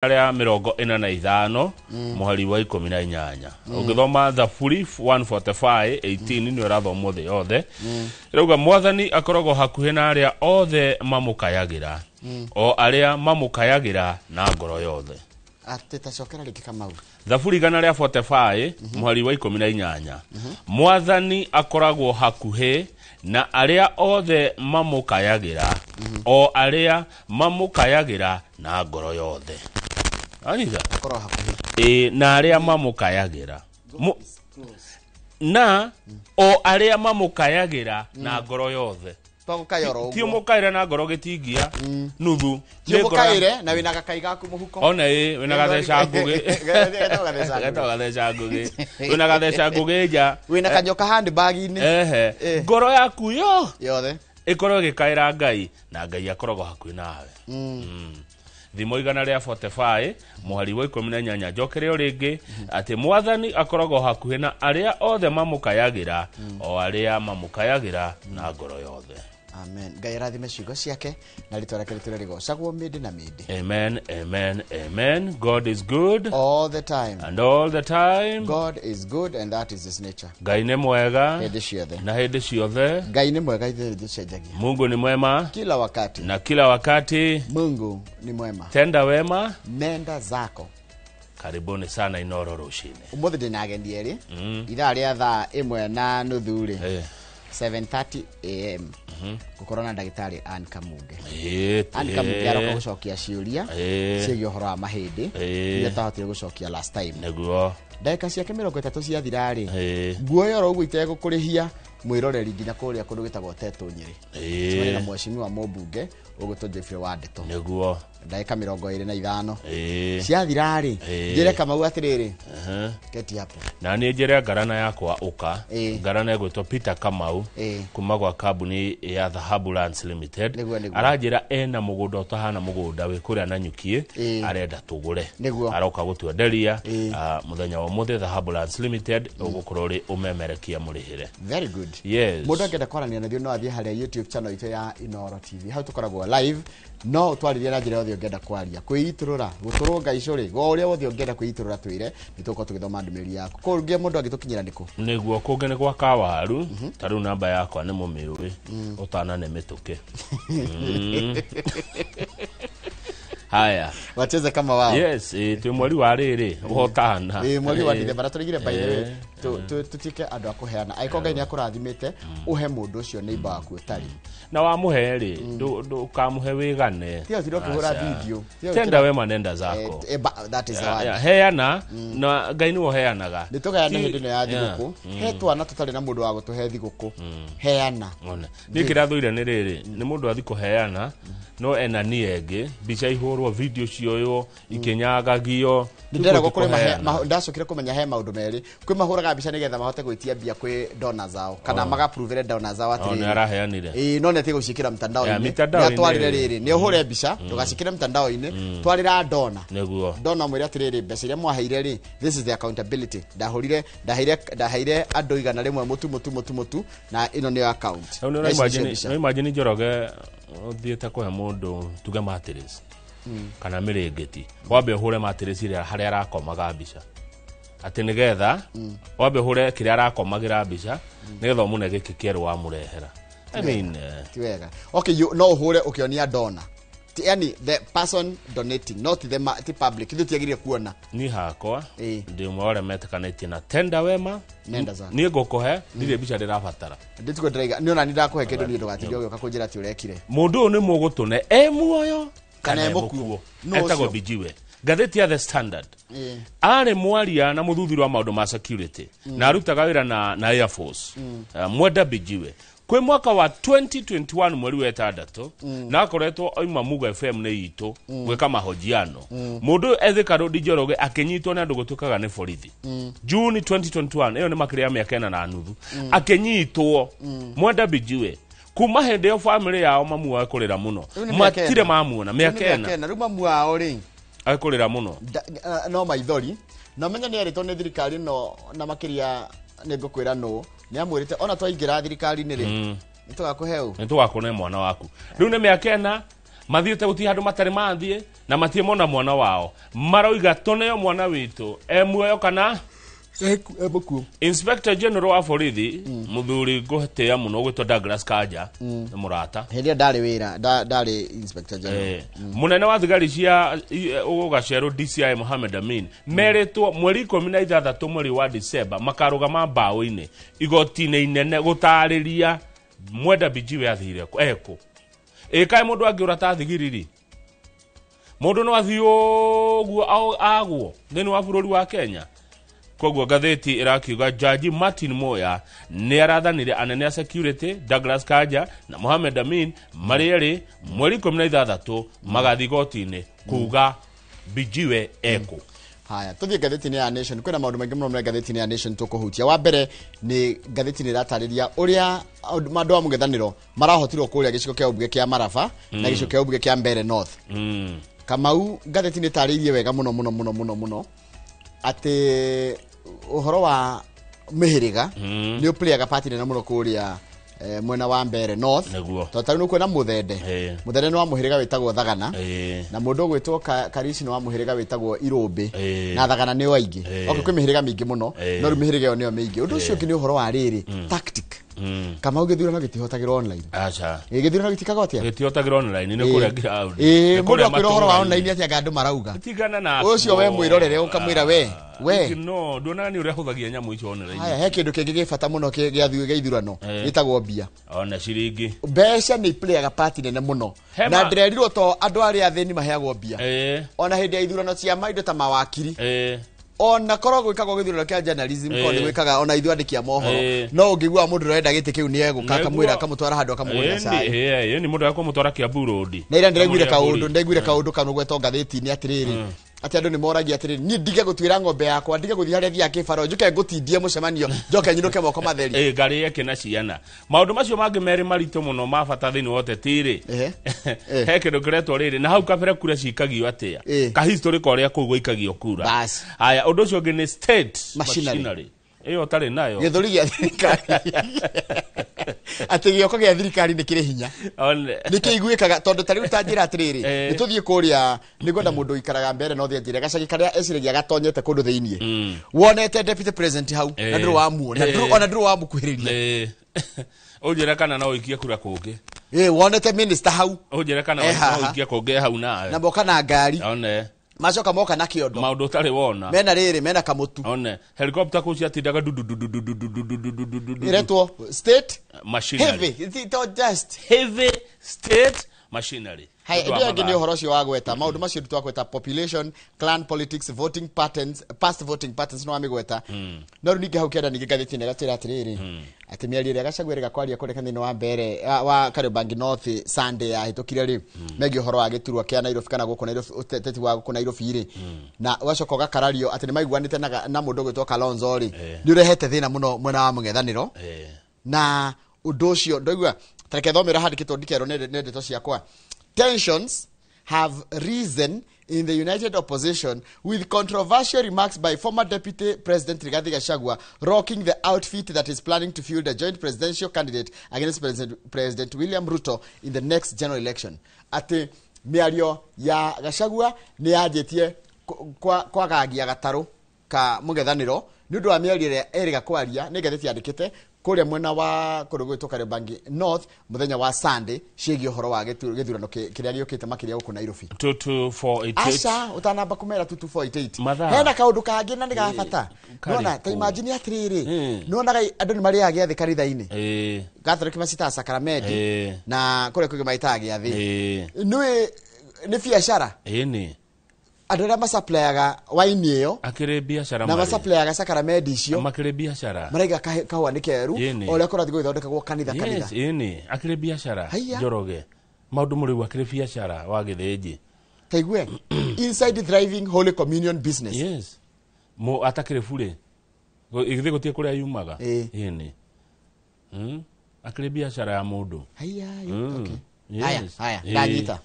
Rĩa 45 mũhari wa 18, ũngĩthoma Thaburi 145 18, nĩ ũrathomwo thĩ yothe, ĩrauga Mwathani akoragwo hakuhĩ na arĩa othe mamũkayagĩra, o arĩa mamũkayagĩra na ngoro yothe. Atĩ tacokera rĩngĩ, Kamau. Thaburi 145 mũhari wa 18, Mwathani akoragwo hakuhĩ na arĩa othe mamũkayagĩra, o arĩa mamũkayagĩra na ngoro yothe. Anyita? Akorwo hakuhĩ. Ĩ, na arĩa mamũkayagĩra na o arĩa mamũkayagĩra na ngoro yothe. Twagũkaya oro Ti ũguo. ũmũkaĩre na ngoro gĩtingia nuthu. Ti Nĩ ngoro ũmũkaĩre na wĩna gakai gaku mũhuko. Ona ĩ wĩna gatheca ngũgĩ. Getagwo gatheca ngũgĩ. Getagwo gatheca ngũgĩ. Wĩna gatheca ngũgĩ nja. Wĩna kanyoka handbag-inĩ. Ehe. Eh. Ngoro yaku yo yothe ĩkorwo ĩgĩkaĩra Ngai, na Ngai akoragwo hakuhĩ nawe. Thimo 145 mũhari wa 18, njokere o rĩngĩ, atĩ Mwathani akoragwo hakuhĩ na arĩa othe mamũkayagĩra, o arĩa mamũkayagĩra na ngoro yothe. Amen. Ngai arathime ciugo ciake na rĩtwa rĩake rĩtũre rĩgocagwo mĩndĩ na mĩndĩ. Amen, amen, amen. God is good all the time and all the time. God is good and that is his nature. Ngai nĩ mwega hĩndĩ ciothe. Na hĩndĩ ciothe. Ngai nĩ mwega, ithuĩ tũcenjagia. Mungu ni mwema kila wakati na kila wakati. Mungu ni mwema. Tenda wema, nenda zako. Karibuni sana Inoro rũcinĩ. Ũmũthĩ ndĩna ageni erĩ ithaa rĩa thaa 1:30 rĩ, 7:30 am, gũkorwo na ndagĩtarĩ Ann Kamunge. Ann Kamunge aroka gũcokia ciũria ciĩgiĩ ũhoro wa mahĩndĩ iria twahotire gũcokia last time. Ndagĩka ciake 30 ciathira rĩ, nguoya oro ũguo itegũkũrĩhia mwĩroreri nginya kũrĩa kũndũ gwĩtagwo Tetũ Nyĩrĩ, cemania na mheshimiwa mũmbunge ũgwĩtwo Jeffrey wa Ndeto. Ndagĩka 25 ciathira rĩ, njĩre Kamau atĩrĩrĩ, keti hapo. Na niĩ njĩre ngarana yakwa ũka. Ngarana ĩgwĩtwo Peter Kamau kuma gwa kambuni ya Dhahabu Lands Limited. Nĩguo. Aranjĩra ena mũgũnda ũtahana mũgũnda wĩ kũrĩa Nanyukiĩ, arenda tũgũre. Aroka gũtwenderia. Ah, mũthenya wa ũmũthĩ Dhahabu Lands Limited ũgũkorwo ũrĩ ũmemerekia mũrĩhĩre. Very good. Yes. Mũndũ angĩenda kwaranĩria na ithuĩ no athiĩ harĩa YouTube channel itũ ya Inoro TV, hau tũkoragwo live. No ũtwarĩrie na njĩra yothe ũngĩenda kwaria, kwĩitũrũra, gũtũrũnga icũrĩ, go ũrĩa wothe ũngĩenda kwĩitũrũra, twĩre, nĩ tũgũkorwo tũgĩthoma ndũmĩrĩri yaku. Kũngĩ mũndũ angĩtũkinyĩra nĩkũ? Nĩguo, kũngĩ nĩ gwa kawaru. Ta rĩu namba yakwa nĩ mũmĩũĩ, ũtana nĩ mĩtũkĩ. Haya. Wacheze kama wao. Yes, twĩ mweri wa rĩrĩ ũhotana. Ĩ, mweri wa Dithemba, na tũrĩgire, by the way, tũtuĩke andũ a kũheana. Angĩkorwo Ngai nĩ akũrathimĩte, ũhe mũndũ ũcio neighbor waku ũtarĩ. Na wamũhe rĩ, ndũkamũhe wĩgane. Tiga ũtinde ũkĩhũra Aca. video. Tiga Tenda wema nenda zako. That is the word. Ya, heana na Ngai nĩwe ũheanaga. Nĩ tũgayane hĩndĩ ĩno ya thigũkũ, he twana tũtarĩ na mũndũ wa gũtũhe thigũkũ, heana. Ona niĩ kĩrĩa thũire nĩ rĩrĩ, nĩ mũndũ athi kũheana no ena niĩ ĩngĩ mbica ihũrwo, video cioywo ikĩnyagagio. Ndĩreragwo Rĩu kũrĩ mahe- kũheana. ndacokire kũmenya he maũndũ merĩ. Kwĩ mahũraga mbica nĩgetha mahote gwĩtia mbia kwĩ donors ao kana magaprovere donors ao O, atĩrĩrĩ, nĩ araheanire. Ĩĩ, no nĩ atige gũciĩkĩra Ya, mtandao-inĩ. mitandao-inĩ. Nĩ atwarĩre rĩrĩ, nĩ ũhũre mbica, ndũgaciĩkĩre mtandao-inĩ, twarĩra dona. Dona mwĩre atĩrĩrĩ, mbeca iria mwaheire rĩ, this is the accountability. Ndahũrire, ndaheire andũ 100 mũtu mũtu mũtu mũtu na ĩno nĩyo account. Rĩu nĩ Na ici nĩcio ũraimagine mbica. no imagine Njoroge ũthiĩte kũhe mũndũ tuge mattress kana mĩrĩngĩti, wambe ũhũre mattress ĩrĩa harĩa arakomaga mbica, atĩ nĩgetha wambe ũhũre kĩrĩa arakomagĩra mbica nĩgetha ũmũne gĩkĩ kĩerũ wamũrehera. I mean, Ti wega. Okay, you, no ũhũre ũkĩonia dona. Yani the person donating, not the ti public, ithuĩ tiagĩrĩire kuona. Niĩ hakwa ndĩ ũmwe wa arĩa metĩkanĩtie na tenda wema Nenda zako. Niĩ ngũkũhe, ndirĩ mbica ndĩrabatara. Ndĩtiguo ndĩraiga nĩ ona ni ndakũhe kĩndũ niĩ, ndũgatinde ũgĩũka kũnjĩra atĩ ũrekire. Mũndũ ũyũ nĩ mũgũtũne e muoyo kana kana e e mũkuũ. mũkuũ. Nũ Etagwo ũcio? Bijiwe, ngathĩti ya The Standard. Arĩ mwaria na mũthuthuria wa maũndũ ma security na arutaga wĩra na Air Force. Mwenda Bijiwe kwĩ mwaka wa 2021 mweri wa ĩtandatũ, na akoretwo oima Mugo FM nĩ itũ gwĩka mahojiano. Mũndũ ũyũ Ethika Rũndi Njoroge akĩnyitwo nĩ andũ gũtuĩkaga nĩ borithi June 2021. Ĩyo nĩ makĩria ya mĩaka 4.5 akĩnyitwo Mwenda Bijiwe. Kuma hĩndĩ ĩyo famĩlĩ yao mamu wao kũrĩra mũno. Rĩu nĩ mĩaka Matirĩ ĩna. mamuona Rĩu nĩ mĩaka mĩaka 4. 4. Rĩu mamu wao rĩ, Akũrĩra mũno. No maithori na ũmenye nĩ erĩtwo nĩ thirikari ĩno, na makĩria nĩ ngũkwĩra nũ nĩ amwĩrĩte ona twaingĩra thirikari-inĩ rĩ, nĩ tũgakũhe ũ. Nĩ tũgakũne mwana waku. Rĩu nĩ mĩaka 4. Mathiĩte gũtirĩ handũ matarĩ mathiĩ na matirĩ mona mwana wao. Maroiga tũneo mwana witũ e muoyo kana Ebuku. Inspector General wa borithi muthuri ngũtĩĩa mũno gwĩtwo Douglas Kanja nĩ mũrata. Hĩndĩ ĩyo ndarĩ wĩra, ndarĩ inspector general. Munene wa thigari cia Gacerũ DCI Mohamed Amin meritwo mweri 16 mweri wa December makarũgama mbaũ-inĩ igoti-inĩ inene gũtarĩria Mwenda Bijiwe athire kũ ekũ. Ĩkaĩ mũndũ angĩũra ta thigiriri, mũndũ no athiĩ ũguo agwo thĩinĩ wa bũrũri wa Kenya. Koguo ngathĩti ĩrakiuga Jaji Martin Moya nĩ arathanire anene a security Douglas Kanja na Mohamed Amin marĩ erĩ mweri 16 magathiĩ igoti-inĩ kuga Bijiwe ekũ. Haya, tuthiĩ ngathĩti-inĩ ya Nation. Kwĩna maũndũ maingĩ mũno me ngathĩti-inĩ ya Nation tũkũhutia. Wa mbere nĩ ngathĩti nĩ ĩratarĩria ũrĩa andũ a mũng'ethanĩro marahotirwo kũrĩa gĩcigo kĩa ũmbunge kĩa Maraba na gĩcigo kĩa ũmbunge kĩa Mbeere North. Kamau, ngathĩti nĩ ĩtarĩirie wega mũno mũno mũno mũno mũno atĩ ũhoro wa mĩhĩrĩga nĩ ũplayaga part nene mũno kũrĩa mwena wa Mbeere North. Nĩguo. Tondũ tarĩu nĩ ũkuona Mũthende. Mũthende nĩ wa mũhĩrĩga wĩtagwo Thagana. Na mũndũ ũgwĩtwo Karici nĩ wa mũhĩrĩga wĩtagwo Irũmbĩ. Na Thagana nĩo aingĩ. Okay, kwĩ mĩhĩrĩga mĩingĩ mũno, no rĩu mĩhĩrĩga ĩyo nĩyo mĩingĩ. Ũndũ ũcio ũngĩ nĩ ũhoro wa rĩrĩ, tactic. Kamau, gĩthurano gĩtihotagĩrwo online. Aca. Gĩthurano gĩtikaga atĩa? Gĩtihotagĩrwo online, nĩ kũrĩa ground. Nĩ Nĩ mũndũ kũrĩa akwĩra ũhoro wa matũũra-inĩ. online atĩa anga andũ marauga? Tigana na Ũcio we mwĩrorere ũkamwĩra we. No nduonaga nĩ ũrĩa ahũthagia nyamũ icio online. Haya, he kĩndũ kĩngĩ gĩ bata mũno gĩa ithurano gĩtagwo mbia. Ona ciringi. Mbeca nĩ iplayaga part nene mũno. Hema. Na ndĩrerirwo to andũ arĩa athĩni maheagwo mbia. Ona hĩndĩ ya ithurano cia maindo ta mawakiri, ona korwo gwĩkagwo gĩthurano kĩa journalism, korwo nĩ gwĩkaga ona ithuĩ andĩki a mohoro, no ũngĩigua mũndũ ũrenda gĩtĩ kĩu nĩ egũka akamwĩra akamũtwara handũ akamũgũrĩra cai. Ĩni mũndũ akamũtwara Kiambu Road. Na ira ndĩraiguire Kamũrĩra kaũndũ, mbũri. ndĩraiguire kaũndũ kanũgwetwo ngathĩti-inĩ atĩrĩrĩ, atĩ andũ nĩ moragia atĩrĩrĩ, niĩ ndige gũtuĩra ng'ombe yakwa, ndige gũthiĩ harĩa thiaga kĩbaro, njũke ngũtindie mũcemanio, njoke nyinũke moko matheri. Ngarĩe kĩ na ciana. Maũndũ macio mangĩ merĩ maritũ mũno ma bata thĩinĩ wa ũteti rĩ, he kĩndũ kĩretwo rĩrĩ, na hau kabere kura cikagio atĩa, ka history ka ũrĩa kũu gũikagio kura. Bas. Haya, ũndũ ũcio ũngĩ nĩ state machinery. Machinery ĩyo ũtarĩ nayo. Gĩthũri gĩa thirikari, atĩ gĩoko gĩa thirikari nĩ kĩrĩ hinya. One. Nĩ kĩiguĩkaga tondũ ta rĩu ta njĩra atĩrĩrĩ, nĩ tũthiĩ kũrĩa, nĩ ngwenda mũndũ ũikaraga mbere no thiĩ anjĩre gacagi karĩa eciragia gatonyete kũndũ thĩiniĩ, wonete deputy president hau na ndũrĩ wamuona, ona ndũrĩ wamũkuhĩrĩria. Ũnjĩre kana no ũikie kura kũngĩ. Wonete minister hau. Ũnjĩre kana Eh, no haha. ũikie kũngĩ hau nawe. Na moka na ngari. One. Macoka moka na kĩondo. Maũndũ ũtarĩ wona. Mena rĩrĩ, mena kamũtu. One helicopter kũu ciatindaga du du du du du du du du du du du du du du. Ĩretwo state machinery. Heavy. It's not just heavy state machinery. Hai, Ũndũ wa ĩndĩ ĩyo ĩngĩ nĩ mathaa. ũhoro ũcio wa gweta maũndũ macio twagweta population, clan politics, voting patterns, past voting patterns no wamĩgweta. No rĩu ningĩ hau kĩanda ningĩ ngathĩti-inĩ ĩgatwĩra atĩrĩrĩ, atĩ mĩario ĩrĩa Gachagua ĩrĩga kwaria kũrĩa thĩinĩ wa mbere wa Kariobangi North Sunday yahĩtũkire rĩ, megiĩ ũhoro wa gĩturwa kĩa Nairobi kana gũkũ Nairobi, ũteti wa gũkũ Nairobi rĩ, na ũgacoka ũgakarario atĩ nĩ maiguanĩte na mũndũ ũgwĩtwo Kalonzo rĩ, nĩ ũrehete thĩna mũno mwena wa mũng'ethanĩro. Na ũndũ ũcio ndoigua tareke thomera handĩkĩtwo ndikerwo nĩ ndeto ciakwa. Tensions have risen in the united opposition with controversial remarks by former Deputy President Rigathi Gachagua rocking the outfit that is planning to field a joint presidential candidate against President William Ruto in the next general election. Atĩ mĩario ya Gachagua nĩ yanjĩtie kwagagia gatarũ ka mũng'ethanĩro nĩ ũndũ wa mĩario ĩrĩa erĩga kwaria, nĩ ngathĩti yandĩkĩte kũrĩa mwena wa kũndũ gwĩtwo Kariobangi North mũthenya wa Sunday ciĩgiĩ ũhoro wa gĩthurano kĩrĩa gĩũkĩte makĩria gũkũ Nairobi. 22488. Aca, ũtanamba kũmera 22488. Mathaa. Hena kaũndũ kangĩ na nĩ ga bata. Karĩkũ? Nona ta imagine atĩrĩrĩ, nĩwonaga andũ nĩ marĩaga gĩathĩ kanitha-inĩ. Catholic macitaga sakramenti na kũrĩa kũngĩ maitaga gĩathĩ. Nĩũĩ nĩ biacara. Ĩni. Andũ arĩa macaplayaga waini ĩyo akĩrĩ biacara na marĩ. macaplayaga sakaramenti icio makĩrĩ biacara maraiga kahũa nĩ keru. Ĩni. O ũrĩa kũrathiĩ gũgĩthondekagwo kanitha kanitha. Yes, ĩni akĩrĩ biacara. Haiya. Njoroge maũndũ mũrĩu akĩrĩ biacara wa gĩthĩnji. Taigue inside thriving holy communion business. Yes, mo atakĩrĩ burĩ gĩthĩ gũtirĩ kũrĩa yumaga. Ĩni. Akĩrĩ biacara ya mũndũ. Haiya. Okay. Yes. Haya, haya, ndanyita.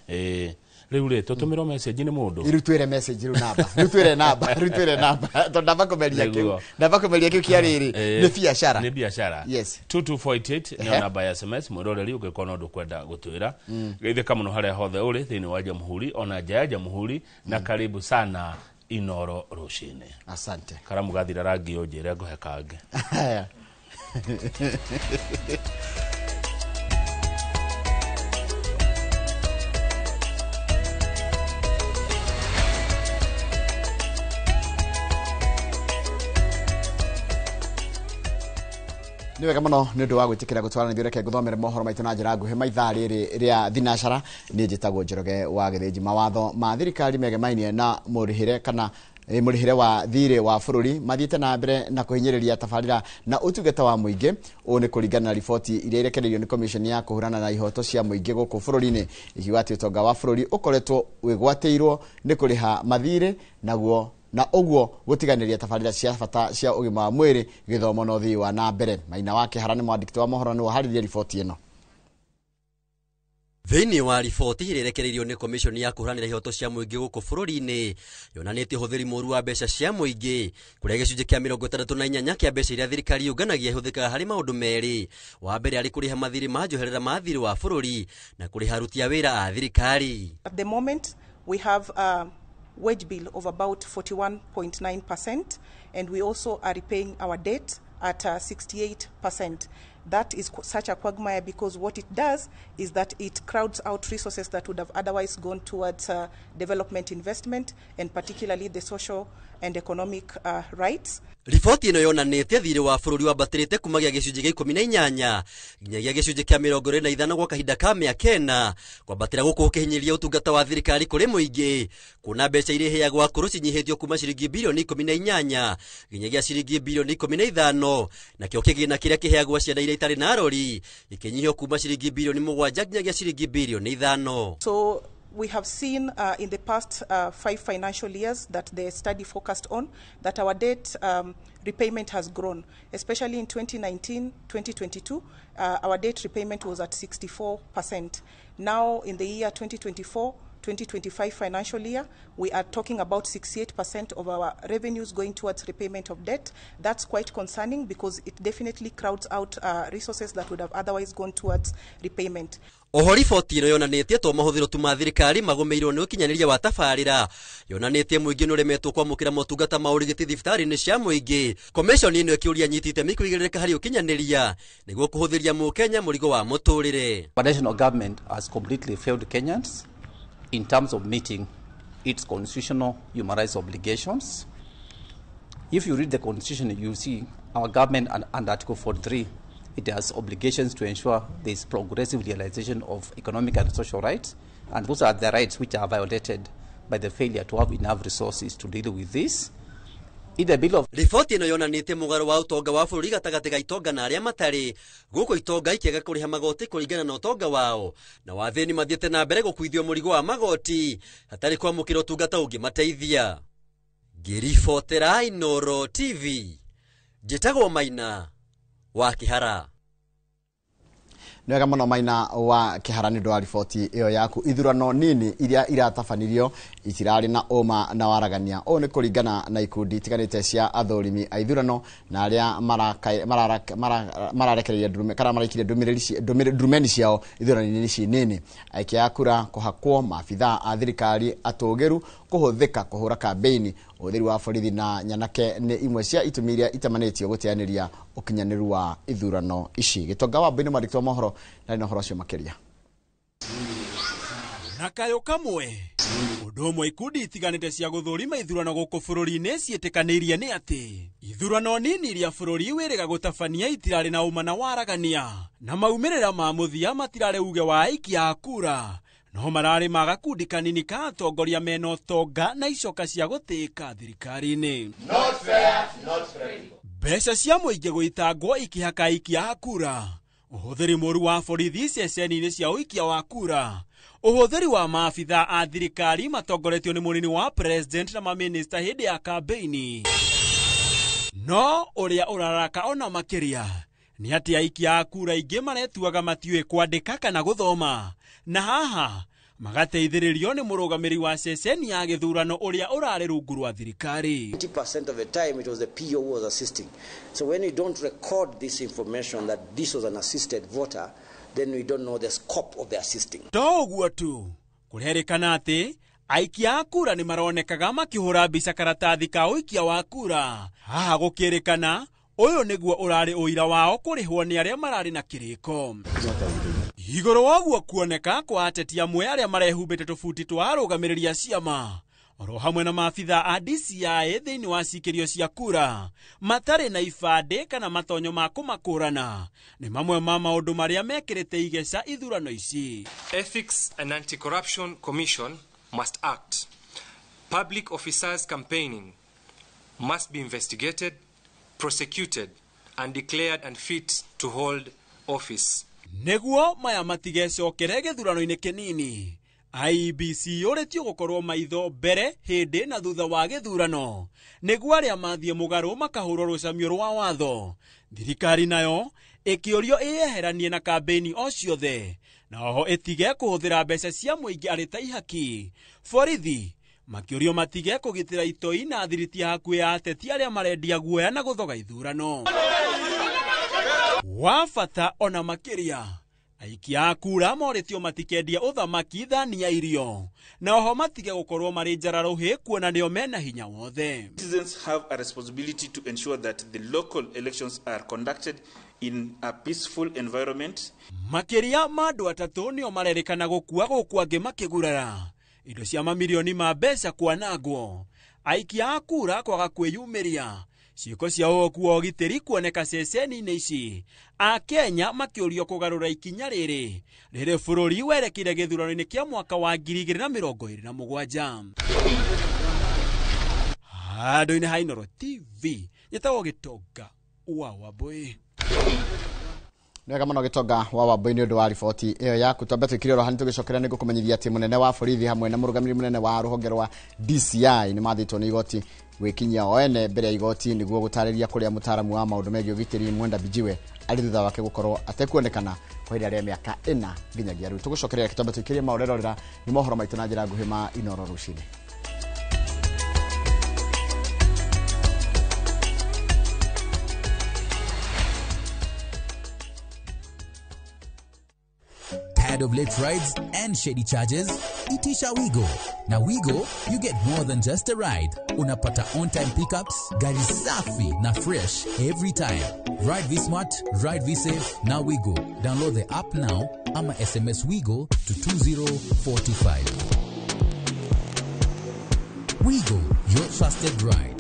Rĩu rĩ tũtũmĩrwo message nĩ mũndũ. Rĩu twĩre message rĩu namba. Rĩu twĩre namba, rĩu twĩre namba. Tondũ ndamba kũmeria kĩu. Ndamba kũmeria kĩu kĩa rĩrĩ nĩ biacara. Nĩ biacara. Yes. 22488 nĩyo namba ya SMS mwĩroreri ũngĩkorwo na ũndũ ũkwenda gũtwĩra. Geithĩka mũno harĩa hothe ũrĩ thĩinĩ wa Jamhuri ona nja ya Jamhuri na karibu sana Inoro rũcinĩ. Asante. Karamu gathira rangi ũnjĩre ngũhe kangĩ. Nĩ wega mũno nĩ ũndũ wa gwĩtĩkĩra gũtwarana ithuĩ, reke ngũthomere mohoro maitũ na njĩra nguhĩ maithaa rĩrĩ rĩa thinacara. Niĩ njĩtagwo Njoroge wa Gĩthĩnji. Mawatho ma thirikari megemainie na mũrĩhĩre kana mũrĩhĩre wa thirĩ wa bũrũri mathiĩte na mbere na kũhinyĩrĩria tabarĩra na ũtungata wa mũingĩ. Ũũ nĩ kũringana na riboti iria irekereirio nĩ commission ya kũhũrana na ihoto cia mũingĩ gũkũ bũrũri-inĩ, ikiuga atĩ ũtonga wa bũrũri ũkoretwo wĩgwatĩirwo nĩ kũrĩha mathirĩ naguo na ũguo gũtiganĩria tabarĩra cia bata cia ũgima wa mwĩrĩ, gĩthomo na ũthii wa na mbere. Maina wa Kĩhara nĩ mwandĩki wa mohoro nĩwe ũharĩrĩrie riboti ĩno. Thĩinĩ wa riboti ĩrĩa ĩrekereirio nĩ commission ya kũhũranĩra ihoto cia mũingĩ gũkũ bũrũri-inĩ yonanĩtie ũhũthĩri mũũru wa mbeca cia mũingĩ kũrĩa gĩcunjĩ kĩa 68 kĩa mbeca iria thirikari yũnganagia ihũthĩkaga harĩ maũndũ merĩ. Wa mbere arĩ kũrĩha mathirĩ ma njoherera ma thirĩ wa bũrũri na kũrĩha aruti a wĩra a thirikari. At the moment we have a wage bill of about 41.9%, and we also are repaying our debt at 68%. That is such a quagmire because what it does is that it crowds out resources that would have otherwise gone towards development investment and particularly the social and economic rights. Riboti ĩno yonanĩtie thirĩ wa bũrũri wambatĩrĩte kumagia gĩcunjĩ gĩa 18 nginyagia gĩcunjĩ kĩa 25 gwa kahinda ka mĩaka ĩna, kwambatĩra gũkũ gũkĩhinyĩrĩria ũtungata wa thirikari kũrĩ mũingĩ, kuona mbeca iria iheagwo akũrũ cinyihĩtio kuma ciringi bilioni 18 nginyagia ciringi bilioni 15, nakĩo kĩgĩna kĩrĩa kĩheagwo ciana iria itarĩ na arori gĩkĩnyihio kuma ciringi bilioni 7 nginyagia ciringi bilioni 5. So we have seen in the past 5 financial years that the study focused on that our debt repayment has grown, especially in 2019-2022, our debt repayment was at 64%. Now in the year 2024-2025 financial year, we are talking about 68% of our revenues going towards repayment of debt. That's quite concerning because it definitely crowds out resources that would have otherwise gone towards repayment. Oho riboti ĩno yonanĩtie to mahũthĩro tu ma thirikari magũmĩirwo nĩ ũkinyanĩria wa tabarĩra, yonanĩtie mũingĩ nĩũremetwo kwamũkĩra motungata ma ũrigiti thibitarĩ-inĩ cia mũingĩ. Commission ĩno ĩkĩũria anyiti itemi kũigĩrĩrĩka harĩ ũkinyanĩria nĩguo kũhũthĩria mũkenya mũrigo wa mũtũrĩre. The national government has completely failed Kenyans in terms of meeting its constitutional human rights obligations. If you read the constitution, you see our government under Article 43, it has obligations to ensure there is progressive realization of economic and social rights, and those are the rights which are violated by the failure to have enough resources to deal with this. In the bill of riboti ĩno yonanĩtie mũgarũ wa ũtonga wa bũrũri gatagatĩ ga itonga na arĩa matarĩ, gũkũ itonga ikĩaga kũrĩha magoti kũringana na ũtonga wao, na wathĩni mathiĩte na mbere gũkuithio mũrigo wa magoti hatarĩ kwamũkĩra ũtungata ũngĩmateithia. Ngĩribotera Inoro TV, njĩtagwo Maina wa Kĩhara. Nĩ wega mũno Maina wa Kĩhara nĩ ũndũ wa riboti ĩyo yaku. Ithurano nini iria iratabanirio itirarĩ na ũma na waragania. Ũũ nĩ kũringana na ikundi itiganĩte cia athũrimi a ithurano na arĩa mararekereria ndurume kana maraikirie ndurumeni ciao ithurano-inĩ ici nini. Aikia a kura kũhakwo, maabithaa a thirikari atũgĩru kũhũthĩka kũhũra kambĩini, ũhũthĩri wa borithi na nyanake nĩ imwe cia itũmi iria itamanĩtio gũteanĩria ũkinyanĩru wa ithurano ici. Gĩtonga wa Mbui nĩ mwandĩki wa mohoro na ũhoro ũcio makĩria. Na kayũ kamwe ũndũ ũmwe ikundi itiganĩte cia gũthũrima ithurano gũkũ bũrũri-inĩ ciĩtĩkanĩirie nĩ atĩ ithurano nini iria bũrũri wĩrĩga gũtabania itirarĩ na ũma na waragania, na maumĩrĩra ma mũthia matirarĩ uge wa aikia a kura, no mararĩ ma gakundi kanini ka atongoria mena ũtonga na icoka cia gũtĩĩka thirikari-inĩ. Mbeca cia mũingĩ gũitangwo ikĩhaka aikia a kura, ũhũthĩri mũũru wa borithi ceceni-inĩ cia ũikia wa kura, ũhũthĩri wa maabithaa a thirikari matongoretio nĩ mũnini wa president na mamĩnĩsta hĩndĩ ya kambĩini. No ũrĩa ũraraka ona makĩria nĩ atĩ aikia a kura aingĩ maretuaga matiũĩ kwandĩka kana gũthoma, na haha Magateithĩrĩrio nĩ mũrũgamĩrĩri wa ceceni ya gĩthurano ũrĩa ũrarĩ rungu rwa thirikari. 90% of the time it was the PO who was assisting. So when you don't record this information that this was an assisted voter, then we don't know the scope of the assisting. To ũguo tu, kũrerĩkana atĩ aikia a kura nĩ maronekaga makĩhũra mbica karatathi ka ũikia wa kura. Haha gũkĩrĩkana ũyũ nĩguo ũrarĩ ũira wao kũrĩhwo nĩ arĩa mararĩ na kĩrĩko. Igũrũ wa ũguo kuoneka kwa ateti amwe arĩa marehumbĩte tũbuti twa arũgamĩrĩri a ciama oro hamwe na maabitha a DCI thĩinĩ wa cikĩrio cia kura matarĩ na ibandĩ kana matonyo ma kũmakũrana nĩ mamwe ma maũndũ marĩa mekĩrĩte igeca ithurano ici. Ethics and Anti-Corruption Commission must act. Public officers campaigning must be investigated, prosecuted and declared unfit to hold office. Nĩguo maya matigecokere gĩthurano-inĩ kĩnini, IEBC yũrĩtio gũkorwo maitho mbere, hĩndĩ na thutha wa gĩthurano nĩguo arĩa mathiĩ mũgarũ makahũrwo rũcamio rwa watho. Thirikari nayo ĩkĩũrio ĩyeheranie na kambĩini o ciothe na oho ĩtige kũhũthĩra mbeca cia mũingĩ arĩ ta ihaki. Borithi makĩũrio matige kũgitĩra itoi na thiriti hakuhĩ ya ateti arĩa marendia guoya na gũthoga ithurano. Wa bata ona makĩria, aikia a kura morĩtio matikendie ũthamaki thani ya irio na oho matige gũkorwo marĩ njara rũhĩ kuona nĩo mena hinya wothe. Citizens have a responsibility to ensure that the local elections are conducted in a peaceful environment. Makĩria ma andũ atatũ nĩo marerĩkana gũkua gũkũ angĩ makĩgurara, indo cia mamirioni ma mbeca kwanangwo, aikia a kura kwaga kwĩyumĩria, ciĩko cia ũhoku wa ũgitĩri kuoneka ceceni-inĩ ici. Akenya makĩũrio kũgarũra ikinya rĩrĩ rĩrĩ bũrũri werekeire gĩthurano-inĩ kĩa mwaka wa 2027. Handũ-inĩ ha Inooro TV, njĩtagwo Gĩtonga wa Wambũi. Nĩwega mũno Gĩtonga wa Wambũi nĩ ũndũ wa riboti ĩyo yaku. Twambe twĩkire oro hanini tũgĩcokera nĩ ngũkũmenyithia atĩ mũnene wa borithi hamwe na mũrũgamĩrĩri mũnene wa rũhonge rwa DCI nĩ mathĩtwo nĩ igoti gwĩkinyia o ene mbere ya igoti nĩguo gũtarĩria kũrĩa mũtaaramu wa maũndũ megiĩ ũgitĩri Mwenda Bijiwe arĩ thutha wake gũkorwo atekuonekana kwa ihinda rĩa mĩaka 4 nginyagia rĩu. Tũgũcokerera kĩtombe tũikĩrie maũrerorera nĩ mohoro maitũ na njĩra nguhĩ ma Inooro rũcinĩ. Tired of late rides and shady charges? Itisha Wigo. Na Wigo, you get more than just a ride. Unapata on-time pickups, gari safi na fresh every time. Ride V-Smart, ride V-Safe, na Wigo. Download the app now ama SMS Wigo to 20425. Wigo, your trusted ride.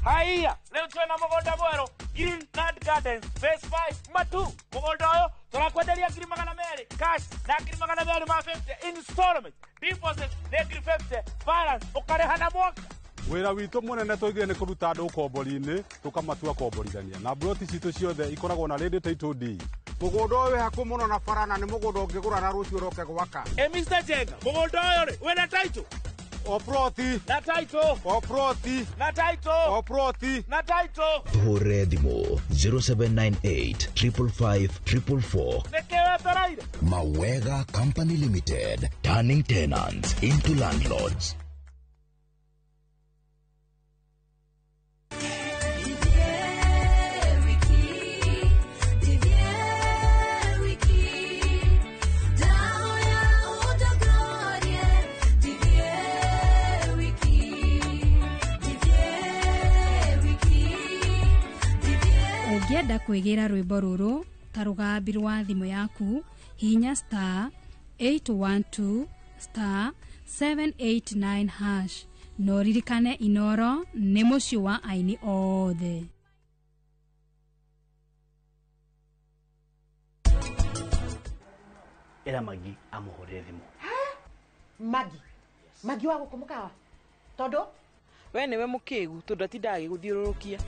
Haiya, leo twena mũgũnda mwerũ, Green Nut Gardens, Phase 5, Matu. Mũgũnda ũyũ tũrakwenderia 200,000 cash na 250,000 installment. Deposit nĩ 50,000, balance ũkarĩha na mwaka. Wĩra witũ mũnene tũigire nĩ kũruta andũ ũkombori-inĩ tũkamatua komborithania na mburoti citũ ciothe ikoragwo na ready title deed. Mũgũnda ũyũ wĩ hakuhĩ mũno na bara na nĩ mũgũnda ũngĩgũra na rũciũ ũroke gwaka. Mr. Jenga, mũgũnda ũyũ rĩ wĩna title? O ploti. Na title. O ploti. Na title. O ploti. Na title. Hũre thimũ 0798 555 444. Nĩkĩ wetereire? Mawega Company Limited, turning tenants into landlords. Ũngĩenda kwĩgĩra rwĩmbo rũrũ ta rũgambi rwa thimũ yaku, hihinya star 812 star 789 hash. No ririkane Inooro nĩ mũciĩ wa aini othe. Ĩra Magi amũhũrĩre thimũ. Magi? Magi wa gũkũ mũkawa? Tondũ? We nĩwe mũkĩgu tondũ atindaga agĩgũthiũrũrũkia.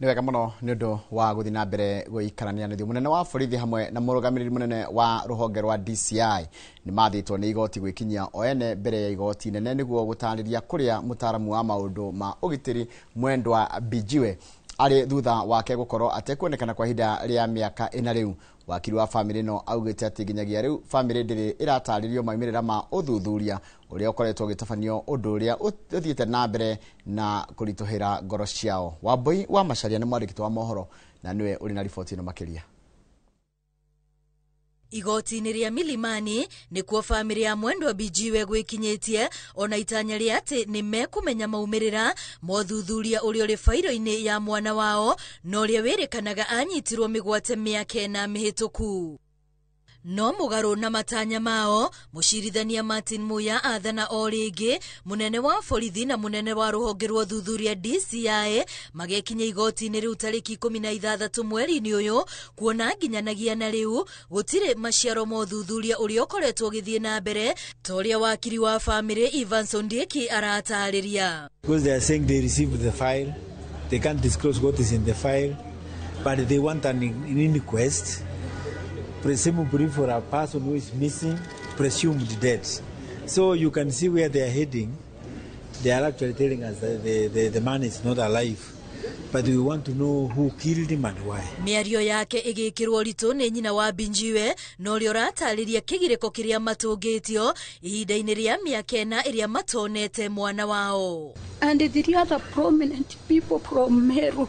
Nĩ wega mũno nĩ ũndũ wa gũthiĩ na mbere gũikarania na ithuĩ. Mũnene wa borithi hamwe na mũrũgamĩrĩri mũnene wa rũhonge rwa DCI nĩ mathĩtwo nĩ igoti gwĩkinyia o ene mbere ya igoti nene nĩguo gũtarĩria kũrĩa mũtaaramu wa maũndũ ma ũgitĩri Mwendwa Mbijiwe arĩ thutha wake gũkorwo atekuonekana kwa ihinda rĩa mĩaka 4 rĩu. Wakiri wa bamĩrĩ no augĩte atĩ nginyagia rĩu bamĩrĩ ndĩrĩ ĩratarĩrio maumĩrĩra ma ũthuthuria ũrĩa ũkoretwo ũgĩtabanio, ũndũ ũrĩa ũthiĩte na mbere na kũritũhĩra ngoro ciao. Wambui wa Macharia nĩ mwandĩki wa mohoro na nĩwe ũrĩ na riboti ĩno makĩria. Igoti-inĩ rĩa Milimani nĩkuo bamĩrĩ ya Mwendwa Mbijiwe gwĩkinyĩtie ona itanya rĩa atĩ nĩ mekũmenya maumĩrĩra mothuthuria ũrĩa ũrĩ bairo-inĩ ya mwana wao na ũrĩa wĩrĩkanaga anyitirwo mĩgwate mĩaka 4 mĩhĩtũku. No mũgarũ na matanya mao, mũcirithania Martin Muya athana o rĩngĩ mũnene wa borithi na mũnene wa rũhonge rwa ũthuthuria DCI magekinya igoti-inĩ rĩu tarĩki 16 mweri-inĩ ũyũ, kuona nginyanagia na rĩu gũtirĩ maciaro ma ũthuthuria ũrĩa ũkoretwo ũgĩthiĩ na mbere ta ũrĩa wakiri wa bamĩrĩ Evans Ondieki aratarĩria. Because they are saying they received the file, they can't disclose what is in the file, but they want an inquest, presumably for a person who is missing, presumed dead. So you can see where they are heading. They are actually telling us that the man is not alive, but we want to know who killed him and why. Mĩario yake ĩgĩkĩrwo ũritũ nĩ nyina wa Mbijiwe na ũrĩa ũratarĩria kĩgirĩko kĩrĩa matũngĩtio ihinda-inĩ rĩa mĩaka 4 ĩrĩa matonete mwana wao. And the other prominent people from Meru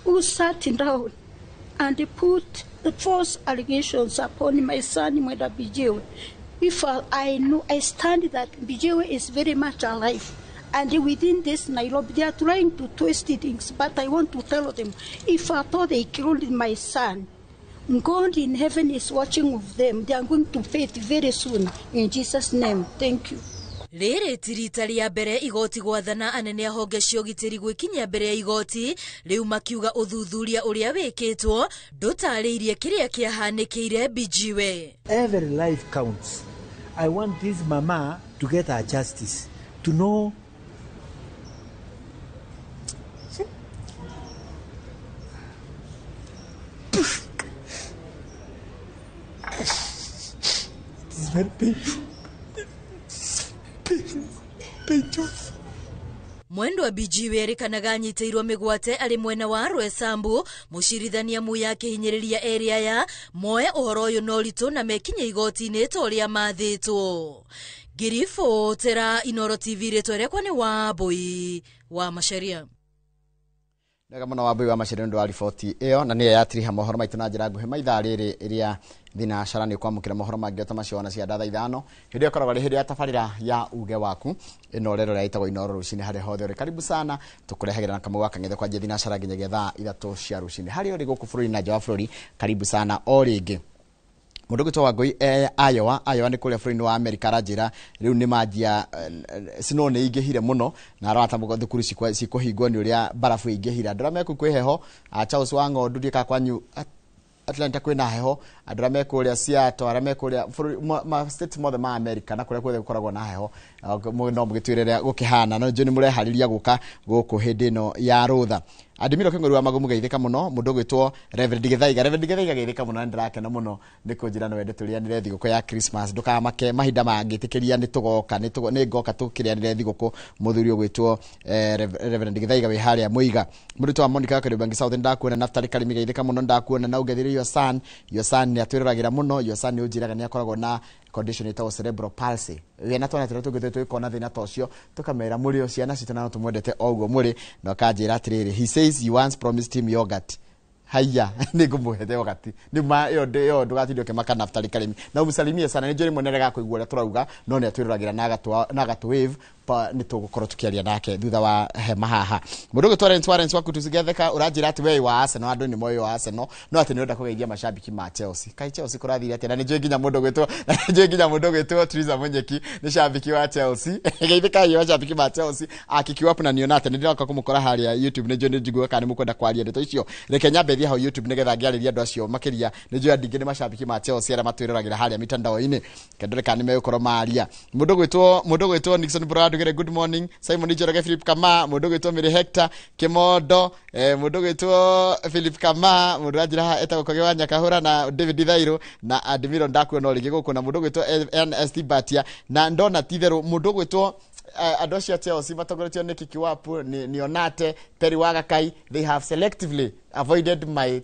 who sat down and put the false allegations upon my son Mwenda Mbijiwe. If I know, I stand that Mbijiwe is very much alive. And within this Nairobi, they are trying to twist things. But I want to tell them, if at all they killed my son, God in heaven is watching with them. They are going to faith very soon. In Jesus' name, thank you. Rĩrĩ ti rita rĩa mbere igoti gwathana anene a honge cia ũgitĩri gwĩkinyia mbere ya igoti rĩu makiuga ũthuthuria ũrĩa wĩkĩtwo ndũtarĩirie kĩrĩa kĩahanĩkĩire Mbijiwe. Every life counts. I want this mama to get her justice, to know it is very painful. Mwendwa Mbijiwe erĩkanaga anyitĩirwo mĩgwate arĩ mwena wa Rwesambu. Mũcirithania Muya akĩhinyĩrĩria erĩ aya moe ũhoro ũyũ na ũritũ na mekinye igoti-inĩ ta ũrĩa mathĩtwo. Ngĩribotera Inooro TV rĩtwa rĩakwa nĩ Wambui wa Macharia. Wega mũno Wambui wa Macharia nĩ ũndũ wa riboti ĩyo, na nĩyo yatiriha mohoro maitũ na njĩra nguhĩ maithaa rĩrĩ rĩa thinacara. Nĩ ũkwamũkĩra mohoro mangĩ o ta macio ona cia thaa 5 hĩndĩ ĩyo ĩkoragwo arĩ hĩndĩ ya tabarĩra ya uge waku ĩno rero ĩrĩa ĩtagwo Inooro rũcinĩ. Harĩa hothe ũrĩ karibu sana, tũkũrehagĩra na Kamau wa Kang'ethe kwanjia thinacara nginyagia thaa 3 cia rũcinĩ. Harĩa ũrĩ gũkũ bũrũri na nja wa bũrũri, karibu sana o rĩngĩ. Mũndũ ũgwĩtwo Wangũi Iowa, Iowa nĩ kũrĩa bũrũri-inĩ wa Amerika, aranjĩra rĩu nĩ manjia snow nĩ ingĩhire mũno na arora ta thukuru cikũhingwo nĩ ũrĩa barabu ĩingĩhire. Andũ arĩa me kũu kwĩ heho, Charles wa Ng'ondu ndiũĩ kana kwanyu Atlanta kwĩna heho, andũ arĩa me kũrĩa Seattle, arĩa me kũrĩa bũrũri ma state mothe ma America na kũrĩa guothe gũkoragwo na heho, no mũgĩtwĩre ũrĩa gũkĩhana. No njũĩ nĩ mũreharĩria gũka gũkũ hĩndĩ ĩno ya rũtha. Adimiro Kĩng'ũri wa Magumu geithĩka mũno, mũndũ ũgwĩtwo Reverend Gĩthaiga. Reverend Gĩthaiga geithĩka mũno na nĩndĩrakena mũno nĩ kũnjĩra no wende tũrĩanĩre thigũkũ ya Christmas. Ndũkamake, mahinda mangĩtĩkĩria nĩ tũgoka, nĩ ngoka tũkĩrĩanĩre thigũkũ. Mũthuri ũgwĩtwo Reverend Gĩthaiga wĩ harĩa Mũiga. Mũndũ wa Monica Kariobangi South nĩndakuona. Naftali Karimi geithĩka mũno, nĩndakuona. Na ũngethire your son, your son nĩ atwĩroragĩra mũno. Your son nĩ ũnjĩraga nĩ akoragwo na condition ĩtagwo cerebral palsy. Wĩna twana tũrĩa tũngĩ tũgĩkorwo na thĩna ta ũcio, tũkamera mũrĩ o ciana citũ na no tũmwendete o ũguo mũrĩ. Na ũkanjĩra atĩrĩrĩ, he says you once promised him yogurt. Haiya, nĩ ngũmũhe yogurt. Nĩ ma ĩyo ĩyo ndũgatinde ũkĩmaka Naftali Karimi. Na ũmũsalimie sana, nĩ njũĩ rĩmwe nĩarega kũigua ũrĩa tũrauga, no nĩ atwĩroragĩra na agatũ wave, nĩ tũgũkorwo tũkĩaria nake thutha wa hema haha. Mũndũ ũgwĩtwo Lawrence Warren wa Kutusigetheka ũranjĩra atĩ we wa Arsenal, andũ nĩ moĩ wa Arsenal, no atĩ nĩ ũrenda kũgeithia mashabiki ma Chelsea. Kai Chelsea kũrathire atĩa? Na nĩ njũĩ nginya mũndũ ũgwĩtwo, na nĩ njũĩ nginya mũndũ ũgwĩtwo Teresa Munyeki nĩ shabiki wa Chelsea. Geithĩkai mashabiki ma Chelsea. Akikiwa na niona atĩ nĩ ndĩroka kũmũkora harĩa YouTube, nĩ njũĩ nĩ njiguaga kana nĩ mũkwenda kwaria ndeto icio. Reke nyambe thiĩ hau YouTube nĩgetha ngĩarĩrie andũ acio makĩria. Nĩ njũĩ andũ aingĩ nĩ mashabiki ma Chelsea arĩa matwĩroragĩra harĩa mitandao-inĩ. Kendore kana nĩ megũkorwo maria. Mũndũ ũgwĩtwo Nixon Brad Ndugere, good morning. Simon Njoroge, Philip Kama, mundu gwitwo Mary Hector Kimondo, mundu gwitwo Philip Kama, mundu anjira haha etagwo Koge wa Nyakahura na David Thairo na Admiro ndakuona rĩngĩ gũkũ, na mundu gwitwo NST Batia, na ndona titherũ mundu gwitwo andũ acio a Chelsea matongoretio nĩ Kikiwapu, ni Onate Perry Wagakai, they have selectively avoided my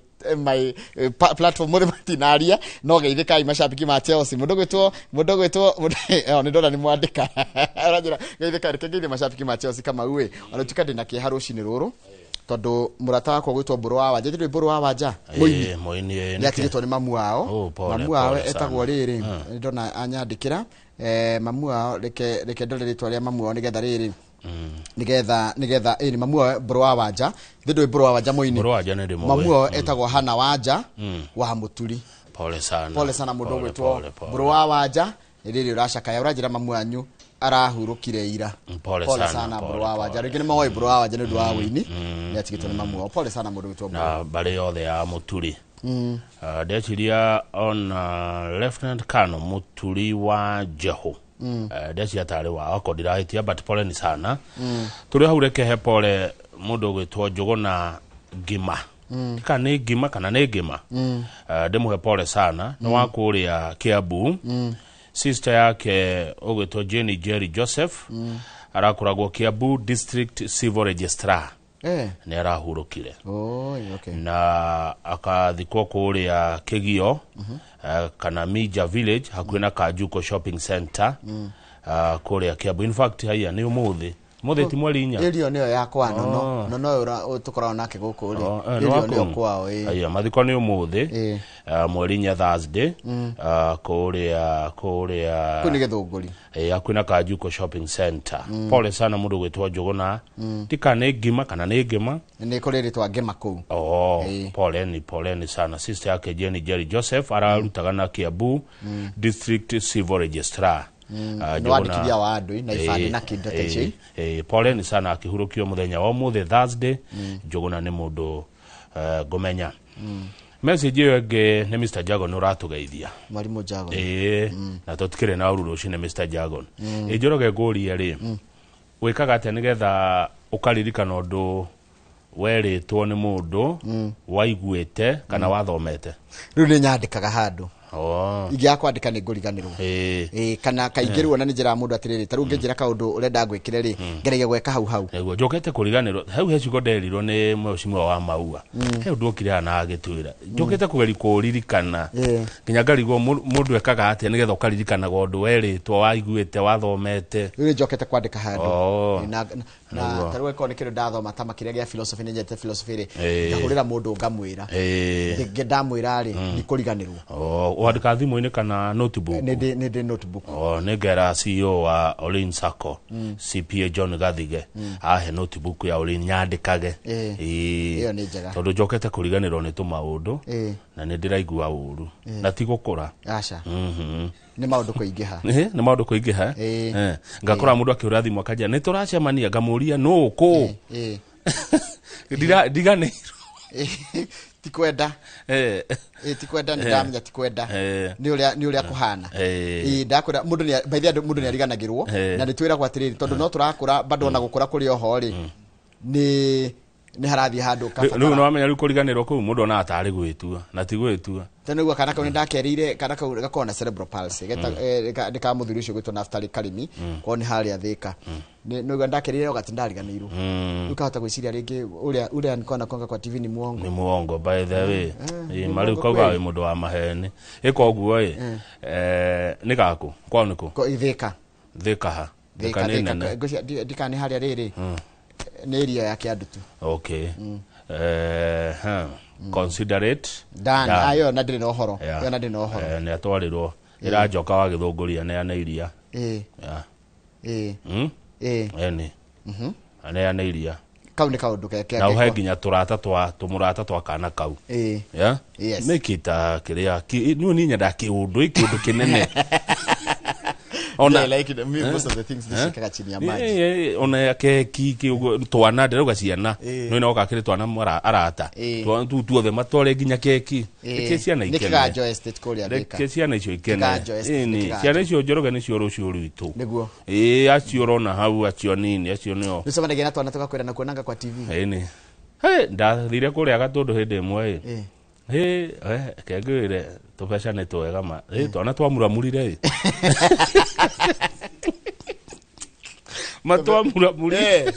platform mothe matinaria, no geithĩkai macambĩki ma Chelsea. Mũndũ gwĩtwo nĩ ndona nĩ mwandĩka aranjĩra geithĩkai, reke ngeithie macambĩki ma Chelsea Kamau ĩ, ona tuĩka ndĩna kĩeha rũcinĩ rũrũ tondũ mũrata wakwa gwĩtwo Mbũrũ wa Wanja, ndĩrĩ Mbũrũ wa Wanja mũini, Mũini nĩ atigĩtwo nĩ mamu wao. Mamu wao etagwo rĩrĩ, nĩ ndona anyandĩkĩra mamu wao, reke ndore rĩtwa rĩa mamu wao nĩgetha rĩrĩ nigetha ĩ mamu wao Mbũrũ wa Wanja, ndĩ Mbũrũ wa Wanja mũini, Mbũrũ wa Wanja nĩ ndĩmũĩ. Mamu wao etagwo Hana Wanja wa Mũturi. Pole sana, pole sana mũndũ gwĩtwo Mbũrũ wa Wanja, rĩrĩ ũracakaya ũranjĩra mamu wanyu arahurũkire ira. Pole sana Mbũrũ wa Wanja, rĩngĩ nĩ moĩ Mbũrũ wa Wanja nĩ ũndũ wa wũini, nĩ atigĩtwo nĩ mamu wao. Pole sana mũndũ gwĩtwo na mbarĩ yothe ya Mũturi. Ndeciria ona Lieutenant Colonel Mũturi wa Jehu, ndeciria tarĩ wao, akorwo ndirahĩtia, but pole ni sana. Tũrĩ hau reke he pole mũndũ ũgwĩtwo Njũgũna Ngima, kana nĩ Ngima kana nĩ Ngima, ndĩmũhe pole sana, nĩ wa kũrĩa Kiambu. Sister yake ũgwĩtwo Jenny Jerry Joseph, arakoragwo Kiambu District Civil Registrar, nĩ arahurũkire. Na akathikwo kũrĩa Kĩgio, kana Mija Village, hakuhĩ na Kajuko Shopping Center, kũrĩa Kiambu. In fact haya nĩ ũmũthĩ, ũmũthĩ ti mweri 4. Ĩrio nĩyo yakwa nono nono ũyũ tũkoragwo nake gũkũ rĩ, ĩrio nĩyo kwao. Haya mathiko nĩ ũmũthĩ, mweri 4 Thursday, kũrĩa kũu nĩ Gĩthũngũri, hakuhĩ na Kajuko Shopping Center. Pole sana mũndũ gwĩtwo Njũgũna, ti kana nĩ Ngima kana nĩ Ngima, nĩ kũrĩ rĩtwa Ngima kũu. Poleni sana. Sister yake Jenny Jerry Joseph ararutaga na Kiambu District Civil Registrar. Nĩ wandĩkithia wa andũ na ibandĩ na kĩndũ ta icio. Poleni sana akĩhurũkio mũthenya wa ũmũthĩ Thursday. Njũgũna nĩ mũndũ ngũmenya. Message ĩyo ĩngĩ nĩ Mr Jagon ũratũgeithia, Mwarimũ Jagon. Na tũtikĩrĩ na ũru rũcinĩ Mr Jagon. Njoroge ngũrie rĩ, wĩkaga atĩa nĩgetha ũkaririkana ũndũ werĩtwo nĩ mũndũ waiguĩte kana wathomete? Rĩu nĩ nyandĩkaga handũ. Ingĩaga kwandĩka nĩ ngũriganĩrwo. Kana kaingĩ rĩu ona nĩ njĩraga mũndũ atĩrĩrĩ, ta rĩu ũngĩnjĩra kaũndũ ũrenda ngwĩkĩre rĩ, ngeragia gweka hau hau. Nĩguo njũkĩte kũriganĩrwo hau he ciugo nderirwo nĩ mheshimiwa wa Maua, he ũndũ okire haha na agĩtwĩra, njũkĩte kũgeria kũũririkana nginya ngarigwo mũndũ ekaga atĩa nĩgetha ũkaririkanaga ũndũ werĩtwo, waiguĩte, wathomete. Rĩu nĩ njokete kwandĩka handũ. Na ta rĩu ĩkorwo nĩ kĩndũ ndathoma ta makĩria gĩa philosophy, nĩ nyendete philosophy rĩ, ngahũrĩra mũndũ ngamwĩra, ndamwĩra rĩ, ndikũriganĩrwo. Wandĩka thimũ-inĩ kana notebook? Nĩ ndĩ notebook. Nĩ ngera CEO wa Olin Sacco, CPA John Gathige, ahe notebook ya Olin nyandĩkage. Ĩyo nĩ njega. Tondũ njokete kũriganĩrwo nĩ tũmaũndũ na nĩ ndĩraigua ũru na ti gũkũra. Aca. Nĩ maũndũ kũingĩha. Nĩ maũndũ kũingĩha. Ngakora mũndũ akĩhũra thimũ akanjĩra nĩ tũracemania, ngamũria nũ kũ? Ndiganĩirwo. Ti kwenda. Ti kwenda, nĩ ndamenya ti kwenda. Nĩ ũrĩa kũhana. Ndakwĩra mũndũ nĩ by the way mũndũ nĩ ariganagĩrwo, na nĩ twĩragwo atĩrĩrĩ, tondũ no tũrakũra bado ona gũkũra kũrĩ oho rĩ, nĩ harathiĩ handũ kabatara. Rĩu nĩ wamenya rĩu kũriganĩrwo kũu mũndũ onaga tarĩ gwĩtua na ti gwĩtua. Tondũ nĩguo kana kau nĩ ndakerĩire, kana kau gakoragwo na cerebral palsy, nĩ ka mũthuri ũcio gwĩtwo Naftali Karimi, kwao nĩ harĩa Thĩka. Nĩguo ndakerĩire wakati ndariganĩirwo. Rĩu kahota gwĩciria rĩngĩ ũrĩa nĩkoragwo nakonga kwa TV ni muongo. Nĩ muongo by the way. Marĩu kauga wĩ mũndũ wa maheni. Ĩka ũguo ĩ, nĩ gaku kwao nĩ kũ? Thĩka. Thĩka ha? Thĩka nĩ nene. Ngwĩciria ndikana nĩ harĩa rĩrĩ, nĩ area ya Kĩandutu. Okay. Considerate. Done. Ayo na ndĩrĩ na ũhoro. Ĩyo na ndĩrĩ na ũhoro. Nĩ atwarĩrwo. Ĩranjoka wa Gĩthũngũria neane iria. Ĩni. Aneane iria. Kau nĩ kaũndũ ke Na ũhe nginya tũrata twa tũmũrata twa kana kau. Yeah? Yes. Make it kĩrĩa niĩ nyendaga kĩũndũ, kĩũndũ kĩnene. Ona I like it. Me, most of the things ndicikaga chini ya maji. Ona keki ki uguo twana ndĩrauga ciana no ina gakĩrĩ twana arata. Twana tu tuothe matware nginya keki. Reke ciana Nĩ ikene. Kĩganjo Estate kũrĩa Thika. Reke ciana icio ikene. Kĩganjo Estate, Ĩni, Kĩganjo. ciana icio Njoroge nĩcio rũciũ rwitũ. Nĩguo. Ĩĩ, acio ũrona hau, acio nini, acio nĩo. Nĩũcemanagia na twana tũgakwĩra na kuonanga kwa TV. Ĩni. Hey, ndathire kũrĩa Gatũndũ hĩndĩ ĩmwe ĩ. Hĩ, reke ngwĩre tũbeca nĩ twega ma. Ĩ, twana twamuramurire ĩ. Matwamuramurire.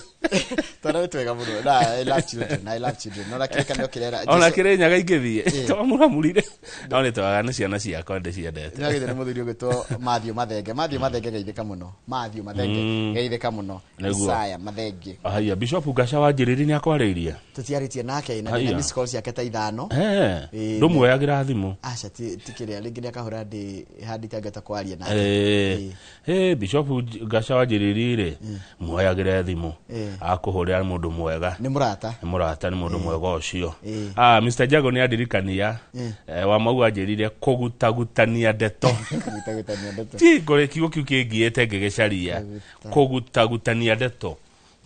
Twana nĩ twega mũno. Na I love children. I love children. Ona kĩrĩkanĩro kĩrera. Ona Kĩrĩnyaga ingĩthiĩ. Twamuramurire. No nĩ twega, nĩ ciana ciakwa ndĩciendete. Nĩwagĩte nĩ mũthuri ũgwĩtwo Matthew Mathenge. Matthew Mathenge, geithĩka mũno. Matthew Mathenge, geithĩka mũno. Nĩguo. Isaya Mathenge. Haya, Bishop Gaca wa Njĩrĩri nĩ akwarĩirie. Tũtiarĩtie nake na Haya. ndĩna miss call ciake ta 5. Eh, ndũmuoyagĩra thimũ. Aca, ti kĩrĩa rĩngĩ nĩ akahũra ndĩ handi itangĩhota kwaria nake. Eh, Bishop Gaca wa Njĩrĩri rĩ, muoyagĩre thimũ. Akũhũrĩra, nĩ mũndũ mwega. Nĩ mũrata. Nĩ mũrata, nĩ mũndũ mwega ũcio. Ah, Mr. Jago nĩ andirikania. Wa mau anjĩrire kũgutagutania ndeto. Kũgutagutania ndeto. Ti ngore kiugo kĩu kĩngiĩte ngĩgĩcaria. Kũgutagutania ndeto.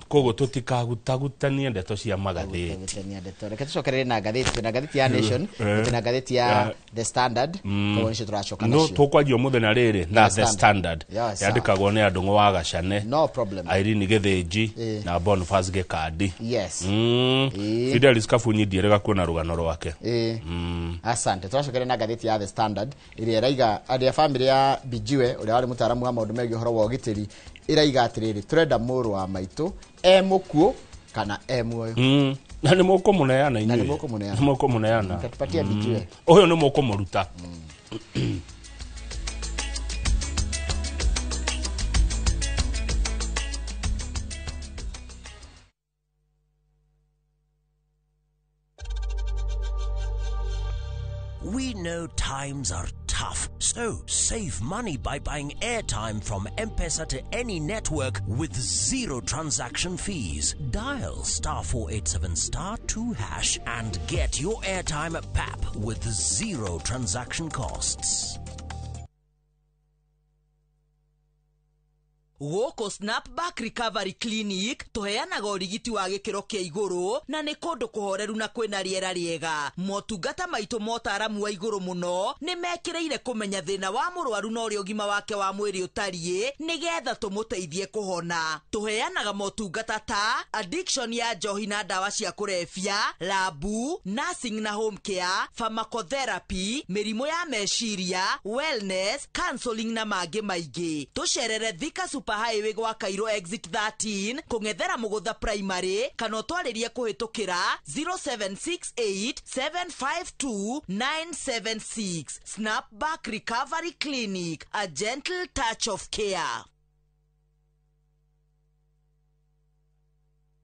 Koguo tũtikagutagutanie ndeto cia magathĩti. Kũgutagutania ndeto. Reke tũcokerere na ngathĩti. Twĩna ngathĩti ya Nation, twĩna ngathĩti ya The Standard. Koguo nĩcio tũracoka No nacio. tũkwanjia ũmũthĩ na rĩrĩ na The The Standard. Yes, Yandĩkagwo nĩ Andũng'ũ wa Gacane, No problem. Irene Gĩthĩnji na Boniface Gĩkandi. Yes. Fidelis Kabunyi ndiĩrĩga kuona rũgano rwake. Asante. Tũracokeria na ngathĩti ya The Standard ĩrĩa ĩraiga arĩa famĩlĩ ya Bijiwe ũrĩa warĩ mũtaaramu wa maũndũ megiĩ ũhoro wa ũgitĩri ĩraiga atĩrĩrĩ, tũrenda mũrũ wa maitũ e mũkuũ kana e muoyo. Na nĩ mũkũmũneana Na inyuĩ. nĩ mũkũmũneana. Nĩ mũkũmũneana. Mtatupatia Bijiwe. Ũyũ nĩ mũkũmũruta. We know times are tough, so save money by buying airtime from M-Pesa to any network with zero transaction fees. Dial *487*2# and get your airtime at PAP with zero transaction costs. Gũkũ Snapback Recovery Clinic tũheanaga ũrigiti wa gĩkĩro kĩa igũrũ na nĩ kũndũ kũhoreru na kwĩna rĩera rĩega. Motungata maitũ motaramu wa igũrũ mũno nĩ mekĩrĩire kũmenya thĩna wa mũrwaru na ũrĩa ũgima wake wa mwĩrĩ ũtariĩ nĩgetha tũmũteithie kũhona. Tũheanaga motungata ta addiction ya njohi na ndawa cia kũrebia, labu, nursing na home care, pharmacotherapy, mĩrimũ ya meciria, wellness, counseling na mangĩ maingĩ. Tũcerere Thika Super Highway gwa Cairo exit 13 kũng'ethera Mũgũtha Primary kana ũtwarĩrie kũhĩtũkĩra 0768 752 976. Snapback Recovery Clinic, a gentle touch of care.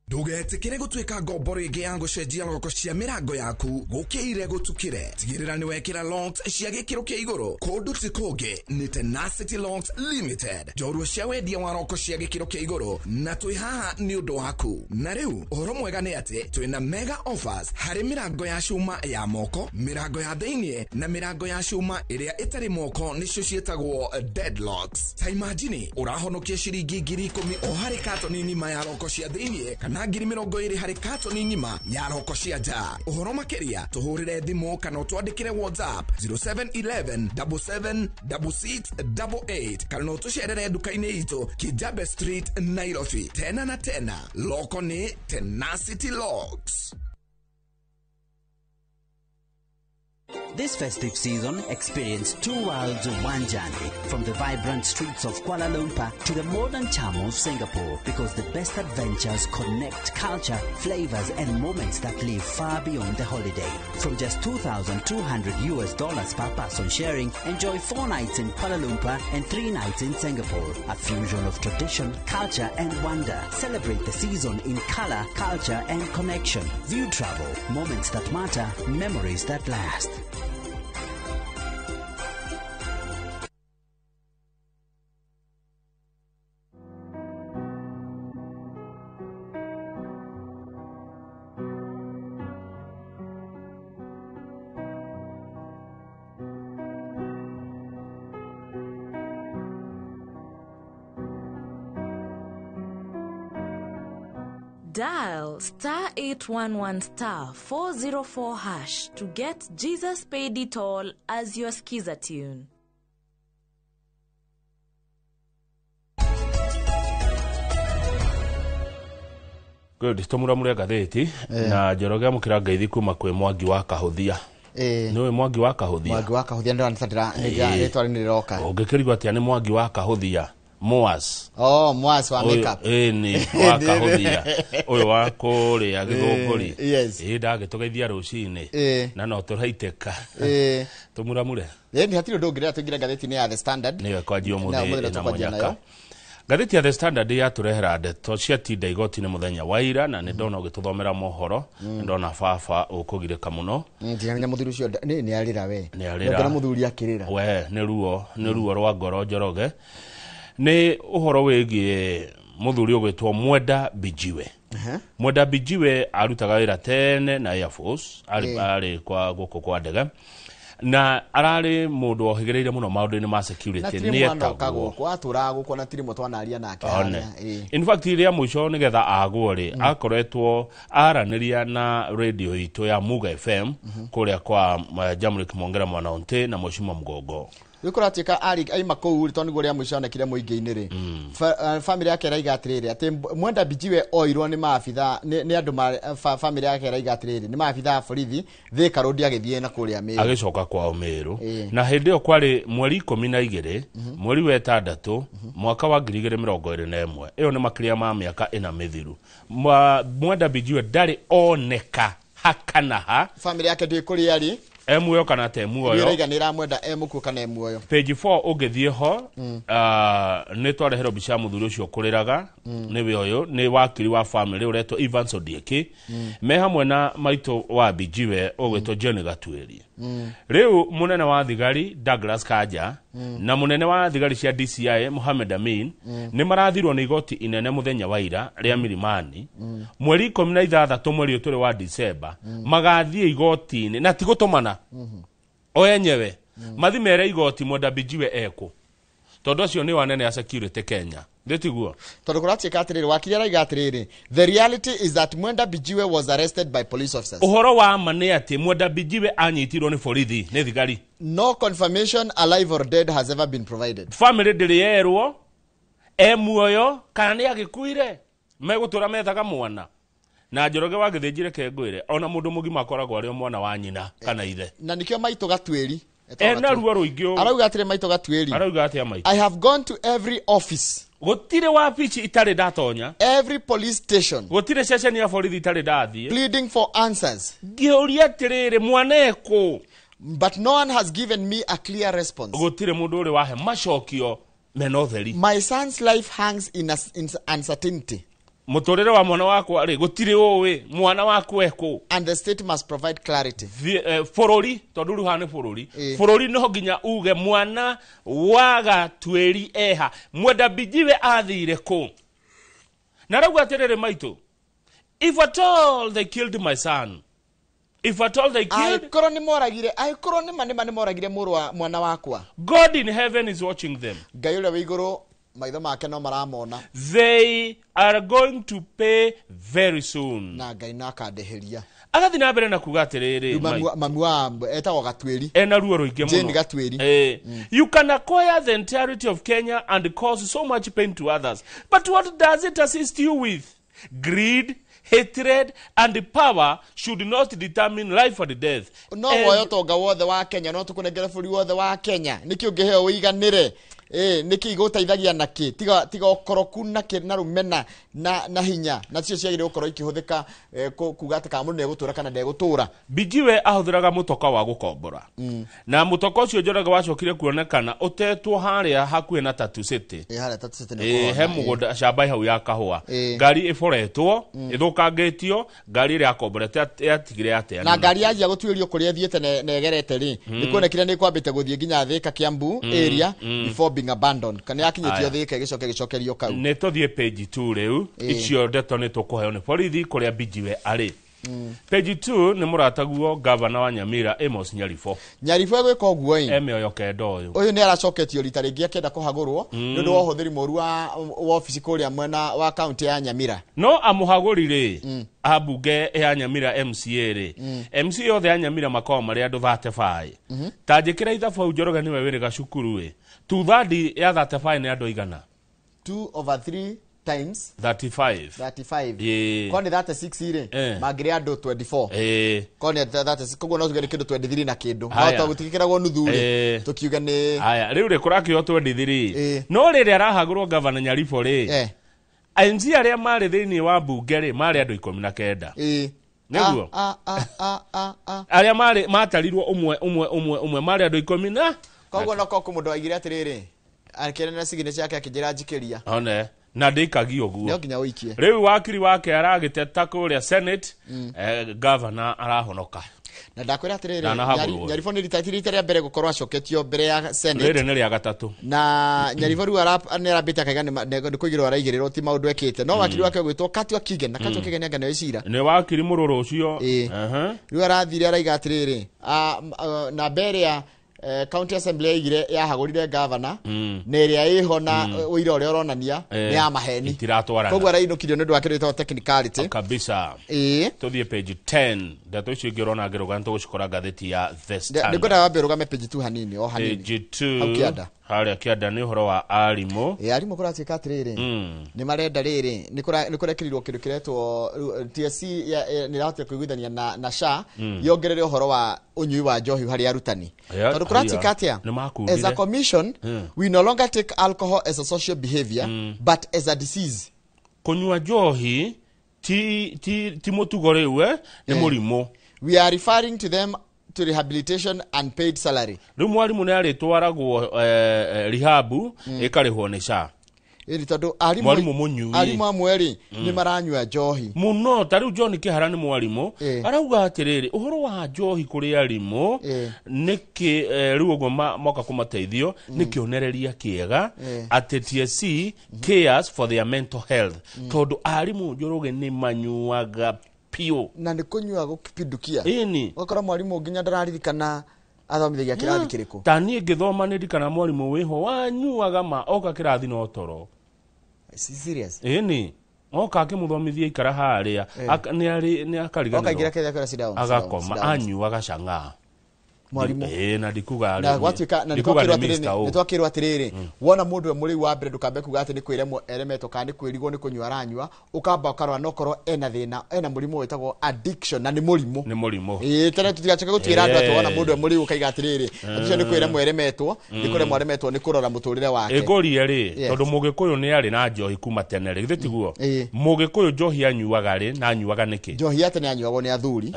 Ndũgetĩkĩre gũtuĩka ngombo rĩngĩ ya gũcenjia loko cia mĩrango yaku gũkĩire gũtukĩre. Tigĩrĩra nĩ wekĩra locks cia gĩkĩro kĩa igũrũ. Kũndũ ti kũngĩ nĩ Tenacity Locks Limited, njorua cia wendia wa roko cia gĩkĩro kĩa igũrũ, na twĩ haha nĩ ũndũ waku. Na rĩu ũhoro mwega nĩ atĩ twĩna mega offers harĩ mĩrango ya cuma ya moko, mĩrango ya thĩiniĩ na mĩrango ya cuma ĩrĩa ĩtarĩ moko, nĩcio ciĩtagwo deadlocks. Ta imagine ũrahonokia ciringi 10,000 o harĩ katoni ng'ima ya roko cia thĩiniĩ kana 20,000 harĩ katoni ng'ima ya roko cia nja. Ũhoro makĩria tũhũrĩre thimũ kana ũtwandĩkĩre WhatsApp 0711 77 66 88 kana ũtũcerere nduka-inĩ itũ Kijabe Street, Nairobi. Tena na tena, loko nĩ Tenacity Locks. This festive season, experience two worlds, one journey. From the vibrant streets of Kuala Lumpur to the modern charm of Singapore, because the best adventures connect culture, flavors, and moments that live far beyond the holiday. From just $2,200 US per person sharing, enjoy 4 nights in Kuala Lumpur and 3 nights in Singapore. A fusion of tradition, culture, and wonder. Celebrate the season in color, culture, and connection. View Travel, moments that matter, memories that last. Dial star 811 star 404 hash to get Jesus Paid It All as your Skiza tune. Good, tumuramure ngathĩti na Njoroge amũkĩra ngeithi kuma kwĩ Mwangi wa Kahũthia. Nĩũĩ Mwangi wa Kahũthia? Mwangi wa Kahũthia ndĩra rĩtwa nĩ rĩroka. Ũngĩkĩrigwo atĩa nĩ Mwangi wa Kahũthia? Moas. Oh, Moas wa makeup. Ĩni, wa Kahũthia. Ũyũ wa kũrĩa Gĩthũngũri. Yes. Ĩ ndagĩtũgeithia rũcinĩ. Na no tũraitĩka. Tũmuramure. Ĩ hatirĩ ũndũ ũngĩrĩa tũingĩre ngathĩti-inĩ ya The Standard. Nĩyo ĩkwanjia ũmũthĩ na mũnyaka. Ngathĩti ya The Standard yatũrehera ndeto ciatinda igoti-inĩ mũthenya wa ira na nĩ ndona ũgĩtũthomera mohoro, nĩ ndona baba ũkũgirĩka mũno. Ndiramenya mũthuri ũcio nĩ arĩra we. Nĩ arĩra. Ndona mũthuri akĩrĩra. We nĩ ruo rwa ngoro Njoroge. Nĩ ũhoro wĩgiĩ mũthuri ũgwĩtwo Mwenda Bijiwe. Mwenda Bijiwe arutaga wĩra tene na Air Force, arĩ kwa gũkũ kwa ndege. Na ararĩ mũndũ wohĩgĩrĩire mũno maũndũ-inĩ ma security nĩ etagwo atũraga gũkũ na tirĩ twanaria nake. In fact rĩa mũico nĩgetha agwo rĩ akoretwo aranĩria na radio itũ ya Muga FM kũrĩa kwa Jamrick Mwongera Mwanaonte na Mheshimiwa Mgongo. Rĩu kũratuĩka aima kũu rĩ tondũ nĩguo rĩa mũico onekire mũingĩ-inĩ rĩ, famĩlĩ yake ĩraiga atĩrĩrĩ atĩ Mwenda Bijiwe oirwo nĩ maabitha nĩ andũ famĩlĩ yake ĩraiga atĩrĩrĩ nĩ maabitha a borithi Thika Road agĩthiĩ na kũrĩa Meru, agĩcoka kwao Meru. Na hĩndĩ ĩyo kwarĩ mweri 12 mweri wa 6 mwaka wa 2021. Ĩyo nĩ makĩria ma mĩaka 4 mĩthiru. Mwenda Bijiwe ndarĩ oneka hakana ha famĩlĩ yake ndĩ kũrĩa arĩ emuoyo kana te muoyo ĩraiga nĩ ĩramwenda emũkuo kana emuoyo. Page 4 ũngĩthiĩ ho nĩ twareherwo mbica ya mũthuri ũcio ũkũrĩraga nĩwe ũyũ nĩ wakiri wa family ũretwo Evans Odieki me hamwe na maitũ wa Bijiwe ũgwĩtwo John Gatuĩri. Rĩu mũnene wa thigari Douglas Kanja na mũnene wa thigari cia DCI Mohamed Amin nĩ marathirwo nĩ igoti inene mũthenya wa ira rĩa Milimani mweri 16 mweri ũtũrĩ wa December magathiĩ igoti-inĩ na ti gũtũmana o enyewe mathi mere igoti Mwenda Bijiwe ekũ tondũ acio nĩ anene a security Kenya. Ndĩtiguo tondũ kũratuĩka atĩrĩrĩ wakiri araiga atĩrĩrĩ the reality is that Mwenda Bijiwe was arrested by police officers. Ũhoro wa ma nĩ atĩ Mwenda Bijiwe anyitirwo nĩ borithi nĩ thigari. No confirmation alive or dead has ever been provided. Family ndĩrĩ yerwo e muoyo kana nĩ agĩkuire megũtũra methaga mwana. Na Njoroge wa Gĩthĩnji reke ngwĩre ona mũndũ mũgima akoragwo arĩ o mwana wa nyina kana ithe. Na nĩkĩo maitũ Gatuĩri ena ruo rũingĩ arauga atĩrĩ maitũ Gatuĩri arauga atĩa maitũ I have gone to every office. Gũtirĩ wabici itarĩ ndatonya. Every police station. Gũtirĩ ceceni ya borithi itarĩ ndathiĩ. Pleading for answers. Ngĩũria atĩrĩrĩ mwana ekũ. But no one has given me a clear response. Gũtirĩ mũndũ ũrĩ wahe macokio mena ũtheri. My son's life hangs in uncertainty. Mũtũrĩre wa mwana wakwa rĩ gũtirĩ ũĩ mwana waku ekũ. And the state must provide clarity. Bũrũri tondũ rĩu haha nĩ bũrũri. Bũrũri no nginya uge mwana wa Gatuĩri eha. Mwenda Bijiwe athire kũ. Na rauga atĩrĩrĩ maitũ, if at all they killed my son, if at all they killed, angĩkorwo nĩ moragire, angĩkorwo nĩ moragire mũrũ wa mwana wakwa, God in heaven is watching them. Ngai ũrĩa wĩ igũrũ maitho make no maramona. They are going to pay very soon. Na Ngai no akandĩhĩria. Agathiĩ na mbere na kuga atĩrĩrĩ, mami wa etagwo Gatuĩri ena ruo rũingĩ mũno. Jane Gatuĩri. You can acquire the entirety of Kenya and cause so much pain to others, but what does it assist you with? Greed, hatred and power should not determine life or death. No woyo tonga wothe wa Kenya no tukunengere bũrũri wothe wa Kenya nĩkĩ ũngĩheo ũiganĩre nĩkĩ igũteithagia nakĩ tiga ũkoroku na rũmena na hinya na cio ciagĩrĩirwo gũkorwo ikĩhũthĩka kuga atĩ kana mũndũ nĩegũtũra kana ndegũtũra. Bijiwe ahũthĩraga mũtoka wa gũkombora na mũtoka ũcio Njoroge wacokire kuonekana ũtetwo harĩa hakuhĩ na Tatu City. Harĩa Tatu City nĩ he mũgũnda camba hau ya kahũa ngari ĩboretwo ĩthũkangĩtio ngari ĩrĩa yakomborete yatigire atĩa na ngari yanjia gũtuĩrio kũrĩa ĩthiĩte na ĩgerete rĩ nĩ kuonekire nĩ kwambĩte gũthiĩ nginya Thika Kiambu area before being abandoned kana yakinyĩtio Thika ĩgĩcoka ĩgĩcokerio kau. Nĩ tũthiĩ page 2 rĩu icio ndeto nĩ tũkũheo nĩ borithi kũrĩa Bijiwe arĩ. Page 2 nĩ mũrataguo gavana wa Nyamira Amos Nyaribo. Nyaribo egwĩka ũguo ĩ. E mĩoyo kenda ũyũ. Ũyũ nĩ aracoketio rita rĩngĩ akĩenda kũhagũrwo nĩ ũndũ wa ũhũthĩri mũru wa wabici kũrĩa mwena wa kaunti ya Nyamira. No amũhagũri rĩ, ambunge ya Nyamira MCA rĩ, MCA othe a Nyamira makoragwo marĩ andũ 35. Ta njĩkĩra ithabu hau Njoroge nĩwe wĩrĩga cukuru ĩ. Two-third ya 35 nĩ andũ aigana? 2 over 3 times 35. 35. Ĩĩ. Korwo nĩ 36 rĩ, mangĩrĩ andũ 24. Korwo nĩ 36, koguo no tuge nĩ kĩndũ 23 na kĩndũ. Haya. No tũtigĩkĩragwo nuthu rĩ, tũkiuge nĩ Haya, rĩu rĩ kũrakĩo 23. No rĩrĩa arahagũrwo gavana Nyaribo rĩ, MC arĩa marĩ thĩinĩ wa mbunge rĩ, marĩ andũ 19. Nĩguo? Arĩa marĩ matarirwo ũmwe ũmwe ũmwe ũmwe marĩ andũ 10 na Koguo no korwo mũndũ aigire atĩrĩrĩ, akĩrena signature yake akĩnjĩra njikĩria. One, na ndĩikagia ũguo. No nginya ũikie. Rĩu wakiri wake aragĩteta kũrĩa Senate, gavana arahonoka. Na ndakwĩra atĩrĩrĩ, Ndanahagũrwo. Nyaribo nĩ rita rĩa mbere gũkorwo acoketio mbere ya Senate. Rĩrĩ nĩ rĩa gatatũ. Na Nyaribo rĩu nĩ arambĩte akaiga nĩ kũigĩrĩrwo araigĩrĩrwo ti maũndũ ekĩte. No wakiri wake ũgwĩtwo Katwa Kigen, na Katwa Kigen anga nĩwe cira. Nĩ wakiri mũrũrũ ũcio. Rĩu arathire araiga atĩrĩrĩ, na mbere ya County Assembly yaigire yahagũrire gavana na ĩrĩa ĩho na ũira ũrĩa ũronania nĩ ya maheni. Itiratwarana. Koguo arainũkirio nĩ ũndũ wa kĩndũ gĩtagwo technicality. Kabisa. Tũthiĩ page 10. Ndeto icio ingĩ ũrona ngĩrũga nĩtũgũcikora ngathĩti ya The Standard. Nĩngwenda wambe ũrũgame page 2 hanini, o hanini. Page 2. Hau kĩanda. Harĩa kĩanda nĩ ũhoro wa arimũ. Arimũ kũratuĩka atĩrĩrĩ, nĩ marenda rĩrĩ, nĩ kũrekĩrirwo kĩndũ kĩretwo TSC nĩ ĩrahotire kũiguithania na SHA yongerere ũhoro wa ũnyui wa njohi harĩ arutani. Tondũ kũratuĩka atĩa? Nĩ makundire. As a commission, we no longer take alcohol as a social behavior, but as a disease. Kũnyua njohi ti mũtugo rĩu, nĩ mũrimũ. We are referring to them to rehabilitation and paid salary. Rĩu mwarimũ nĩ arĩtwaragwo rehabu ĩkarĩhwo nĩ SHA. Ĩni tondũ Mwarimũ mũnyui. arimũ amwe rĩ, nĩ maranyua njohi. Mũno, ta rĩu John Kĩhara nĩ mwarimũ, arauga atĩrĩrĩ, ũhoro wa njohi kũrĩ arimũ, nĩkĩ rĩu ũguo moka kũmateithio, nĩ kĩonereria kĩega atĩ TSC cares for their mental health. Tondũ arimũ Njoroge nĩ manyuaga piũ. Na nĩ kũnyua gũkĩpindukia. Ĩni. Ũgakora mwarimũ nginya ndararirikana athomithagia kĩrathi kĩrĩkũ. Ta niĩ ngĩthoma nĩ ndirikana mwarimũ wĩho wanyuaga ma oka kĩrathi no toro. Serious? Ĩni. Oka akĩmũthomithia ikara harĩa, nĩ akariganĩrwo. Oka aingĩra kĩrathi akwĩra sit down, sit down, Agakoma, sit down. anyuaga cang'aa. Mwarimũ. Na ndikuga Na gwatuĩka, na ndikuga nĩtwakĩrwo nĩ atĩrĩrĩ, Mr. O. nĩtwakĩrwo atĩrĩrĩ, wona mũndũ e mũrĩu wa mbere ndũkambe kuga atĩ nĩ kwĩremwo eremetwo kana nĩ kwĩrigwo nĩ kũnyua aranyua, ũkamba ũkarora no korwo ena thĩna, ena mũrimũ wĩtagwo addiction, na nĩ mũrimũ. Nĩ mũrimũ. Tene tũtigacoke gũtuĩra andũ atĩ wona mũndũ e mũrĩu ũkaiga atĩrĩrĩ, atĩ ũcio nĩ kwĩremwo eremetwo, nĩ kũremwo aremetwo nĩ kũrora mũtũrĩre wake. Ĩngũrie rĩ, tondũ Mũgĩkũyũ nĩ arĩ na njohi kuma tene rĩ, githĩ tiguo? Mũgĩkũyũ njohi anyuaga rĩ, na anyuaga nĩkĩ? Njohi ya tene anyuagwo nĩ athuri.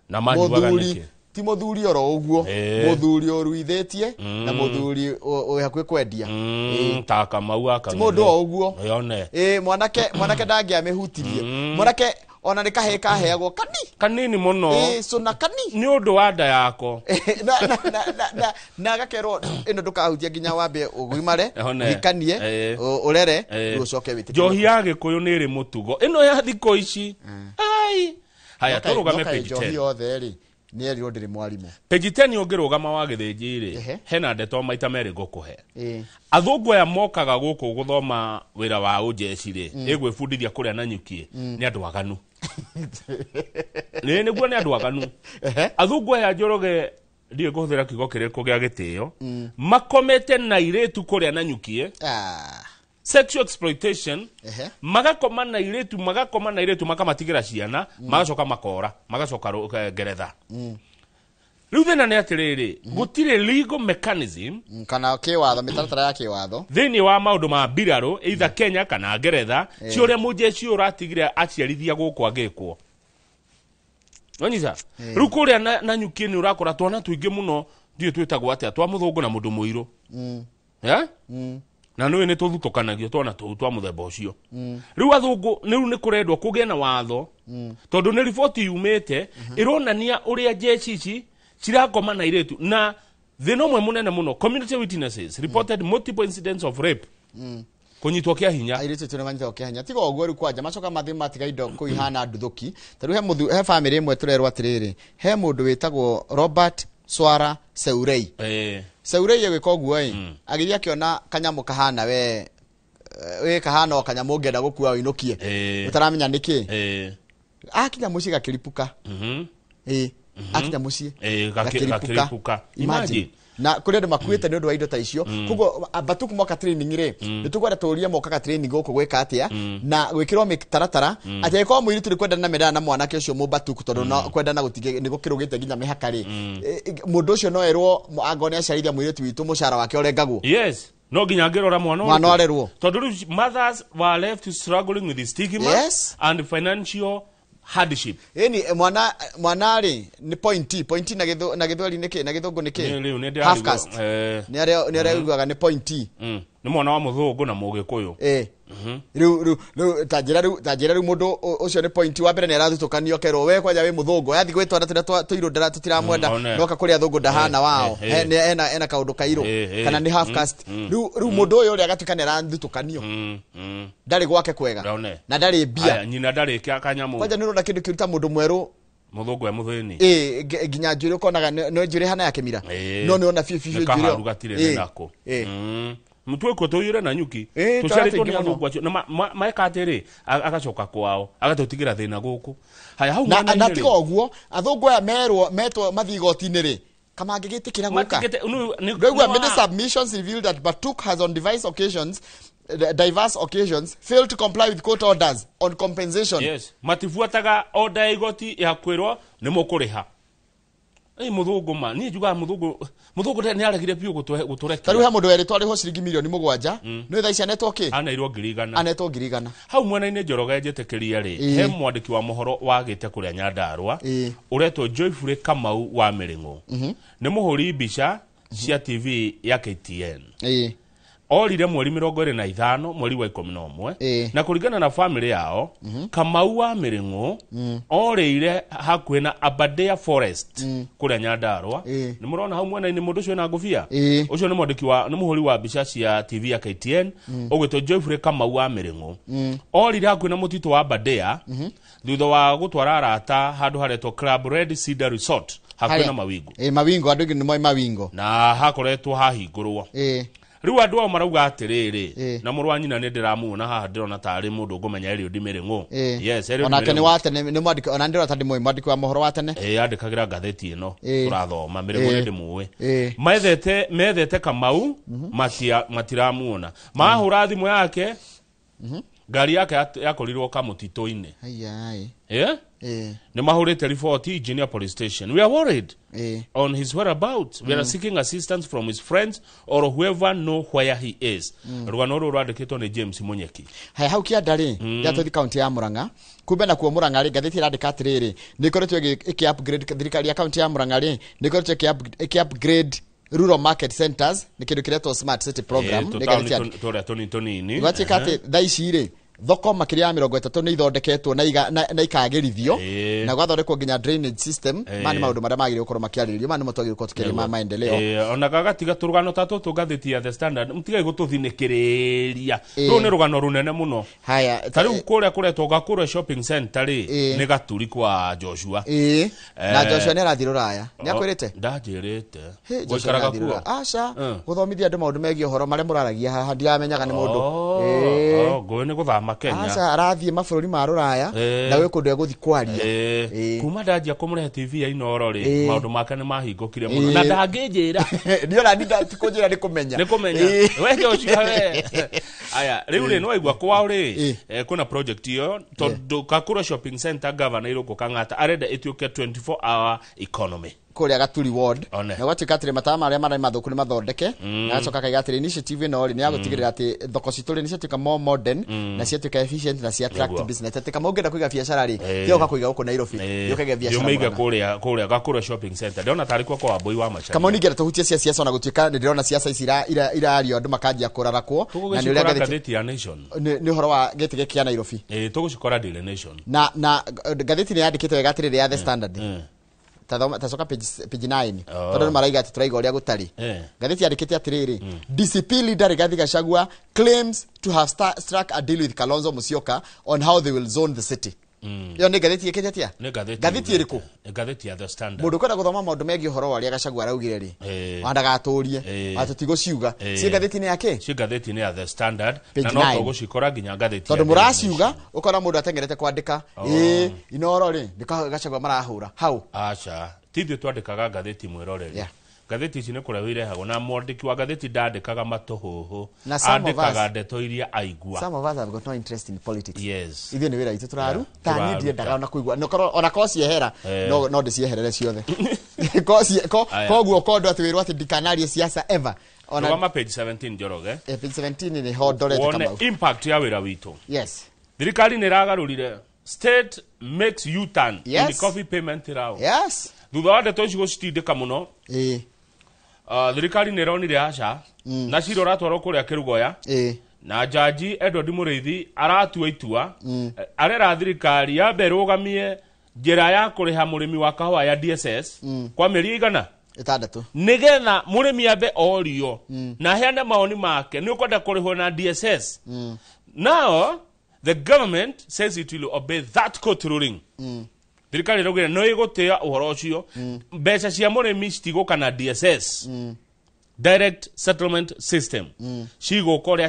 Na manyuaga nĩkĩ? Ti mũthuri oro ũguo, mũthuri ũruithĩtie na mũthuri wĩ hakuhĩ kwendia. Ta Kamau aka Ti mũndũ o ũguo. Yone. Mwanake ndangĩamĩhutirie. Mwanake ona nĩ kahĩĩ kaheagwo kani. Kanini mũno. Cũna kani. Nĩ ũndũ wa nda yako. Na gakerwo ĩno ndũkahutie nginya wambe ũgimare, One. ũhikanie, ũrere, rĩu ũcoke wĩtĩkĩrie. Njohi ya Gĩkũyũ nĩ ĩrĩ mũtugo. Ĩno ya thikũ ici. Ai. Haya, tũrũgame Nokaĩ page njohi 10. yothe rĩ, nĩ erirwo ndĩrĩ mwarimũ. Page 10 ũngĩrũgama wa gĩthĩnji rĩ, hena ndeto maita merĩ ngũkũhe. Athũngũ aya mokaga gũkũ gũthoma wĩra wa ũnjeci rĩ, ĩgwĩbundithia kũrĩa na nyuki, nĩ andũ aganu. Nĩ nĩguo nĩ andũ aganu. Athũngũ aya Njoroge, ndiũĩ ngũhũthĩra kiugo kĩrĩkũ gĩa gĩtĩo, makomete na irĩtu kũrĩa na nyuki, sexual exploitation, magakoma na irĩtu, magakoma na irĩtu, makamatigĩra ciana, magacoka makora, magacoka Ngeretha. Rĩu thĩna nĩ atĩrĩrĩ, gũtirĩ legal mechanism Kana kĩwatho, mĩtaratara ya kĩwatho thĩinĩ wa maũndũ ma mbirarũ, either Kenya kana Ngeretha, ci ũrĩa mũnjeci ũyũ ũratigire aciarithia gũkũ angĩkwo. Wanyita? Rĩu kũrĩa na nyuki nĩ ũrakora twana tũingĩ mũno, ndiũĩ twĩtagwo atĩa, twa mũthũngũ na mũndũ mũirũ. Na nĩũĩ nĩ tũthutũkanagio twana tũu twa mũthemba ũcio. Rĩu athũngũ, rĩu nĩ kũrendwo kũgĩe na watho, tondũ nĩ riboti yumĩte, ĩronania ũrĩa jeshi ici cirakoma na irĩtu. Na thĩna ũmwe mũnene mũno, community witnesses reported multiple incidents of rape. Kũnyitwo kĩa hinya. Airĩtu aitũ nĩ manyitagwo kĩa hinya. Tiga ũguo rĩu kwanja macoka mathiĩ matiga indo kũu ihana nduthũki. Ta rĩu he famĩlĩ ĩmwe tũrerwo atĩrĩrĩ, he mũndũ wĩtagwo Robert Swara Seurei. Seurei agĩka ũguo ĩ, agĩthiĩ akĩona kanyamũ kahana we wĩ kahana o kanyamũ ũngĩenda gũkua ũinũkie. Ũtaramenya nĩkĩ. Akinya mũciĩ gakĩripũka. Akinya mũciĩ gakĩripũka. Imagine. Na kũrĩ andũ makuĩte nĩ ũndũ wa indo ta icio. Koguo Batuku moka training rĩ, nĩ tũkwenda tũrie mokaga training gũkũ gwĩka atĩa na gwĩkĩrwo mĩtaratara atĩ angĩkorwo mũirĩtu nĩ kwendana na mendana na mwanake ũcio mũbatuku tondũ no kwendana gũtingĩ nĩ gũkĩrũgĩte nginya mĩhaka rĩ, mũndũ ũcio no erwo angorwo nĩ aciarithia mũirĩtu witũ mũcara wake ũrengagwo. Yes. No nginya angĩrora mwana Mwana ũrĩkũ. arerwo. Tondũ rĩu mothers were left struggling with the stigma and financial hardship. Ĩni mwana rĩ nĩ pointi, pointi na gĩthũ na gĩthweri nĩ kĩ, na gĩthũngũ nĩ kĩ? Nĩ rĩu nĩ Half ndĩrarigwo, caste. Nĩ arĩa nĩ arĩa ũiguaga nĩ pointi. Nĩ mwana wa mũthũngũ na mũgĩkũyũ. Rĩu rĩu rĩu ta njĩra rĩu ta njĩra rĩu mũndũ ũcio nĩ pointi wa mbere nĩ arathutũkanio kerwo we kwanja wĩ mũthũngũ yathiĩ gwĩ twana tũrĩa tũirũ ndara tũtiramwenda noka kũrĩa athũngũ ndahana wao. Hena hena kaũndũ kairũ kana nĩ half caste. Rĩu rĩu mũndũ ũyũ ũrĩa agatuĩka nĩ arathutũkanio. Ndarĩ gwake kwega. Na ndarĩ mbia. Aya, nyina ndarĩ kanyamũ. Kwanja nĩ ũrona kĩndũ kĩruta mũndũ mwerũ Mũthũngũ e mũthĩni. Nginya njuĩrĩ ũkonaga no njuĩrĩ hana ya kĩmira. No nĩ ona biũ biũ Nĩ njuĩrĩ. kaharu gatirĩ nĩ nako. Mtuĩkwo tũiyũre na nyuki. Tũciarĩtwo nĩ Tũrateithio athũngũ acio. Na meka atĩrĩ, agacoka kwao, agatũtigĩra thĩna gũkũ. Haya, hau Na mwena-inĩ na rĩ. tiga ũguo, athũngũ aya merwo metwo mathiĩ igoti-inĩ rĩ, kamangĩgĩtĩkĩra gũka. Matingĩte- Ndũraigua nĩ many wa- submissions revealed that Batuk has on diverse occasions, diverse occasions failed to comply with court orders on compensation. Yes, matibuataga order ya igoti ya kwĩrwo nĩ mũkũrĩha. Ĩ mũthũngũ ma, niĩ njugaga mũthũngũ, mũthũngũ nĩ aregire biũ gũtũrekia. Ta rĩu he mũndũ werĩtwo arĩhwo ciringi mirioni 7, nĩ thaa ici anetwo kĩ? Aneirwo ngiri igana. Anetwo ngiri igana. Hau mwena-inĩ Njoroge njĩtĩkĩrie rĩ, he mwandĩki wa mohoro wagĩte kũrĩa Nyandarũa, ũretwo Joyfully Kamau wa Mĩrĩng'ũ. Nĩ mũhũri mbica cia TV ya KTN. Orire mweri 25 mweri wa 11 na kũringana na family yao Kamau wa Mĩrĩng'ũ orĩire hakuhĩ na Aberdare Forest kũrĩa Nyandarũa. Nĩ mũrona hau mwena-inĩ mũndũ ũcio wĩna ngũbia? Ũcio nĩ mwandĩki wa, nĩ mũhũri wa mbica cia TV ya KTN ũgwĩtwo Joyfully Kamau wa Mĩrĩng'ũ. Orire hakuhĩ na mũtitũ wa Aberdare thutha wa gũtwara arata handũ haretwo Club Red Cedar Resort hakuhĩ na Mawingu. Mawingu, andũ aingĩ nĩ moĩ Mawingu. Na hakoretwo hahingũrwo. Rĩu andũ ao marauga atĩrĩrĩ, na mũrũ wa nyina nĩ ndĩramuona haha ndĩrona tarĩ mũndũ ngũmenya Eliud Mĩrĩng'ũ. Yes, Eliud Onake nĩ Mĩrĩng'ũ. wa tene, nĩ mwandĩki, ona ndĩrona ta ndĩmũĩ, mwandĩki wa mohoro wa tene. Andĩkagĩra ngathĩti ĩno tũrathoma, Mĩrĩng'ũ nĩ ndĩmũĩ. Methete Kamau, matiramuona. Mahũra thimũ yake, ngari yake yakorirwo kamũtitũ-inĩ. Ai, Nĩ mahũrĩte riboti Engineer Police Station. We are worried on his whereabouts. We are seeking assistance from his friends or whoever know where he is. Rũgano rũrũ rwandĩkĩtwo nĩ James Munyeki. Haya, hau kĩanda rĩ, yatũthi kaunti ya Murang'a. Kumbe nakuo Murang'a rĩ, ngathĩti ĩrandĩka atĩrĩrĩ, nĩ ĩkoretwo ĩkĩ upgrade thirikari ya kaunti ya Murang'a rĩ, nĩ ĩkoretwo ĩkĩ upgrade rural market centers, nĩ kĩndũ kĩretwo smart city program. Nĩ Tũtaũni ngathĩti yandĩkĩtwo. tũrĩa tũnini tũnini. Gwatuĩka atĩ thaa ici rĩ, thoko makĩria ya 30 nĩ ithondeketwo na ikagĩrithio, na gwathondekwo nginya drainage system. Maya nĩ maũndũ marĩa magĩrĩirwo gũkorwo makĩarĩrĩrio, maya nĩmo twagĩrĩirwo gũkorwo tũkĩaria ma maendeleo. Ona gagatiga tũrũgano ta tũtũ ngathĩti ya The Standard, mũtigai gũtũthinĩkĩrĩria. Rũu nĩ rũgano rũnene mũno. Haya, ta rĩu kũrĩa kũretwo Gakũrwe shopping center rĩ, nĩ gaturi kwa Joshua. Na Joshua nĩ arathiĩ rũraya. Nĩ akwĩrĩte? Ndanjĩrĩte. Hĩ, Joshua Gũikaraga nĩ arathiĩ kuo? rũraya. Aca, gũthomithia andũ maũndũ megiĩ ũhoro marĩa mũraragia haha, ndiramenyaga nĩ mũndũ. Ngũĩ nĩ gũthama Kenya. Aca, arathiĩ mabũrũri ma rũraya, na gwĩ kũndũ egũthiĩ kwaria. Kuma ndanjia kũmũrehe TV ya Inooro rĩ, maũndũ make nĩ mahingũkire mũno. Na ndangĩnjĩra. Nĩ ona tikũnjĩra nĩ kũmenya. Nĩ kũmenya. We Joshua we. Aya, rĩu rĩ, nĩ waigua kwao rĩ, kwĩna project ĩyo, tondũ Gakũrwe shopping center governor Irũngũ Kang'ata arenda ĩtuĩke 24 hour economy. Kũrĩa Gaturi ward. One. Na gwatuĩka atĩrĩ, matawa marĩa marĩ mathũku nĩ mathondeke. Na agacoka akaiga atĩrĩ, initiative ĩno rĩ, nĩ ya gũtigĩrĩra atĩ thoko citũ rĩ, nĩ ciatuĩka more modern, na ciatuĩka efficient, na cia attract business. Atĩ kama ũngĩenda kũiga biacara rĩ, tiga ũka kũiga gũkũ Nairobi, ũkaiga biacara Ndĩũmĩige Murang'a. kũrĩa Gakũrwe shopping center. Ndĩrona tarĩ kuo kwa Wambui wa Macharia. Kamau ningĩenda tũhutie cia siasa, ona gũtuĩka nĩ ndĩrona siasa ici irario andũ makanjia kũrarakwo. Na nĩ ũrĩa Tũgũgĩcikora ngathĩti ngathĩti ya Nation. Nĩ ũhoro wa gĩtĩ gĩkĩ kĩa Nairobi. Tũgũcikora Daily Nation. Na ngathĩti nĩ yandĩkĩte wega atĩrĩrĩ ya The Standard. Tacoka page 9 tondu nĩ maraiga atĩ tũraiga ũrĩa gũtarĩ. Ngathĩti yandĩkĩte atĩrĩrĩ, DCP leader Rigathi Gachagua claims to have struck a deal with Kalonzo Musyoka on how they will zone the city. Ĩyo nĩ ngathĩti ĩkĩte atĩa? Nĩ ngathĩti. Ngathĩti ĩrĩkũ? Ngathĩti ya The Standard. Mũndũ ũkwenda gũthoma maũndũ megiĩ ũhoro wa ũrĩa Gachagua araugire rĩ, wandagaatũrie atũtigũciuga ciĩ ngathĩti-inĩ ya kĩ? Ciĩ ngathĩti-inĩ ya The Standard na no tũgũcikora nginya ngathĩti tondũ mũraciuga ũkona mũndũ atengerete kwandĩka ĩĩ Inooro rĩ nĩ Gachagua marahũra hau. Aca, ti ithuĩ twandĩkaga ngathĩti mwĩroreri. Ngathĩti ici nĩ kũrehwo irehagwo na mwandĩki wa ngathĩti ndandĩkaga matũhũhũ, andĩkaga ndeto iria aigua. Some of us have got no interest in politics. Yes. Ithuĩ nĩ wĩra witũ tũraru ta niĩ ndiendaga ona kũigua ona korwo ciehera no ndĩcieherere ciothe. Koguo kondo atĩ wĩrwo atĩ ndikanarie siasa ever. Ona rũgama page 17 Njoroge. Page 17 nĩ ho ndorete Kamau. Wone impact ya wĩra witũ. Yes. Thirikari nĩ ĩragarũrire state makes U-turn in the coffee payment round. Yes. Thutha wa ndeto ici gũcitindĩka mũno, thirikari nĩ ĩronire aca na cira ũratwarwo kũrĩa Kĩrũgoya na jaji Edward Mũrĩithi aratua itua, arera thirikari yambe ĩrũgamie njĩra ya kũrĩha mũrĩmi wa kahũa ya DSS kwa mĩeri igana 6 nĩgetha mũrĩmi ambe orio na aheane maoni make nĩ ũkwenda kũrĩhwo na DSS. Now the government says it will obey that court ruling. Thirikari ĩraugire no ĩgũtĩa ũhoro ũcio, mbeca cia mũrĩmi citigũka na DSS, direct settlement system, cigũka ũrĩa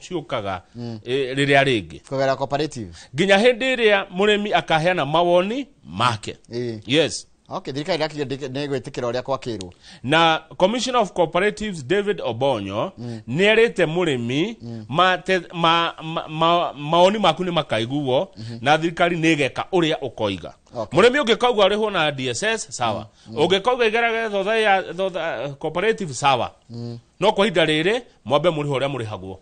ciũkaga rĩrĩa rĩngĩ kũgerera cooperative nginya hĩndĩ ĩrĩa mũrĩmi akaheana mawoni make. Yes. Okay, thirikari ĩrakiuga nĩ ĩgwĩtĩkĩra ũrĩa kwakĩrwo. Na Commissioner of Cooperatives David Obonyo nĩ erĩte mũrĩmi maoni maku nĩ makaiguo na thirikari nĩ ĩgeka ũrĩa ũkoiga. Mũrĩmi ũngĩkauga ũrĩhwo na DSS sawa, ũngĩkauga igerage thotha ya thotha cooperative sawa, no kwa ihinda rĩrĩ mwambe mũrĩho ũrĩa mũrĩhagwo.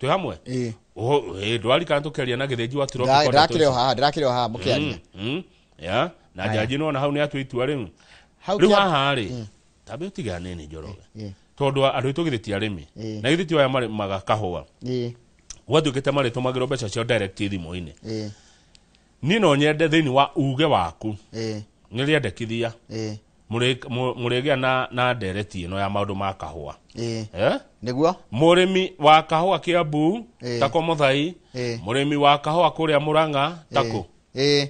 Twĩ hamwe? Ndwarikana tũkĩaria na Gĩthĩnji wa Tropical. Ndĩrakĩrĩ o haha mũkĩaria. Yeah. Na jaji no na hau nĩ atua itua rĩu. Rĩu haha rĩ, tambe ũtigane nini Njoroge. Tondũ andũ aitũ githĩ ti arĩmi. Na githĩ ti aya marĩmaga kahũa. Gwatuĩkĩte marĩtũmagĩrwo mbeca ciao direct thimũ-inĩ. Niĩ no nyende thĩinĩ wa uge waku. Nĩ rĩendekithia. Mũrĩgĩa na ndereti ĩno ya maũndũ ma kahũa. Nĩguo? Mũrĩmi wa kahũa Kiambu tako Mũthai, mũrĩmi wa kahũa kũrĩa Mũrang'a tako.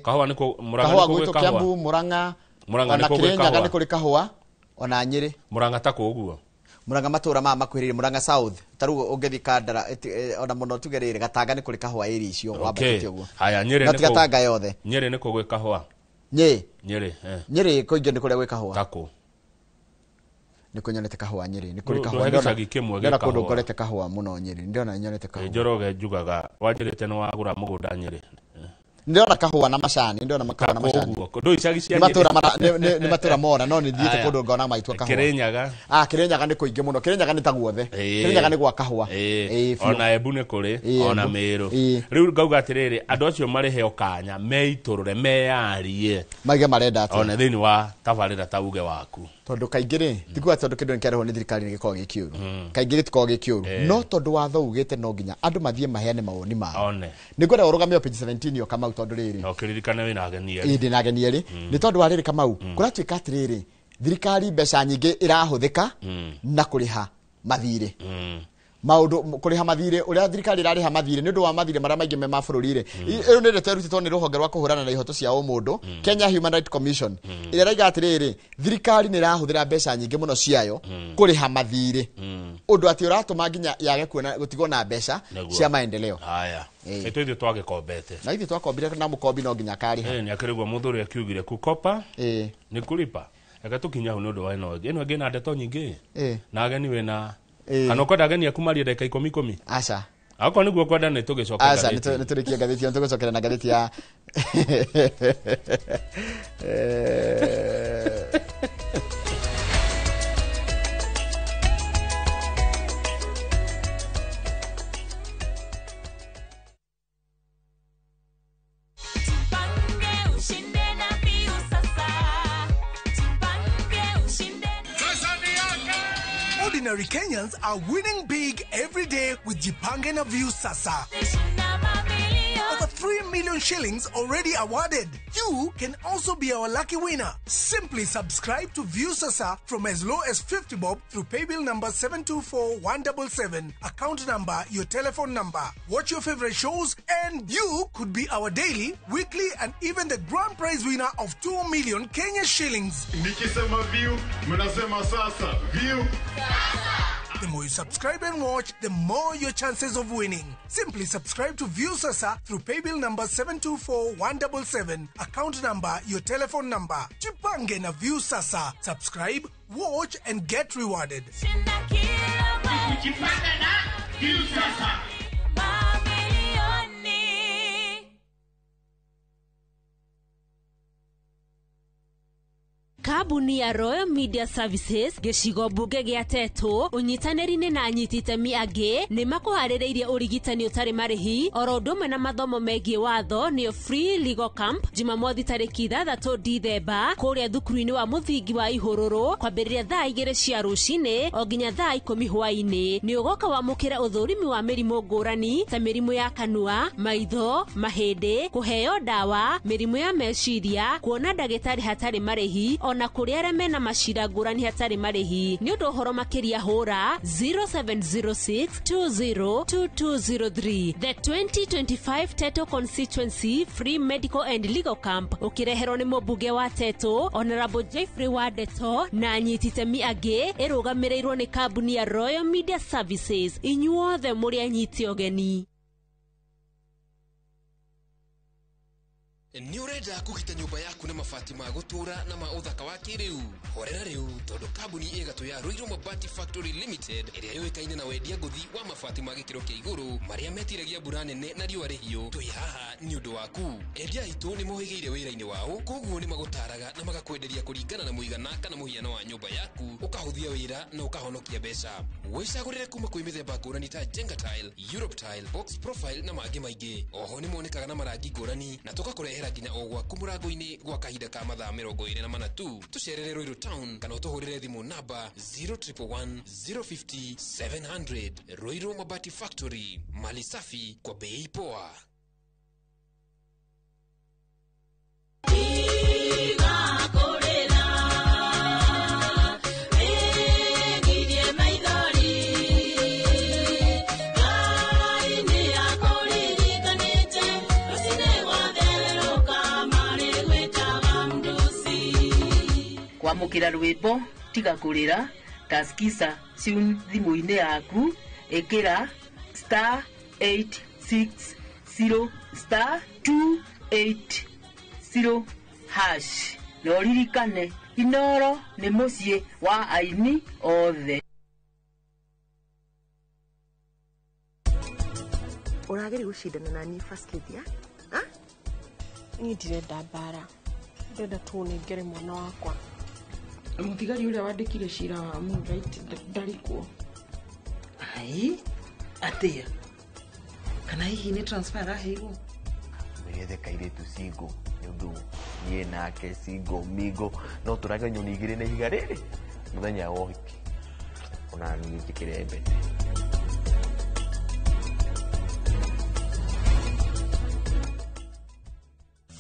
Kahũa nĩ Mũrang'a nĩ kũgwĩ kahũa. Kiambu, Mũrang'a, ona Kĩrĩnyaga nĩ kũrĩ kahũa, ona Nyĩrĩ. Mũrang'a tako ũguo. Mũrang'a matũra maya makuhĩrĩirie, Mũrang'a South. Ta rĩu ũngĩthiĩ Kandara, ona mũno tuge rĩrĩ, Gatanga nĩ kũrĩ kahũa area icio wambatĩte ũguo. Haya, Nyĩrĩ nĩ kũ? Gatanga yothe. Nyĩrĩ nĩ kũgwĩ kahũa. Nyĩrĩ. Nyĩrĩ kũingĩ nĩ kũrĩa gwĩ kahũa. Tako. Nĩ kũnyonete kahũa Nyĩrĩ, nĩ kũrĩ kahũa. Ndĩrona kũndũ ngorete kahũa mũno Nyĩrĩ, ndĩrona nyonete kahũa. Njoroge njugaga wanjĩrĩte nĩ wagũra mũgũnda Nyĩrĩ. Ndĩrona kahũa na macani, ndĩrona kahũa na macani. Ndũ icagi cia Nĩ matũra mora, no nĩ thiĩte kũndũ ngona maitua kahũa. Kĩrĩnyaga. Kĩrĩnyaga nĩ kũingĩ mũno. Kĩrĩnyaga nĩ ta guothe. Kĩrĩnyaga nĩ gwa kahũa. Ona Embu nĩ kũrĩ, ona Mĩrũ. Rĩu ngauga atĩrĩrĩ, andũ acio marĩheo kanya, meitũrũre, meyarie. Maige marenda atĩa. Ona thĩinĩ wa tabarĩra ta uge waku. Tondũ kaingĩ rĩ, ti kuga tondũ kĩndũ nĩkĩarehwo nĩ thirikari nĩ gĩkoragwo gĩ kĩũru. Kaingĩ gĩtikoragwo gĩ kĩũru. No tondũ watho ugĩte no nginya andũ mathiĩ maheane mawoni mao. Nĩ ngwenda ũrũgame o page 17 yo Kamau tondũ rĩrĩ. Na ũkĩririkane wĩna ageni erĩ. Ndĩ na ageni erĩ. Nĩ tondũ wa rĩrĩ Kamau, kũratuĩka atĩrĩrĩ, thirikari mbeca nyingĩ ĩrahũthĩka na kũrĩha mathirĩ. Maũndũ kũrĩha mathirĩ, ũrĩa thirikari ĩrarĩha mathirĩ nĩ ũndũ wa mathirĩ marĩa maingĩ me ma bũrũri rĩ. Ĩyo nĩ ndeto ĩrutĩtwo nĩ rũhonge rwa kũhũrana na ihoto cia ũmũndũ, Kenya Human Rights Commission, ĩrĩa ĩrauga atĩrĩrĩ, thirikari nĩ ĩrahũthĩra mbeca nyingĩ mũno ciayo kũrĩha mathirĩ, ũndũ atĩ ũratũma nginya yage kuona gũtigwo na mbeca cia maendeleo. Haya. Nĩ ithuĩ twagĩkombete. Na ithuĩ twakombire na mũkombi no nginya akarĩha. Nĩ akĩrĩgwo mũthuri akiugire kukopa nĩ kũlipa. Reke tũkinye hau nĩ ũndũ wa ĩno ĩngĩ. Ĩno ĩngĩ na ndeto nyingĩ. Na ageni wĩna kana ũkwenda ageni aku marie ndagĩka 10. Aca. Akorwo nĩguo kwenda nĩ tũgĩcoke ngathĩti. Aca, nĩ tũrĩkie ngathĩti ĩyo, tũgũcokera na ngathĩti ya Ordinary Kenyans are winning big every day with Jipange na Viusasa. Over 3 million shillings already awarded. You can also be our lucky winner. Simply subscribe to Viusasa from as low as 50 bob through paybill number 724177, account number, your telephone number. Watch your favorite shows and you could be our daily, weekly and even the grand prize winner of 2 million Kenya shillings. Nikisema view, mnasema sasa. View. The more you subscribe and watch, the more your chances of winning. Simply subscribe to Viusasa through paybill number 724177, account number, your telephone number. Jipange na Viusasa. Subscribe, watch and get rewarded. Jipange na Viusasa. Kambuni ya Royal Media Services gĩcigo mbunge gĩa Tetu ũnyitanĩri-inĩ na anyiti itemi angĩ nĩ makũharĩrĩirie ũrigitani ũtarĩ marĩhi oro ũndũ ũmwe na mathomo megiĩ watho nĩyo Free Legal Camp Jumamothi tarĩki 6 Dithemba kũrĩa thukuru-inĩ wa mũthingi wa Ihũrũrũ kwambĩrĩria thaa 2 cia rũcinĩ o nginya thaa 10 hwaĩ-inĩ. Nĩ ũgoka wamũkĩra ũthũrimi wa mĩrimũ ngũrani ta mĩrimũ ya kanua, maitho, mahĩndĩ, kũheo ndawa, mĩrimũ ya meciria, kuona ndagĩtarĩ hatarĩ marĩhi ona kũrĩa arĩa mena macira ngũrani hatarĩ marĩhi. Nĩ ũndũ ũhoro makĩria hũra 0706202203. The 2025 Tetu Constituency Free Medical and Legal Camp ũkĩreherwo nĩ mũmbunge wa Tetu Honorable Jeffrey Wandeto na anyiti itemi angĩ, ĩrũgamĩrĩirwo nĩ kambuni ya Royal Media Services. Inyuothe mũrĩ anyiti ũgeni. Nĩ ũrenda kũgita nyũmba yaku na mabati ma gũtũũra na ma ũthaka wa kĩrĩu? Horera rĩu tondũ kambuni ĩgatũ ya Ruiru Mabati Factory Limited ĩrĩa yũĩkaine na wendia ngũthi wa mabati ma gĩkĩro kĩa igũrũ marĩa metiragia mbura nene na riũa rĩhiũ, twĩ haha nĩ ũndũ waku. Endia aitũ nĩ mohĩgĩire wĩra-inĩ wao, koguo nĩ magũtaraga na magakwenderia kũringana na mũigana kana mũhiano wa nyũmba yaku, ũkahũthia wĩra na ũkahonokia mbeca. Wĩcagũrĩre kuma kwĩ mĩthemba ngũrani ta Jenga Tile, Europe Tile, Box Profile na mangĩ maingĩ. Oho nĩ monekaga na marangi ngũrani na tũgakũrehera nginya o gwaku mũrango-inĩ gwa kahinda ka mathaa 24 tu. Tũcerere Ruiru Town kana ũtũhũrĩre thimũ namba 0111 050 700. Ruiru Mabati Factory, mali safi kwa bei poa. Kwamũkĩra rwĩmbo tiga kũrĩra taskisa tune thimũ-inĩ yaku, ĩkĩra star 860 star 280 hash na ũririkane Inoro nĩ mũciĩ wa aini othe. Ũrageria gũcindana na niĩ first lady, ha? Niĩ ndirenda mbara, ndĩrenda tu ũnengere mwana wakwa. Mũthigari ũrĩa wandĩkire cira wa Moonlight ndarĩ kuo. Ai, atĩa? Kana hihi nĩ transfer araheirwo? Nĩgethe kairĩtu single nĩ ũndũ niĩ nake single mingo no tũrage nyoni igĩrĩ na ihiga rĩrĩ mũthenya wa ũhiki ona niĩ njĩkĩre mbete.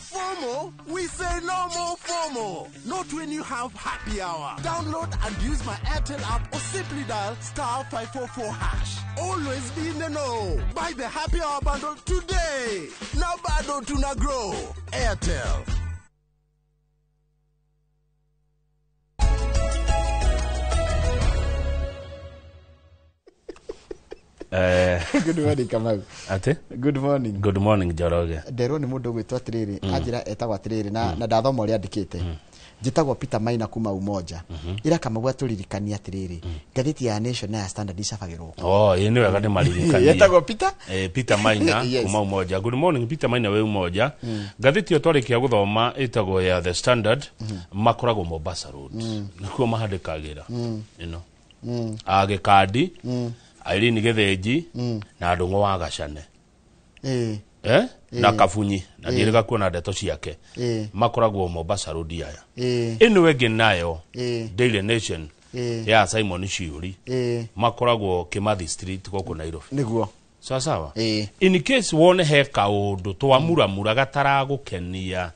FOMO? We say no more FOMO. Not when you have happy hour. Download and use my Airtel app or simply dial star 544 hash. Always be in the know. Buy the happy hour bundle today. Now bado tuna grow. Airtel. Good morning Kamau. Ate? Good morning. Good morning Njoroge. Nderwo nĩ mũndũ ũgwĩtwo atĩrĩrĩ, anjĩra etagwo atĩrĩrĩ na ndathoma ũrĩa andĩkĩte. Njĩtagwo Peter Maina kuma Umoja. Ira Kamau atũririkania atĩrĩrĩ, ngathĩti ya Nation na ya Standard icabagĩrwo. Oh, ĩ nĩ wega nĩ maririkanie. Etagwo Peter? Peter Maina Yes. kuma Umoja. Good morning Peter Maina we Umoja. Ngathĩti ĩyo twarĩkia gũthoma ĩtagwo ya The Standard, makoragwo Mombasa Road. Nĩkuo mahandĩkagĩra. Ĩno. Agĩkandi. Irene Githinji na Ndung'u wa Gacane. Na Kabunyi na ndiĩrĩga kuona ndeto ciake. Makoragwo Mombasa Road aya. Ĩno ĩngĩ nayo Daily Nation ya Simon Shiuri makoragwo Kimathi Street gũkũ Nairobi. Nĩguo. Sawa sawa. In case wone he kaundu twamuramura gataragukenia,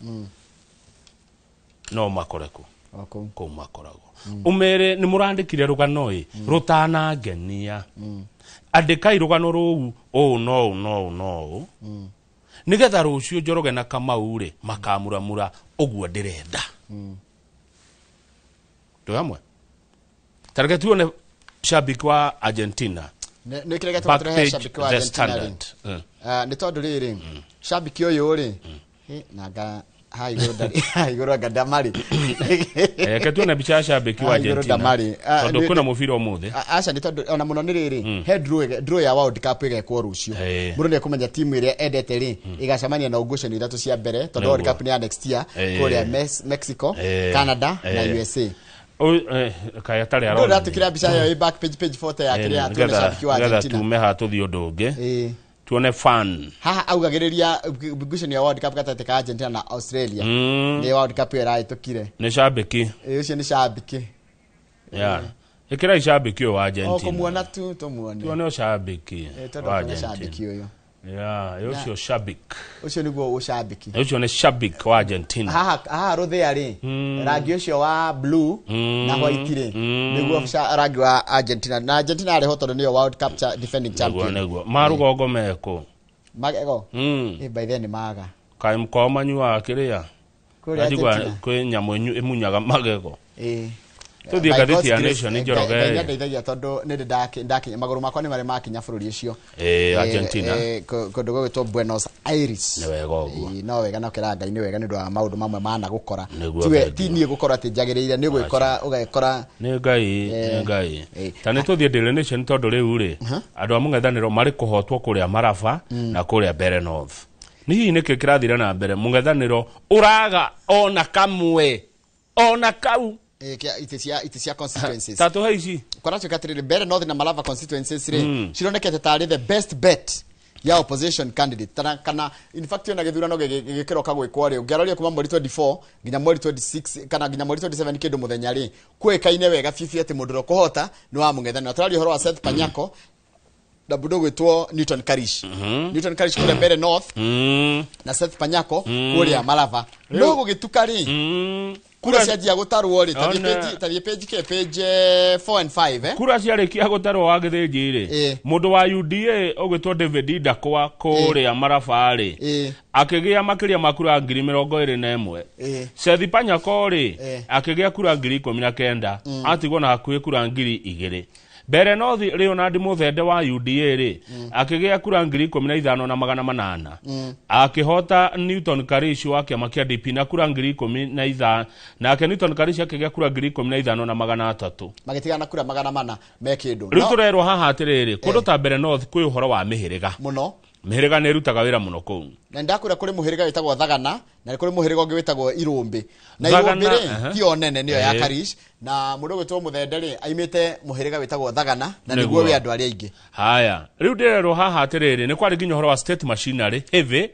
no makore ku kuu makoragwo. Umere ni murandikire rugano i rutanangenia, andikai rugano ruu uu no no no, nigetha rucio Njoroge na Kamau ri makamuramura uguo ndirenda. Twi hamwe. Tareke tuone shabiki wa Argentina. Nä kä rä getå shabiki wa Argentina nä tondå rä rä shabiki å yå rä nanga ha igå anga ndamarä. Reke tuone mbica ya shabiki wa Argentina tondå kwä na må bira å må thä. Aca nä tondå ona må no nä rä rä he draw ya World Cup ĩgekwo rũciũ. Mũndũ nĩ ekũmenya timu ĩrĩa endete rĩ ĩgacemania na ngucanio ithatũ cia mbere, tondũ World Cup nĩ ya next year kũrĩa Mexico, Canada na USA. Kaya tarĩ arona. Ndå mbica ĩyo ĩ back page, page 40 ya kĩrĩa tuone shabiki wa Argentina. Tume haha tũthiĩ ũndũ ũngĩ, tuone fan haha augagĩrĩria ngucanio ya World Cup gatagatĩ ka Argentina na Australia. Nĩ World Cup ĩyo ĩrahĩtũkire. Nĩ shabiki. Ũcio nĩ shabiki. Yeah. Ĩkĩra shabiki ũyũ wa Argentina. O kũmuona tu tũmuone. Tuone shabiki wa Argentina. Shabiki ũyũ. Yeah, ũcio shabiki. Ũcio nĩguo ũshabiki. Ũcio nĩ shabiki wa Argentina. Haha haha rũthĩa rĩ, rangi ũcio wa blue na white rĩ, nĩguo rangi wa Argentina. Na Argentina arĩ ho tondũ nĩyo World Cup defending champion. Nĩguo. Marũgongo mekũ? Magego. By then nĩ maga. Kaĩ mũkoragwo manyuaga kĩrĩa? Kũrĩa Argentina. Kwĩ nyamũ ĩmunyaga magego. Tũthiĩ ngathĩti ya Nation Njoroge. Ngai nĩandeithagia tondũ nĩ ndĩ ndakinya magũrũ makwa nĩ marĩ makinya bũrũri ũcio. Argentina. Kũndũ gũgwĩtwo Buenos Aires. Nĩ wega ũguo. No wega na ũkĩra Ngai nĩ wega nĩ ũndũ wa maũndũ mamwe managũkora. Ti niĩ gũkorwo atĩ njagĩrĩire, nĩ gwĩkora ũgekora. Nĩ Ngai, nĩ Ngai. Ta nĩ tũthiĩ Daily Nation tondũ rĩu rĩ, andũ a mũng'ethanĩro marĩ kũhotwo kũrĩa Maraba na kũrĩa Mbeere North. Nĩ hihi nĩkĩ kĩrathire na mbere mũng'ethanĩro ũraga ona kamwe ona kau itĩ cia constituencies. Tatu he ici. Kwaratuĩka atĩrĩrĩ, Mbeere North na Malava constituencies rĩ, cironekete tarĩ the best bet ya opposition candidate. Kana in fact ona gĩthurano gĩgĩkĩroka gwĩkwo rĩ, ũngĩaroria kuma mweri 24 nginya mweri 26 kana nginya mweri 27 kĩndũ mũthenya rĩ, kwĩkaine wega biũ atĩ mũndũ ũrĩa ũkũhota nĩ wa mũng'ethanĩro. Tũraria ũhoro wa Seth Panyako na mũndũ ũgwĩtwo Newton Karish. Newton Karish kũrĩa Mbeere North na Seth Panyako kũrĩa Malava. No gũgĩtuka rĩ, kura cianjia gũtarwo rĩ, tathiĩ page kĩ, page 4 and 5. Kura ciarĩkia gũtarwo wa Gĩthĩnji rĩ, mũndũ wa UDA ũgwĩtwo David Ndakwa kũrĩa Maraba rĩ, akĩgĩa makĩria ma kura 21,000. Seth Panyako rĩ, akĩgĩa kura 19,000, atigwo na hakuhĩ kura 2,000. Mbeere North Leonard Muthende wa UDA rĩ, akĩgĩa kura 15,800. Akĩhota Newton Karish wa kĩama kĩa DP na kura 15,000, nake Newton Karish akĩgĩa kura 15,300. Magĩtigana kura 400 me kĩndũ. Rĩu tũrerwo haha atĩrĩrĩ, kũndũ ta Mbeere North kwĩ ũhoro wa mĩhĩrĩga mũno. Mĩhĩrĩga nĩ ĩrutaga wĩra mũno kũu. Na ndakura kũrĩ mũhĩrĩga wĩtagwo Thagana na kũrĩ mũhĩrĩga ũngĩ wĩtagwo Irũmbĩ. Na Irũmbĩ rĩ ti o nene nĩyo ya Karish, na mũndũ ũgwĩtwo Mũthende rĩ aimĩte mũhĩrĩga wĩtagwo Thagana na nĩguo wĩ andũ arĩa aingĩ. Haya, rĩu ndĩrerwo haha atĩrĩrĩ, nĩ kwarĩ nginya ũhoro wa state machinery, heavy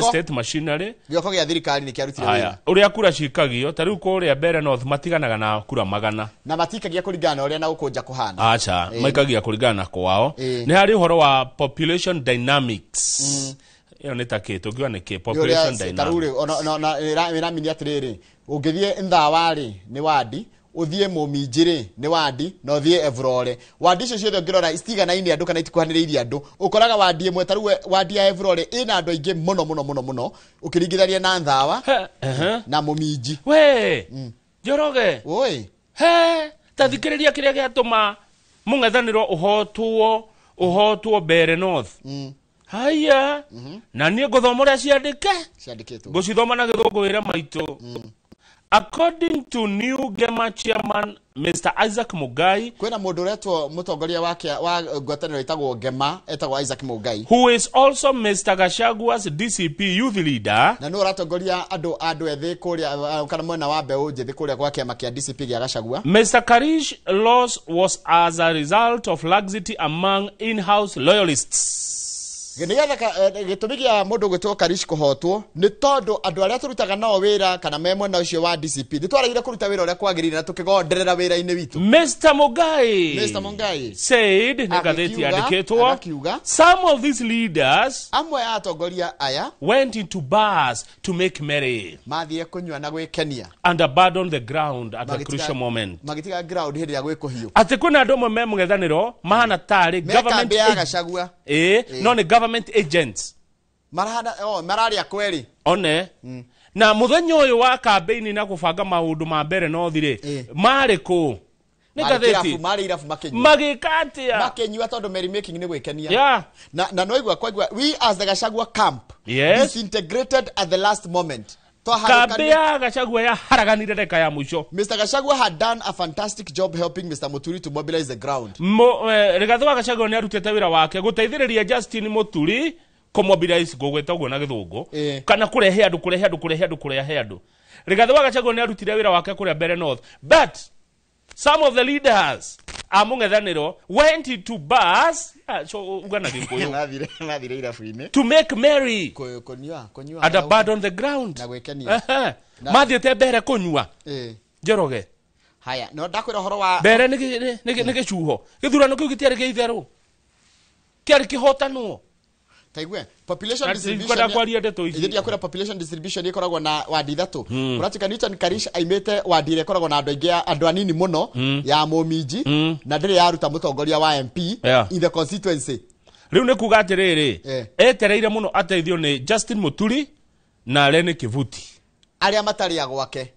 state machinery. Gĩoko gĩa thirikari nĩ kĩarutire wĩra. Ũrĩa kura cikagio, ta rĩu kũrĩa Mbeere North matiganaga na kura 100. Na matikagia kũringana na ũrĩa na gũkũnja kũhana. Aca, maikagia kũringana na kwao. Nĩ harĩ ũhoro wa population dynamics. Ĩyo nĩ ta kĩ, tũngiuga nĩ kĩ, population dynamics. Ta rĩu rĩ, ona ĩramini atĩrĩrĩ, ũngĩthiĩ Nthawa rĩ, nĩ wadi, ũthiĩ Mũminji rĩ, nĩ wadi, na ũthiĩ Evurore. Wadi icio ciothe ũngĩrora citiganaine andũ kana itikuhanĩrĩirie andũ. Ũkoraga wadi ĩmwe ta rĩu wadi ya Evurore ĩna andũ aingĩ mũno mũno mũno mũno ũkĩringithania na Nthawa na Mũminji. We, Njoroge. Oi. He, ta thikĩrĩria kĩrĩa gĩatũma mũng'ethanĩro ũhotwo Mbeere North. Haya, na niĩ ngũthoma ũrĩa ciandĩke. Ciandĩkĩtwo. Ngũcithoma na gĩthũngũ wĩra maitũ. According to new Gema chairman Mr. Isaac Mugai, kwĩna mũndũ ũretwo mũtongoria wa ngwatanĩro ĩtagwo Gema, etagwo Isaac Mugai, who is also Mr. Gachagua's DCP youth leader, na nĩwe ũratongoria andũ ethĩ kũrĩa kana mwena wa mbeũ njĩthĩ kũrĩa gwa kĩama kĩa DCP gĩa Gachagua. Mr. Karish loss was as a result of laxity among in-house loyalists. Nĩgetha gĩtũmi gĩa mũndũ gwĩtwo Karish kũhotwo nĩ tondũ andũ arĩa tũrutaga nao wĩra kana me mwena ũcio wa DCP nĩ twaregire kũruta wĩra ũrĩa kwagĩrĩire na tũkĩgonderera wĩra-inĩ witũ. Mr. Mugai. Mr. Mugai said nĩ ngathĩti yandĩkĩtwo some of these leaders amwe a atongoria aya went into bars to make merry, mathire kũnyua na gwĩkenia, and abandoned the ground at a crucial moment. Magĩtiga ground hĩndĩ ya gwĩkũhiũ. Atĩ kwĩna andũ amwe me mũng'ethanĩro mahana tarĩ government ya Gachagua, no nĩ government agents marahana mararia kweri one. Na muthenya uyu wa campaign na kubanga maundu ma mbere no thire mari ku ni ngatheti mari irabu makenyua magika atia makenyua tondu merry making ni gwikenia. Na no igua kwaigua we as the Gachagua camp disintegrated at the last moment. Kambi ya Gachagua ya haraganire ndagika ya mwisho. Mr. Gachagua had done a fantastic job helping Mr. Muturi to mobilize the ground. Rigathi wa Gachagua ni arutite wira wake guteithiriria Justin Muturi kumobilize gugweta uguo na githungu kana kurehe andu kurehe andu kurehe andu kurehe andu. Rigathi wa Gachagua ni arutire wira wake kuria Mbere North, but some of the leaders a mũng'ethanĩro went into bars so uga na gĩkũyũ mathire irabu-inĩ to make merry kunyua and abandon the ground na gwĩkenia. Mathiĩte mbere kũnyua Njoroge. Haya, no ndakwĩra ũhoro wa mbere nĩ gĩcuho gĩthurano kĩu gĩtiarĩ gĩa itherũ, kĩarĩ kĩhotanwo. Taigue population distribution kwaria ndeto ici ithi akwira population distribution ikoragwo na wadi ithatu. Kũratuĩka Newton Karish aimĩte wadi ĩrĩa ĩkoragwo na andũ aingĩ andũ anini mũno ya Mũminji na ndĩrĩ yaruta mũtongoria wa MP in the constituency. Rĩu nĩ kuga atĩrĩrĩ, etereire mũno ateithio nĩ Justin Muturi na Lene Kivuti arĩa matarĩ a gwake.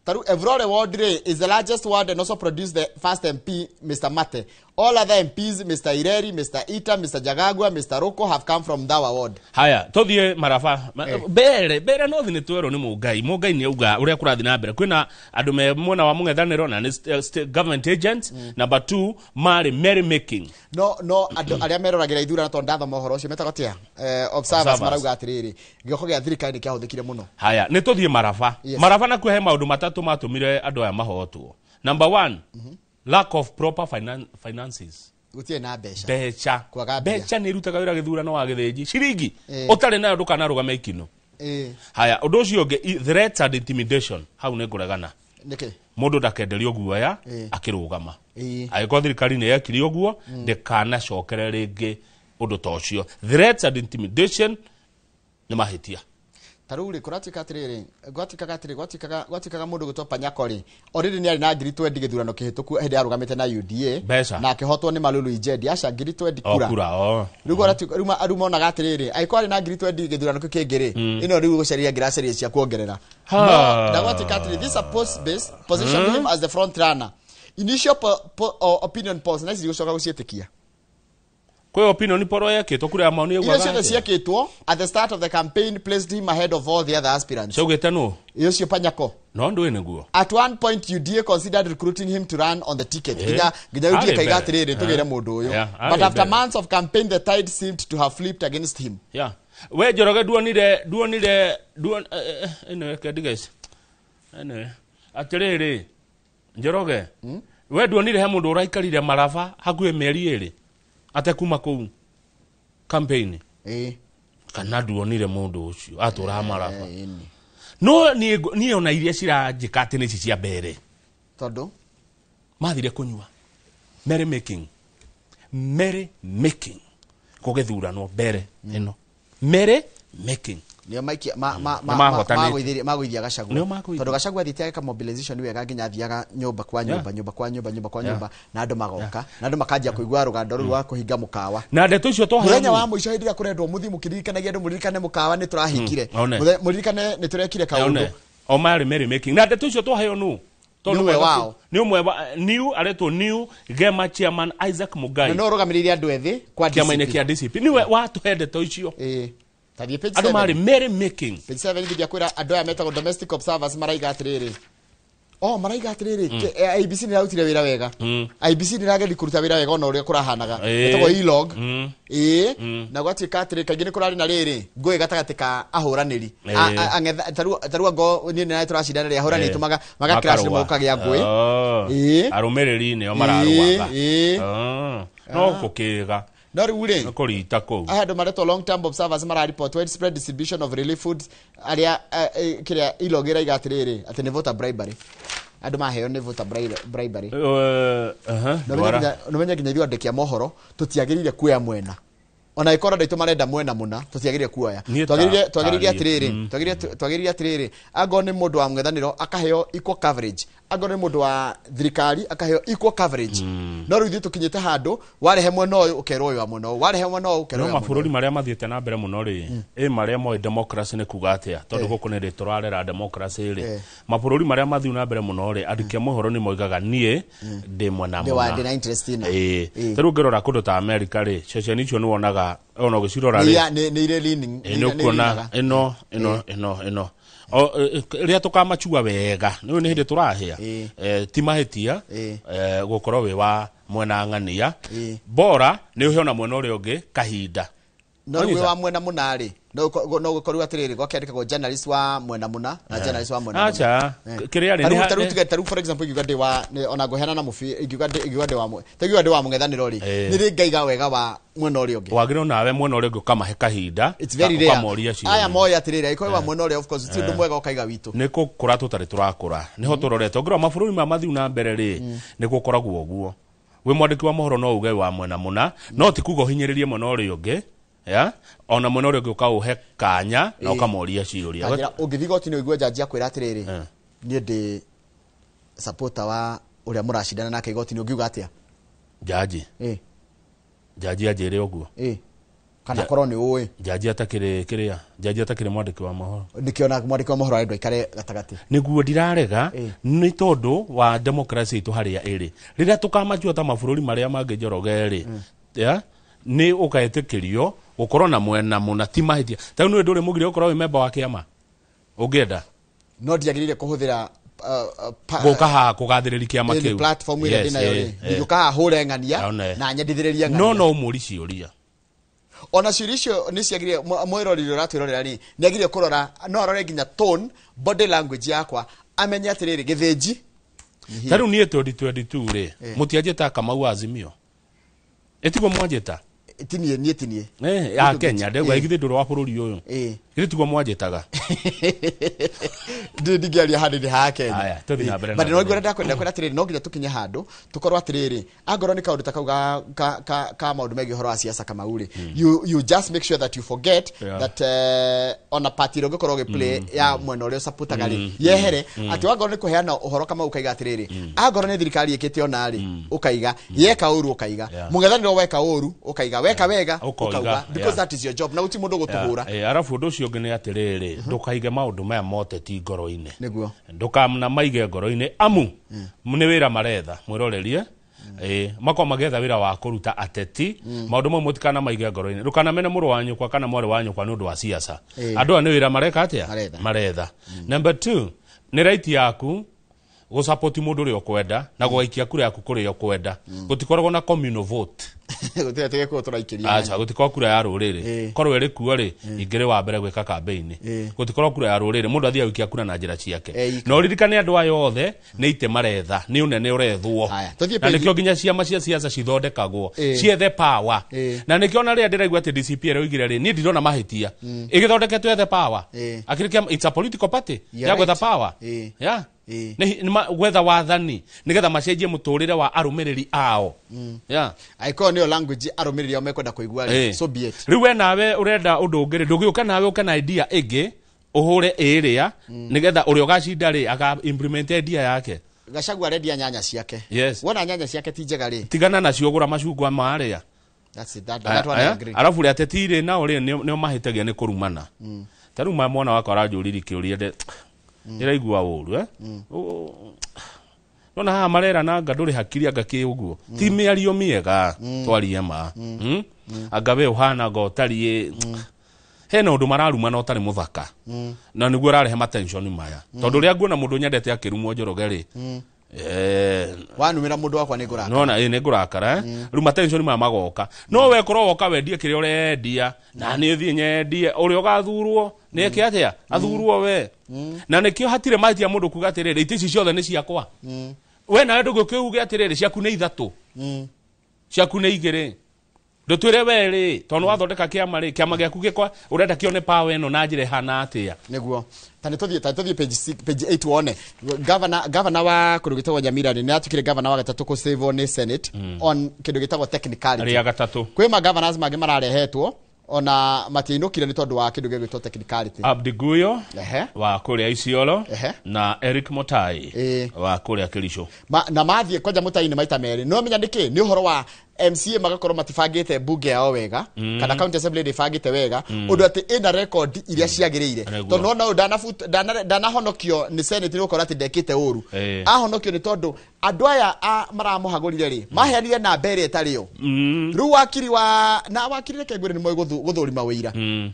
Taru Evrore ward is the largest ward and also produced the first MP, Mr. Mate. All other MPs, Mr. Ireri, Mr. Ita, Mr. Jagagua, Mr. Roko have come from Dawa ward. Haya, tuthie Maraba. Mbere no thini twerwo ni Mugai. Mugai ni auga uria kurathi na mbere. Kwina andu me mwena wa mũng'ethanĩro na nĩ government agents. Number 2 mari merry making. No andu aria meroragira ithurano tondu ndathoma ũhoro ũcio metagwo atia? Observers marauga atiriri, gĩoko gĩa thirikari nĩ kĩahũthĩkire mũno. Haya, nĩ tuthie Maraba. Maraba nakuo he maũndũ matatũ matũmire andũ aya mahotwo. Number 1, lack of proper finances. Gũtirĩ na mbeca. Mbeca nĩ irutaga wĩra gĩthurano wa gĩthĩnji. Ciringi ũtarĩ nayo ndũkanarũgame ikino. Haya, ũndũ ũcio ũngĩ, threats and intimidation. Hau nĩ ngũregana. Nĩkĩ? Mũndũ ndakenderio guoya akĩrũgama. Angĩkorwo thirikari nĩ yekire ũguo, ndĩkanacokere rĩngĩ ũndũ ta ũcio. Threats and intimidation nĩ mahĩtia. Taruri kũratuĩka atĩrĩrĩ, gwatuĩkaga atĩrĩ, gwatuĩkaga mũndũ gwĩtwo Panyako rĩ, already nĩ arĩ na 20,000 gĩthurano kĩhĩtũku hĩndĩ arũgamĩte na UDA na akĩhotwo nĩ Malulu Injendi, aca 20,000 kura. Rĩu rĩu monaga atĩrĩrĩ, angĩkorwo arĩ na 20,000 gĩthurano kĩu kĩngĩ rĩ, ĩno rĩu gũcaria ngĩracaria cia kuongerera. No ndagwatuĩka atĩrĩ, this suppose base positioned him as the front runner. Initial opinion polls na ici gũcoka gũciĩtĩkia. Kwa opinion poll yekĩtwo kũrĩa maoni ĩyo ciothe ciekĩtwo at the start of the campaign placed him ahead of all the other aspirants. Ciaugĩte nũ? Ũcio Panyako. No ndũĩ nĩguo. At one point UDA considered recruiting him to run on the ticket. Nginya UDA kaiga atĩrĩrĩ tũgĩre mũndũ ũyũ. But after months of campaign the tide seemed to have flipped against him. Yeah. We Njoroge nduonire ĩno kendiga ici. Anyway, atĩrĩrĩ Njoroge. We nduonire he mũndũ ũraikarire Maraba hakuhĩ mĩeri ĩrĩ ate kuma kũu campaign. Kana nduonire mũndũ ũcio atũraga Maraba. No niĩ ona iria ciranjĩka atĩ nĩci cia mbere tondũ mathire kũnyua merry making kũgĩthuranwo mbere ĩno merry making nĩo maikia magũithia Gachagua tondũ Gachagua athiĩte ageka mobilization wega nginya athiaga nyũmba kwa nyũmba nyũmba kwa nyũmba nyũmba kwa nyũmba na andũ magoka na andũ makanjia kũigua rũgando rũu rwa kũhinga mũkawa na ndeto icio twaheanwo mũthenya wa mũico hĩndĩ ĩrĩa kũrendwo mũthiĩ mũkĩririkanagia andũ mũririkane mũkawa nĩ tũrahingire mũririkane nĩ tũrekire kaũndũ o marĩ merry making na ndeto icio twaheo nũ tondũ ũmwe wao nĩ ũmwe new aretwo new Gema chairman Isaac Mugai na no ũrũgamĩrĩire andũ ethĩ kwa DCP kĩama-inĩ kĩa DCP niwe watũhe ndeto icio. Andũ marĩ merry making. Page 7 nginya kwĩra andũ aya metagwo domestic observers maraiga atĩrĩrĩ, maraiga atĩrĩrĩ, IEBC nĩ ĩrarutire wĩra wega. IEBC nĩ ĩrageria kũruta wĩra wega ona ũrĩa kũrahanaga. Ĩtagwo e-log. Na gwatuĩka atĩrĩ kaingĩ nĩ kũrarĩ na rĩrĩ ngũĩ gatagatĩ ka ahũranĩri. Tarĩu ango niĩ nĩ tũracindana rĩ ahũranĩri tũmaga magacrash nĩ gũkagĩa ngũĩ. Arũmĩrĩri nĩo mararũaga. No gũkĩga. No rĩu rĩ, Nĩ kũrita kũu. Aya andũ maretwo long term observers mara report widespread distribution of relief foods arĩa kĩrĩa ilogĩra iga atĩrĩrĩ atĩ nĩ voter bribery, andũ maheo nĩ voter bribery. Aha, ndwara. Nũmenye nginya ithuĩ andĩki a mohoro tũtiagĩrĩire kuoya mwena, ona ĩkorwo andũ aitũ marenda mwena mũna, tũtiagĩrĩire kuoya. Niĩ ta- Twagĩrĩire ta niĩ. atĩrĩrĩ, twagĩrĩire atĩrĩrĩ, angorwo nĩ mũndũ wa mũng'ethanĩro akaheo equal coverage, angorwo nĩ mũndũ wa thirikari akaheo equal coverage. No rĩu ithuĩ tũkinyĩte handũ warehe mwena ũyũ ũkerwo ũyũ wa mwena ũyũ, warehe mwena ũyũ ũkerwo No ũyũ wa mwena. mabũrũri marĩa mathiĩte na mbere mũno rĩ, ĩ marĩa moĩ democracy nĩ kuga atĩa, tondũ gũkũ nĩ rĩ tũrarera democracy rĩ, mabũrũri marĩa mathiu na mbere mũno rĩ, andĩki a mohoro nĩ moigaga niĩ ndĩ mwena Ndĩ mũna. Ndĩ na interest ĩna. Ĩĩ, ta rĩu ũngĩrora kũndũ ta America rĩ, ceceni icio nĩ wonaga ona ũgĩcirora Nĩ rĩ, nĩ irĩ leaning. Ĩ, nĩ ũkuona ĩno ĩno ĩno ĩno. O, rĩrĩa tũkamachua wega nĩ nĩ hĩndĩ tũrahĩa. Ti mahĩtia gũkorwo wĩ wa mwena ng'ania, bora nĩ ũhe ona mwena ũrĩa ũngĩ kahinda. No rĩu wĩ Wanyita? wa mwena mũna rĩ, no gũkorwo atĩrĩrĩ, gwakĩandĩkagwo journalist wa mwena mũna na journalist wa mwena mũna. Acha, kĩrĩa rĩ, Tarĩu tuge, tarĩu for example ingiuga ndĩ wa ona ngũheana na mũbi, ingiuga ndĩ wa ta ingiuga ndĩ wa mũng'ethanĩro rĩ, nĩ rĩ ngaiga wega wa mwena ũrĩa ũngĩ? Wagĩrĩirwo nawe mwena ũrĩa ũngĩ ũkamahe kahinda. It's very rare. Ũkamoria ciũria. Aya moĩ atĩrĩrĩ, angĩkorwo wa mwena ũrĩa, of course ti ũndũ mwega ũkaiga witũ. Nĩ kũkũra tũtarĩ tũrakũra, nĩho tũrorete. Ũngĩrora mabũrũri maya mathiu na mbere rĩ, nĩ gũkoragwo ũguo, wĩ mwandĩki wa mohoro no uge wa mwena mũna, no ti kuga ũhinyĩrĩrie mwena ũrĩa ũngĩ, ya ona mwena ũrĩa ũngĩ ũkaũhe kanya na ũkamoria ciũria. Kanjĩra, ũngĩthiĩ igoti-inĩ ũigue njanji akwĩra atĩrĩrĩ, niĩ ndĩ supporter wa ũrĩa mũracindana nake igoti-inĩ, ũngiuga atĩa? Njanji njanji anjĩre ũguo? Kana korwo nĩ ũĩ. Njanji atakĩrĩ kĩrĩa, njanji atakĩrĩ mwandĩki wa mohoro. Nĩkĩo na mwandĩki wa mohoro arendwo aikare gatagatĩ. Nĩguo ndirarega, nĩ tondũ wa democracy itũ harĩa ĩrĩ. Rĩrĩa tũkamachua ta mabũrũri marĩa mangĩ, Njoroge rĩ, ya nĩ ũkaĩtĩkĩrio gũkorwo na mwena mũna, ti mahĩtia. Ta rĩu nĩ ndũrĩ mũgirie gũkorwo wĩ memba wa kĩama ũngĩenda. No ndiagĩrĩire kũhũthĩra Gũka haha kũgathĩrĩria kĩama ĩni kĩu. Platform ĩrĩa ndĩnayo rĩ, ndingĩũka haha hũre ng'ania One. na nyendithĩrĩrie No ng'ania. no ũmũri ciũria. Ona ciũria icio nĩ ciagĩrĩire, mwĩroreri ũrĩa ũratwĩrorera rĩ, nĩ agĩrĩire kũrora, no arore nginya tone, body language yakwa, amenye atĩrĩrĩ, gĩthĩnji. Ta rĩu niĩ 2022 rĩ, mũtianjĩta Kamau wa Azimio, ĩtiguo mwanjĩta? Tinie, niĩ tinie. Ya Kenya ndegwa, githĩ ndũrĩ wa bũrũri ũyũ? Githĩ tiguo mwanjĩtaga? Ndĩ ndingĩaria handũ ndĩ haha Kenya. Aya, tũthiĩ na mbere na But no mbere. ngwenda, ndakwenda kwenda atĩrĩrĩ, no nginya tũkinye handũ tũkorwo atĩrĩrĩ, angorwo nĩ kaũndũ ta kau ga maũndũ megiĩ ũhoro wa siasa, Kamau rĩ, you just make sure that you forget that ona party ĩrĩa ũngĩkorwo ũgĩplay ya mwena ũrĩa ũsupportaga rĩ, yehere. Atĩ wangorwo nĩ kũheana ũhoro, Kamau, ũkaiga atĩrĩrĩ, angorwo nĩ thirikari ĩkĩte ona rĩ, ũkaiga yeka ũru, ũkaiga mũng'ethanĩro weka ũru, ũkaiga weka wega, Ũkoiga, ũkauga, because that is your job, na gũtirĩ mũndũ ũgũtũhũra. Arabu ũndũ ũcio ũngĩ nĩ atĩrĩrĩ, ndũkaige maũndũ maya moteti ngoro-inĩ. Ndũkana maige ngoro-inĩ, amu nĩ wĩra maretha mwĩrorerie. Ĩĩ, makorwo magĩetha wĩra wa kũruta ateti. Maũndũ mau mũtikana maige ngoro-inĩ. Ndũkanamene mũrũ wa nyũkwa kana mwarĩ wa nyũkwa nĩ ũndũ wa siasa. Andũ aya nĩ wĩra mareka atĩa? Maretha. Maretha. Number two, nĩ right yaku gũsupport mũndũ ũrĩa ũkwenda na gũgaikia kura yaku kũrĩa ũkwenda. Gũtikoragwo na communal vote. Gũtirĩ atĩ gĩkũyũ tũraikĩria. Aca, gũtikorwo kura ya rũrĩrĩ. Korwo ĩrĩ kuo rĩ, ingĩrĩ wa mbere gwĩka kambĩini. Gũtikorwo kura ya rũrĩrĩ, mũndũ athiaga gũikia kura na njĩra ciake. Ika. Na ũririkane andũ aya othe nĩ itĩ maretha, nĩ ũnene ũrethwo. Tũthiĩ Na nĩkĩo nginya ciama cia siasa cithondekagwo ciethe power. Na nĩkĩo ona rĩrĩa ndĩraigua atĩ DCP ĩrĩa oigire rĩ, niĩ ndirona mahĩtia. Ĩgĩthondeketwo ethe power. Akĩrĩ kĩama, it's a political party You're ya gwetha right. power. Yeah. Nĩ gwetha wathani nĩgetha macenjie mũtũrĩre wa arũmĩrĩri ao. Yeah. Angĩkorwo nĩyo language arũmĩrĩri ao mekwenda kũigua rĩ, so be it. Rĩu we nawe ũrenda ũndũ ũngĩ rĩ, ndũgĩũka nawe ũke na idea ĩngĩ ũhũre ĩrĩa nĩgetha ũrĩa ũgacinda rĩ aka implement idea yake. Gachagua arendia nyanya ciake. Wona nyanya ciake ti njega rĩ, Tigana nacio, gũra macungwa marĩa. That's it. That one I agree. Arabu rĩ, ateti rĩ nao rĩ, nĩo mahĩtagia nĩ kũrumana. Ta rĩu mwana wakwa aranjũririe kĩũria, ndĩraigua ũru, eh? Nona haha marerana anga ndũrĩ hakiri, anga kĩ ũguo, ti mĩario mĩega. Twarie ma. Anga we ũhana anga ũtariĩ, hena ũndũ mararumana ũtarĩ mũthaka, na nĩguo ũrarehe matension maya, tondũ rĩrĩa nguona mũndũ nyendete akĩrumwo, Njoroge rĩ, Wanumĩra mũndũ wakwa nĩ ngũrakara. Nona ĩ nĩ ngũrakara, eh? Rĩu matension maya magoka, no we korwo woka wendie kĩrĩa ũrendia na nĩ thiĩ nyendie, ũrĩa ũgathurwo nĩ eke atĩa, athurwo we. Na nĩkĩo hatirĩ mahĩtia mũndũ kuga atĩrĩrĩ, itĩ ici ciothe nĩ ciakwa. We nawe ndũgĩũke uge atĩrĩrĩ, ciaku nĩ ithatũ, ciaku nĩ igĩrĩ. Ndũtwĩre we rĩ, tondũ wathondeka kĩama rĩ, kĩama gĩaku gĩkwa ũrenda kĩone power ĩno na njĩra ĩhana atĩa? Nĩguo. Ta nĩ tũthiĩ page 6, page 8 wone. Governor wa kũndũ gwĩtagwo Nyamira nĩ atuĩkire governor wa gatatũ kũ nĩ Senate on kĩndũ gĩtagwo technicality. Rĩa gatatũ. Kwĩ ma governors mangĩ mararehetwo ona matiainũkire nĩ tondũ wa kĩndũ gĩgwĩtwo technicality. Abdi Guyo wa kũrĩa Isiolo na Eric Mutai wa kũrĩa Kericho. Na mathiĩ kwanja Mutai-inĩ maita merĩ. No menya nĩkĩ? Nĩ ũhoro wa MCA magakorwo matibangĩte bunge yao wega, kana county assembly ndĩbangĩte wega, ũndũ atĩ ĩna record iria ciagĩrĩire. Tondũ nona ũyũ ndanahonokio nĩ Senate nĩ gũkorwo atĩ ndekĩte ũru. Ahonokio nĩ tondũ andũ aya maramũhagũrire rĩ, maheanire namba ĩrĩa ĩtarĩ yo. Rĩu wakiri wa na wakiri, reke ngwĩre, nĩ moĩ gũthũrima wĩira.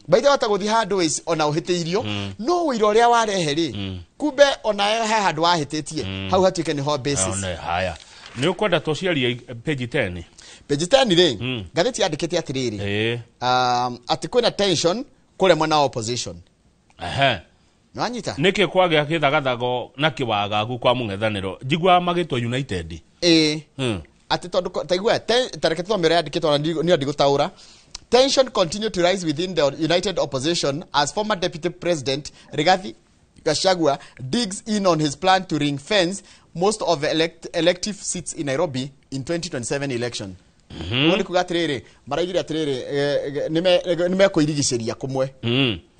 Baithe wata gũthiĩ handũ ona ũhĩtĩirio, no wĩira ũrĩa warehe rĩ, kumbe ona he handũ wahĩtĩtie, hau hatuĩke nĩho basis. One, haya, nĩ ũkwenda tũciarie page 10? Page 10 rĩ, ngathĩti yandĩkĩte atĩrĩrĩ, atĩ kwĩna tension kũrĩa mwena wa opposition. Nĩwanyita? Nĩkĩ kwagĩa kĩthagathago na kĩwagagu kwa mũng'ethanĩro njiguaga magĩtwo United? Ĩĩ. Atĩ tondũ taigua, tareke tũthome ũrĩa yandĩkĩtwo, na niĩ ndigũtaũra. Tension continue to rise within the united opposition as former Deputy President Rigathi Gachagua digs in on his plan to ring fence most of the elective seats in Nairobi in 2027 election. Ũguo nĩ kuga atĩrĩrĩ, maraigire atĩrĩrĩ, nĩ mekũirigicĩria kũmwe.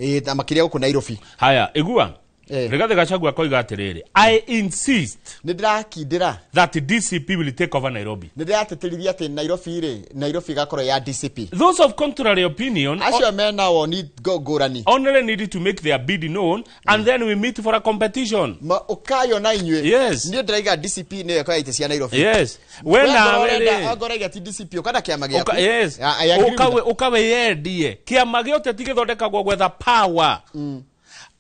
Ĩĩ, na makĩria gũkũ Nairobi. Haya, igua. Rigathi Gachagua koiga atĩrĩrĩ, "I insist," nĩ ndĩrakindĩra, "that DCP will take over Nairobi." Nĩ ndĩratĩtĩrithia atĩ Nairobi rĩ, Nairobi ĩgakorwo ya DCP. "Those of contrary opinion," acio mena woni ngũrani, "only need to make their bid known and then we meet for a competition." Ma ũkayo na inyuĩ. Niĩ ndĩraiga DCP nĩyo ĩkoya itĩ cia Nairobi. Yes, we nawe rĩ, ongorwo ũraiga ti DCP, ũkana kĩama gĩaku. Yes. I agree with that. Ũkawĩyendie kĩama gĩa ũteti gĩthondekagwo gwetha power.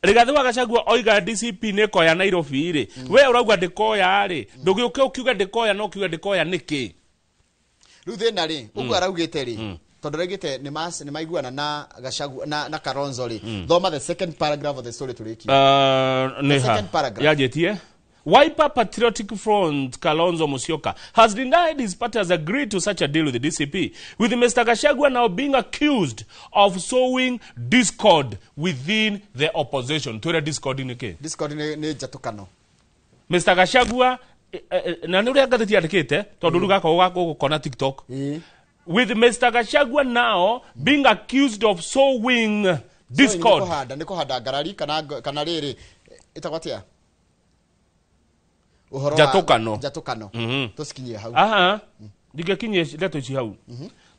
Rigathi wa Gachagua oiga DCP nĩ ĩkoya Nairobi rĩ, we ũrauga ndĩkoya rĩ, ndũgĩũke ũkiuga ndĩkoya, no ũkiuga ndĩkoya nĩkĩ? Rĩu thĩna rĩ, ũguo araugĩte rĩ, tondũ araugĩte nĩ maiguana na Gachagua na Kalonzo rĩ, thoma the second paragraph of the story tũrĩkie. Nĩ The ha second paragraph. Yanjĩtie Wiper Patriotic Front Kalonzo Musyoka has denied his party has agreed to such a deal with the DCP, with Mr. Gachagua now being accused of sowing discord within the opposition. Twĩre discord nĩ kĩ? Discord nĩ njatũkano. Mr. Gachagua, na nĩ ũrĩa ngathĩti yandĩkĩte, tondũ rĩu gaka ũgũkona TikTok. With Mr. Gachagua now being accused of sowing discord. Nĩ kũhanda ngarari kana rĩrĩ ĩtagwo atĩa, ũhoro wa Njatũkano. Njatũkano. Tũcikinyie hau. Aha, ndingĩkinyie ndeto ici hau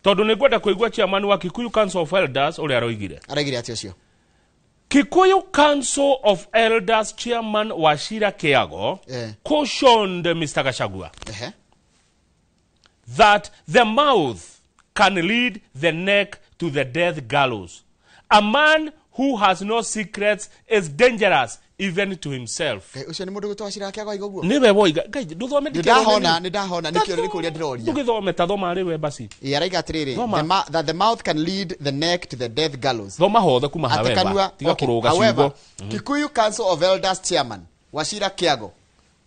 tondũ nĩ ngwenda kũigua chairman wa Kikuyu Council of Elders ũrĩa aroigire. Araigire atĩa ũcio? Kikuyu Council of Elders chairman Wachira Kiago cautioned Mr. Gachagua that the mouth can lead the neck to the death gallows. "A man who has no secrets is dangerous even to himself." Ngai, ũcio nĩ mũndũ gwĩtwo Wachira Kĩago aiga ũguo? Nĩwe woiga. Ngai, ndũthome. Nĩ ndahona, nĩ ndahona, nĩkĩo nĩ kũria ndĩroria. Ndũgĩthome, ta thoma rĩ we basi. Ĩ, araiga atĩrĩrĩ, Thoma. That the mouth can lead the neck to the death gallows. Thoma hothe kuma Atĩ however. kanua. Tiga Okay, kũrũga however, ciugo. Kikuyu Council of Elders chairman Wachira Kiago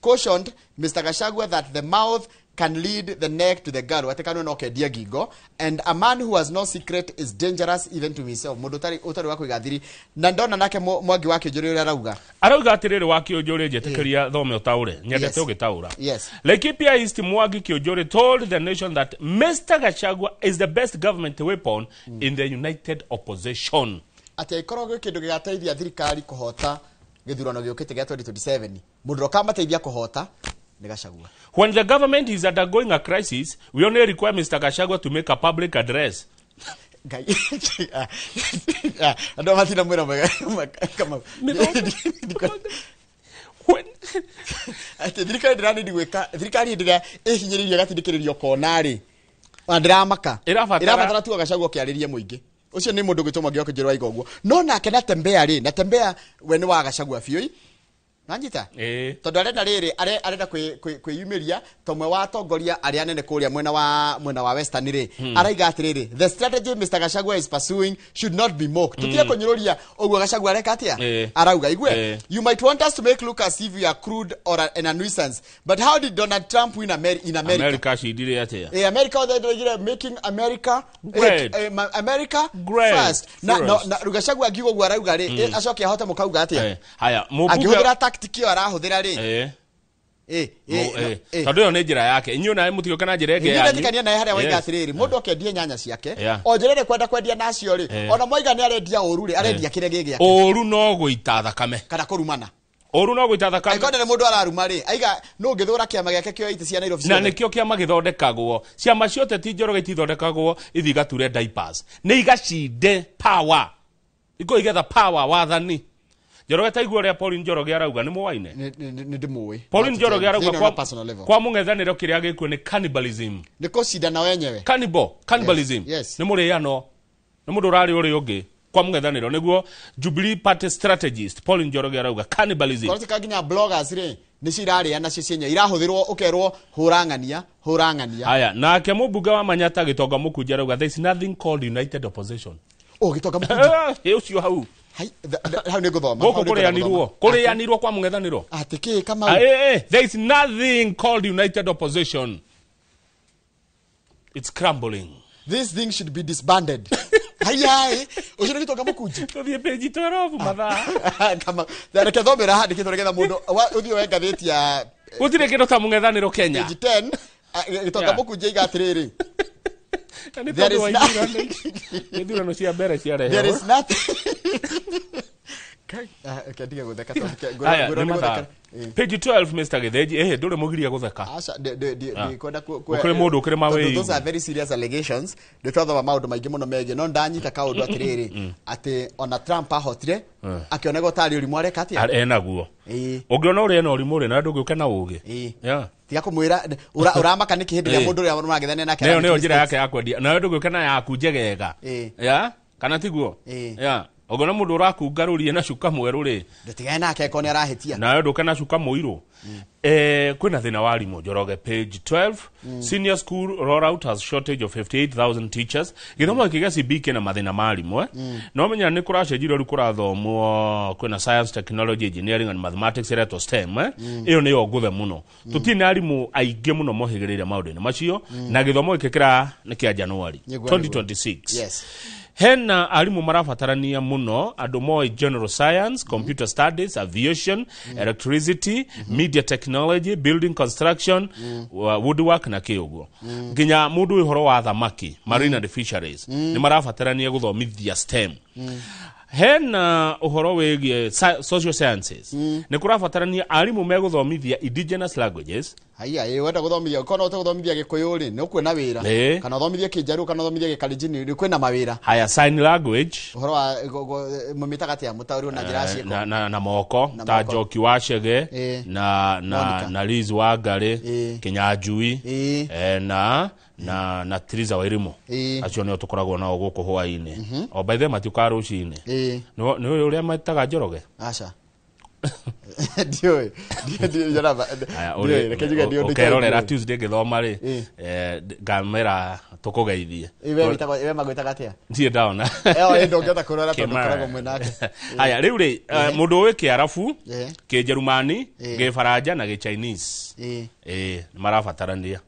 cautioned Mr. Gachagua that the mouth can lead the neck to the gallows. Atĩ kanua no kendia ngingo, and a man who has no secret is dangerous even to himself. Mũndũ ũtarĩ wa kũiga thiri. Na ndona nake Mwangi wa Kĩnjũrĩ ũrĩa arauga. Arauga atĩrĩrĩ wa Kĩũnjũrĩ, njĩtĩkĩria thome ũtaũre, nyendete ũgĩtaũra. Laikipia East Mwangi Kiunjuri told the nation that Mr. Gachagua is the best government weapon in the united opposition. Atĩ angĩkorwo gwĩ kĩndũ gĩgateithia thirikari kũhota gĩthurano gĩũkĩte gĩa 2027, mũndũ ũrĩa ũkamateithia kũhota nĩ Gachagua. "When the government is undergoing a crisis, we only require Mr. Gachagua to make a public address." Ngai, andũ matina mwĩra mwega kama atĩ thirikari ndĩranĩndi gwĩka, thirikari hĩndĩ ĩrĩa ĩhinyĩrĩirio ĩgatindĩkĩrĩrio kona rĩ, ona ndĩramaka, ĩrabatara tu Gachagua kĩarĩrie mũingĩ. Ũcio nĩ mũndũ gwĩtwo Mwangi wa Kĩnjũrĩ waiga ũguo. No nake Natembea rĩ, Natembea we nĩ wa Gachagua biũ. Nanyita? Ĩĩ. Tondũ arenda rĩrĩ arenda kwĩyumĩria tomwe wa atongoria arĩa anene kũrĩa mwena wa Western rĩ, araiga atĩrĩrĩ, the strategy Mr. Gachagua is pursuing should not be mocked. Tũtige kũnyũrũria ũguo Gachagua areka atĩa? Arauga igue, you might want us to make look as if we are crude or a nuisance, but how did Donald Trump win in America? America cindire atĩa? America othe making America Great. America Great. first. Na First. na Gachagua angiuga ũguo arauga rĩ, acoke ahote mũkauga atĩa? Haya, mũmbunge Angĩhũthĩra tactic ĩyo arahũthĩra rĩ, Tondũ ĩyo nĩ njĩra yake, inyuĩ nawe mũtigũke na njĩra ĩngĩ yanyu. Nĩ naye harĩa waiga atĩrĩrĩ, mũndũ akendie nyanya ciake o njĩra ĩrĩa kwenda kwendia nacio rĩ, ona mwaiga nĩ arendia ũru rĩ, arendia kĩrĩa gĩ gĩake. Ũru no gũita thakame kana kũrumana. Ũru no gũita thakame. Angĩkorwo nĩ mũndũ araruma rĩ, aiga nũ ũngĩthũra kĩama gĩake kĩoe itĩ cia Nairobi na ciothe. nĩkĩo kĩama gĩthondekagwo, ciama ciothe ti Njoroge itithondekagwo ithiĩ igature diapers, nĩ igacinde power, ikorwo igetha power wathani. Njoroge taigua ũrĩa Pauline Njoroge arauga nĩ mũwaine. Nĩ ndĩmũĩ. Pauline Njoroge arauga Thĩinĩ personal level. kwa mũng'ethanĩro kĩrĩa gĩkuo nĩ cannibalism. Nĩ kũcindana wenyewe. Cannibalism. Yes. Nĩ mũrĩano. Nĩ mũndũ ũrarĩa ũrĩa ũngĩ kwa mũng'ethanĩro, nĩguo Jubilee Party strategist Pauline Njoroge arauga cannibalism. Korwo ti nginya bloggers rĩ, nĩcio irarĩa nacio cienyewe irahũthĩrwo ũkerwo hũrang'ania hũrang'ania. Haya, nake mũmbunge wa Manyata Gĩtonga Mũkunji arauga there is nothing called united opposition. Oh, Gĩtonga Mũkunji. Ũcio hau. Hau nĩ ngũthoma. Gũkũ kũrĩanirwo, kũrĩanirwo kwa mũng'ethanĩro. Atĩ kĩ Kamau? There is nothing called united opposition. It's crumbling. This thing should be disbanded. Haya, ũcio nĩ Gĩtonga Mũkunji. Tũthiĩ page 12 mathaa. Kama, reke thomera handĩkĩtwo nĩgetha mũndũ ũthiĩ woe ngathĩti ya gũtirĩ kĩndũ ta mũng'ethanĩro Kenya. Page 10, Gĩtonga Mũkunji aiga atĩrĩrĩ. There is ithurano cia mbere ciarehwo. There is nothing. Okay, ndige gũtheka tondũ nĩ mathaa. Page 12 Mr. Gĩthĩnji, ndũrĩ mũgiria gũtheka. Aca, ndikwenda Ũkĩrĩ mũndũ ũkĩrĩ mawĩigwi. Those are very serious allegations. Nĩ twathoma maũndũ maingĩ mũno megiĩ, no ndanyita kaũndũ atĩrĩrĩ, atĩ ona Trump ahotire akĩoneka tarĩ ũrimũ areka atĩa? Enaguo. Ũngĩona ũrĩa ena ũrimũ rĩ, na ndũngĩũke na ũgĩ. Tiga kũmwĩra ũramaka nĩkĩ hĩndĩ ĩrĩa mũndũ ũrĩa mũragethania nake Nĩyo nĩyo njĩra yake ya kwendia. Nawe ndũngĩũke na yaku njegega. Kana tiguo? Ũngĩona mũndũ ũrakungarũrie na cuka mwerũ rĩ, ndũtigane nake angĩkorwo nĩ arahĩtia. Nawe ndũke na cuka mũirũ. Kwĩna thĩna wa arimũ Njoroge page 12. Senior school rollout has shortage of 58,000 teachers. Gĩthomo gĩkĩ gĩa CBE kĩna mathĩna ma arimũ. No menya nĩ kũracenjirio rĩu kũrathomwo kwĩna science, technology, engineering and mathematics ĩretwo STEM. Ĩyo nĩyo ngũthe mũno. Tũtirĩ na arimũ aingĩ mũno mohĩgĩrĩire maũndũ-inĩ macio, na gĩthomo gĩkĩ kĩra nĩ kĩa January 2026. Yes. Hena arimũ marabatarania mũno, andũ moĩ general science, computer studies, aviation, electricity, media technology, building construction, woodwork na kĩ ũguo. Nginya mũndũ wĩ ũhoro wa thamaki, marine and fisheries, nĩ marabatarania gũthomithia STEM. Hena ũhoro wĩgiĩ social sciences. Nĩ kũrabatarania arimũ megũthomithia indigenous languages. Haya, wenda gũthomithia, ũkorwo ũtegũthomithia Gĩkũyũ rĩ, nĩ ũkuona wĩra. Kana ũthomithie Kĩnjaruo, kana ũthomithie Gĩkalenjin, nĩ kwĩna mawĩra. Haya, sign language. Ũhoro wa mũmĩtaga atĩa, mũtaũri na njĩra ya ciĩko. Na moko, ta Njoki wa Chege, na Liz wa Ngarĩ, Kĩnyanjui, na Triza Wairimu. Acio nĩo tũkoragwo nao gũkũ hwaĩ-inĩ. O by the way matiũkaga rũcinĩ. Nĩ ũrĩa metaga Njoroge? Aca. Ndiũĩ. Ũkerorera Tuesday ngĩthoma rĩ, ngamera tũkũgeithie. Iwe magwĩtaga atĩa? Ndirĩ ndona. Ĩyo ndũngĩhota kũrora tondũ ũkoragwo mwĩ nake. Haya, rĩu rĩ, mũndũ ũĩ Kĩarabu, Kĩnjerumani, Kĩbaranja na Gĩchinese. Nĩ marabatarania.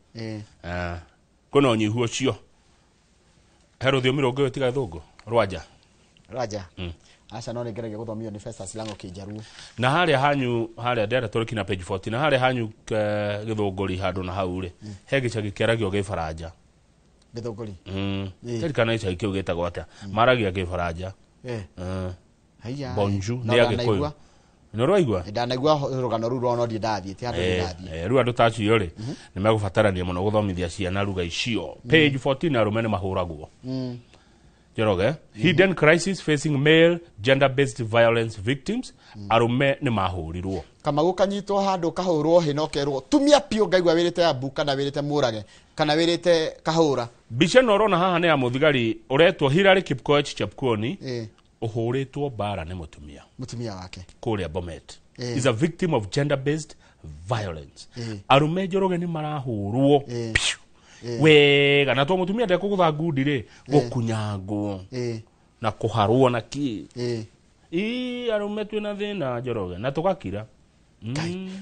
Kwĩna ũnyihu ũcio. He rũthiomi rũngĩ tiga Gĩthũngũ? Rwanja. Rwanja. Aca, no nĩngeragia gũthomio nĩ Festus Lango Kĩnjaruo. Na harĩa hanyu, harĩa ndĩrenda tũrĩki na page 14, na harĩa hanyu Gĩthũngũri handũ na hau rĩ, he gĩcagi kĩaragio Gĩbaranja. Gĩthũngũri? Ndirikana gĩcagi kĩu gĩtagwo atĩa? Maragia Gĩbaranja. Haiya. Bonju nĩ Agĩkũyũ. Nĩ ũraigua? Ndanaigua rũgano rũu rwa no ndirĩ ndathiĩ, ti handũ ndathiĩ. Rĩu andũ ta acio rĩ, nĩ megũbatarania mũno gũthomithia ciana ruga icio. Page 14 arũme nĩ mahũragwo. Njoroge, hidden crisis facing male gender-based violence victims, arũme nĩ mahũrirwo. Kamau kanyitwo handũ kahũrwo hĩ na ũkerwo tumia piũ ngaigua wĩrĩte Abu kana wĩrĩte Mũrage kana wĩrĩte Kahũra. Mbica ĩno ũrona haha nĩ ya mũthigari ũretwo Hilary Kipkoech Chepkwony, ũhũrĩtwo mbara nĩ mũtumia. Mũtumia wake. Kũrĩa Bomet. Is a victim of gender based violence. Arume Njoroge nĩ marahũrwo piu wega, na to mũtumia ndekũgũtha ngundi rĩ, gũkunyangwo na kũharwo na kĩ. Ii arume twĩna thĩna Njoroge, na tũgakira.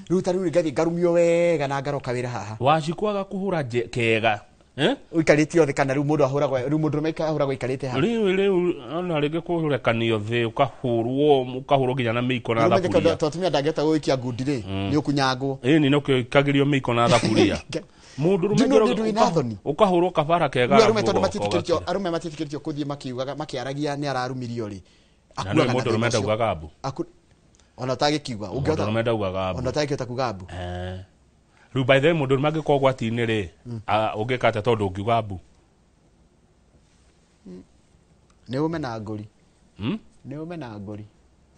Rĩu ta rĩu ngathiĩ ngarumio wega na ngaroka wĩra haha. Wacikwaga kũhũra kega. Ũikarĩte othe kana rĩu mũndũ ahũragwo, rĩu mũndũ ũrũme ahũragwo aikarĩte haha? Rĩu ona rĩngĩ kũrekanio thĩ, ũkahũrwo nginya na mĩiko na thaburia. To atumia ndangĩhota gũikia ngundi rĩ, nĩ ũkunyangwo. Ĩni nĩ ũkĩikagĩrio mĩiko na thaburia. Mũndũ ũrũme Njoroge ũkahũrwo kabara kega. Arũme tondũ matiĩtĩkĩrĩtio, arũme matiĩtĩkĩrĩtio kũthiĩ makiugaga makĩaragia nĩ ararumirio rĩ. Na nĩ mũndũ ũrũme ndaugaga mbu. Ona ũtagĩkiuga, ũngĩhota. Mũndũ ũrũme ndaugaga mbu. Ona ũtagĩkĩhota kuga mbu. Rĩu by the way mũndũ ũrũme angĩkorwo ũgwati-inĩ rĩ, ũngĩka atĩa tondũ ũngiuga mbu? Nĩ ũme na ngũri. Nĩ ũme na ngũri.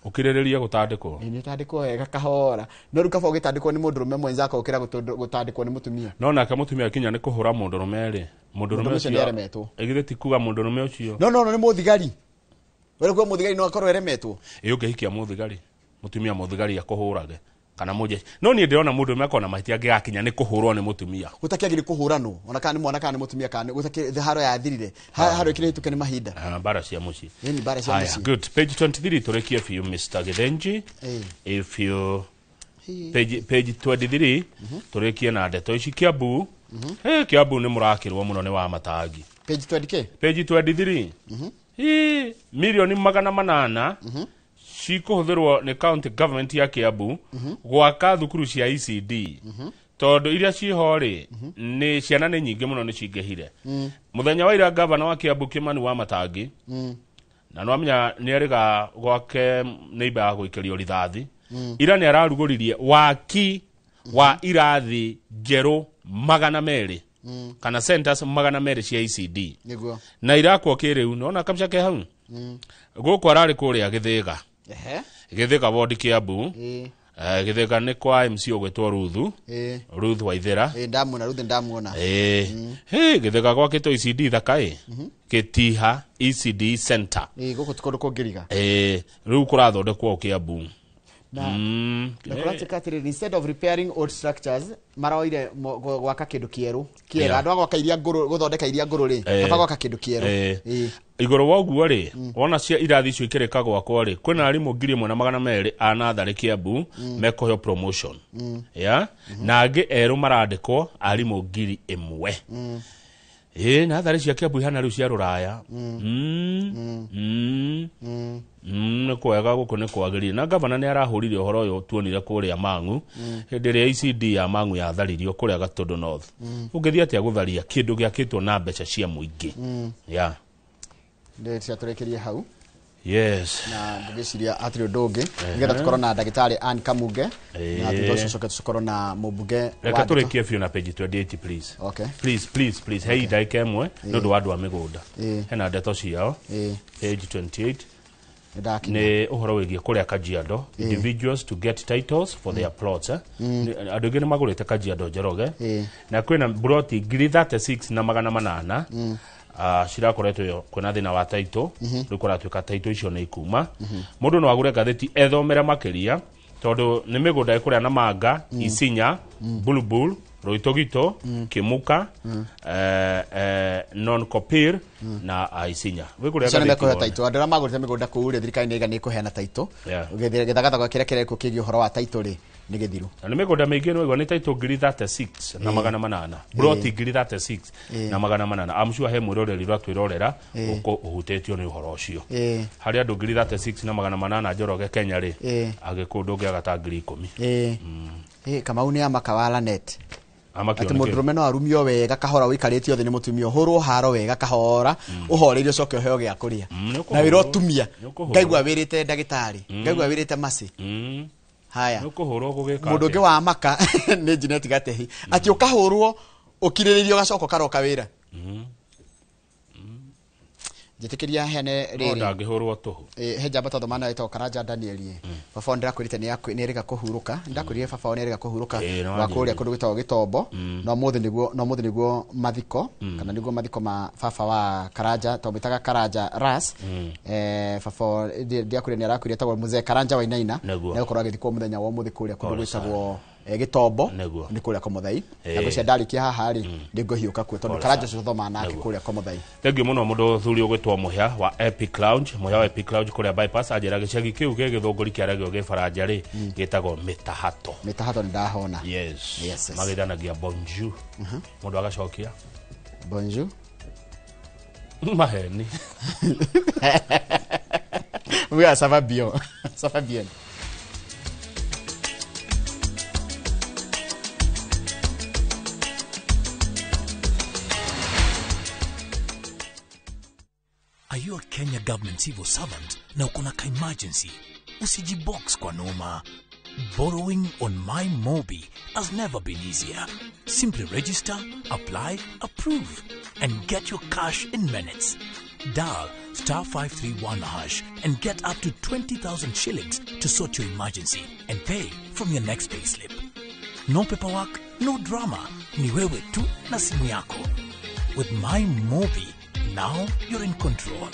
Ũkirĩrĩrie gũtandĩkwo. Nĩ ũtandĩkwo wega kahora. No rĩu kaba ũgĩtandĩkwo nĩ mũndũ ũrũme mwenzako ũkĩra gũtandĩkwo nĩ mũtumia. No nake mũtumia akinya nĩ kũhũra mũndũ ũrũme rĩ, mũndũ ũrũme ũcio nĩ aremetwo. Ĩgithĩ ti kuga mũndũ ũrũme ũcio. No no no nĩ mũthigari. Wewe kuga mũthigari no akorwo eremetwo. Ĩ ũngĩhikia mũthigari, mũtumia mũthigari akũhũrage kana mũjeshi. No niĩ ndĩrona mũndũ ũrũme akona mahĩtia angĩgakinya nĩ kũhũrwo nĩ mũtumia. Gũtakĩagĩrĩire kũhũranwo ona kana nĩ mwana kana nĩ mũtumia kana gũtakĩ haro yathirire. Haro ĩkĩrĩhĩtũke nĩ mahinda. Mbara cia mũciĩ. Nĩ mbara cia mũciĩ. Good. Page 23 tũrĩkie biũ Mr. Githinji. If you page 23 tũrĩkie na ndeto ici. Kiambu. Kiambu nĩ mũrakĩrwo mũno nĩ wa matangi. Page 20k. Page 23. Milioni 800 cikũhũthĩrwo nĩ county government ya Kiambu gwaka thukuru cia ECD. Tondũ iria ciho rĩ, nĩ ciana nĩ nyingĩ mũno nĩ cingĩhire. Mũthenya wa ira gavana wa Kiambu Kimani wa Matangi, na nĩwamenya nĩ erĩga gwake neighbor ya gũikĩrio rithathi. Ira nĩ ararugũririe waki wa irathi njerũ 200 kana centers 200 cia ECD. Nĩguo. Na irakwo kĩrĩu, nĩwona kabica ke hau? Gũkũ ararĩ kũrĩa Gĩthĩga. Gĩthĩga ward Kiambu. Gĩthĩga nĩ kwa MC ũgwĩtwo Ruthu. Ruth Waithera. Ndamuona Ruth, ndamuona. Gĩthĩga gwakĩtwo ECD thaka ĩ. Gĩtiha ECD center. Gũkũ ti kũndũ kũngĩriga. Rĩu kũrathondekwo Kiambu. Na kũratuĩka atĩrĩrĩ, instead of repairing old structures maroire gwaka kĩndũ kĩerũ. Kĩega andũ a gwaka iria ngũrũ, gũthondeka iria ngũrũ rĩ, kaba gwaka kĩndũ kĩerũ. Igũrũ wa ũguo rĩ, wona cia irathi icio ikĩrĩka gwakwo rĩ, kwĩna arimũ 1200 a natharĩ Kiambu mekũheo promotion. Ya? Na angĩ erũ marandĩkwo arimũ 1000. Natharĩ cia Kiambu ihana rĩu cia rũraya. Nĩ kwega gũkũ nĩ kwagĩrĩire. Na gavana nĩ arahũrire ũhoro ũyũ tuonire kũrĩa Mang'u, hĩndĩ ĩrĩa ECD ya Mang'u yatharirio kũrĩa Gatũndũ North. Ũngĩthiĩ atĩa gũtharia kĩndũ gĩakĩtwo na mbeca cia mũingĩ? Ya. Ndĩreciria hau. Yes. Na ngwĩciria hatirĩ ũndũ ũngĩ. Nĩgetha tũkorwo na ndagĩtarĩ Ann Kamunge, na thutha ũcio coke tũkorwo na mũmbunge. Reke tũrĩkie biũ na page 28 please. Okay. Please please please. Hei ndagĩka ĩmwe nĩ ũndũ wa andũ a mĩgũnda. Hena ndeto ciao. Page 28. Nĩ ũhoro wĩgiĩ kũrĩa Kajiado, individuals to get titles for their plots. Andũ aingĩ nĩ magũrĩte Kajiado Njoroge. Na kwĩna broti 36,800 cirakoretwo kwĩna thĩna wa title. Rĩu kũratuĩka title icio nĩ ikuma. Mũndũ no agũre ngathĩti ethomere makĩria tondũ nĩ mĩgũnda ĩkũrĩa Namanga, Isinya, Bulbul, Roitogito, Kimuka, Nonkopir na Isinya. Wĩkũrĩa ngathĩti title. Andũ arĩa magũrĩte mĩgũnda kũu rĩ, thirikari nĩ ĩiga kũheana title. Gĩthagathago kĩrĩa kĩrekwo kĩgiĩ ũhoro wa title rĩ, nĩ gĩthiru. Na nĩ mĩgũnda mĩingĩ nĩ waigua nĩ title 36,800. Broti 36,800. I'm sure he mwĩroreri ũratwĩrorera ũhutĩtio nĩ ũhoro ũcio. Harĩ andũ 36,800 Njoroge Kenya rĩ, agĩkũndũ ũngĩaga ta 10,000. Kamau nĩ amakawala net. Atĩ mũndũ ũrũme no arumio wega kahora ũikarĩte othe nĩ mũtumia, ũhũrwo haro wega kahora, ũhoreire ũcoke ũheo gĩa kũrĩa. Na wĩra ũtumia, ngaigua wĩrĩte ndagĩtarĩ, ngaigua wĩrĩte Mercy. Haya. Mũndũ ũngĩ wa maka nĩ Junet Gatehi. Atĩ ũkahũrwo ũkirĩrĩirie ũgacoka ũkaroka wĩra. Njĩtĩkĩria heane No rĩrĩ. Ndangĩhũrwo tũhũ. He njamba tondũ mana ĩtagwo Karanja Daniel. Baba wao ndĩrakwĩrĩte nĩ erĩga kũhurũka, ndakwĩrire baba wao nĩ erĩga kũhurũka Ĩĩ, no wa kũrĩa wanjĩrire. kũndũ gwĩtagwo Gĩtombo. No mũthĩ nĩguo mathiko, kana nĩguo mathiko ma baba wa Karanja, tondũ mwĩtaga Karanja Ras. Baba wao ndiakwĩrire nĩ arakuire, etagwo Mzee Karanja Wainaina. Nĩguo. Nĩ gũkorwo agĩthikwo mũthenya wa ũmũthĩ kũrĩa kũndũ Pole sana. gwĩtagwo Gĩtombo. Nĩguo. Nĩ kũrĩa Komothai. Na ngwĩciria ndarĩkia haha rĩ, nĩngũhiũka kuo tondũ Pole Karanja sana. ũcio tũthomaga nake Nĩguo. kũrĩa Komothai. Thengiũ mũno mũndũ thuri ũgwĩtwo Mũhĩa wa Epic Lounge, Mũhĩa wa Epic Lounge kũrĩa bypass, anjĩra gĩcagi kĩu gĩ Gĩthũngũri kĩaragio gĩbaranja rĩ, gĩtagwo Mĩtahato. Mĩtahato nĩ ndahona. Yes. Yes. Magĩthanagia bonjour, mũndũ agacokia Bonjour. Maheni. Oui, ça va bien. Ça va bien. Are you a Kenya government civil servant na uko na ka emergency? Usijibox kwa noma. Borrowing on My Mobi has never been easier. Simply register, apply, approve, and get your cash in minutes. Dial star 531 hash and get up to 20,000 shillings to sort your emergency and pay from your next payslip. No paperwork, no drama. Ni wewe tu na simu yako. With My Mobi, now you're in control.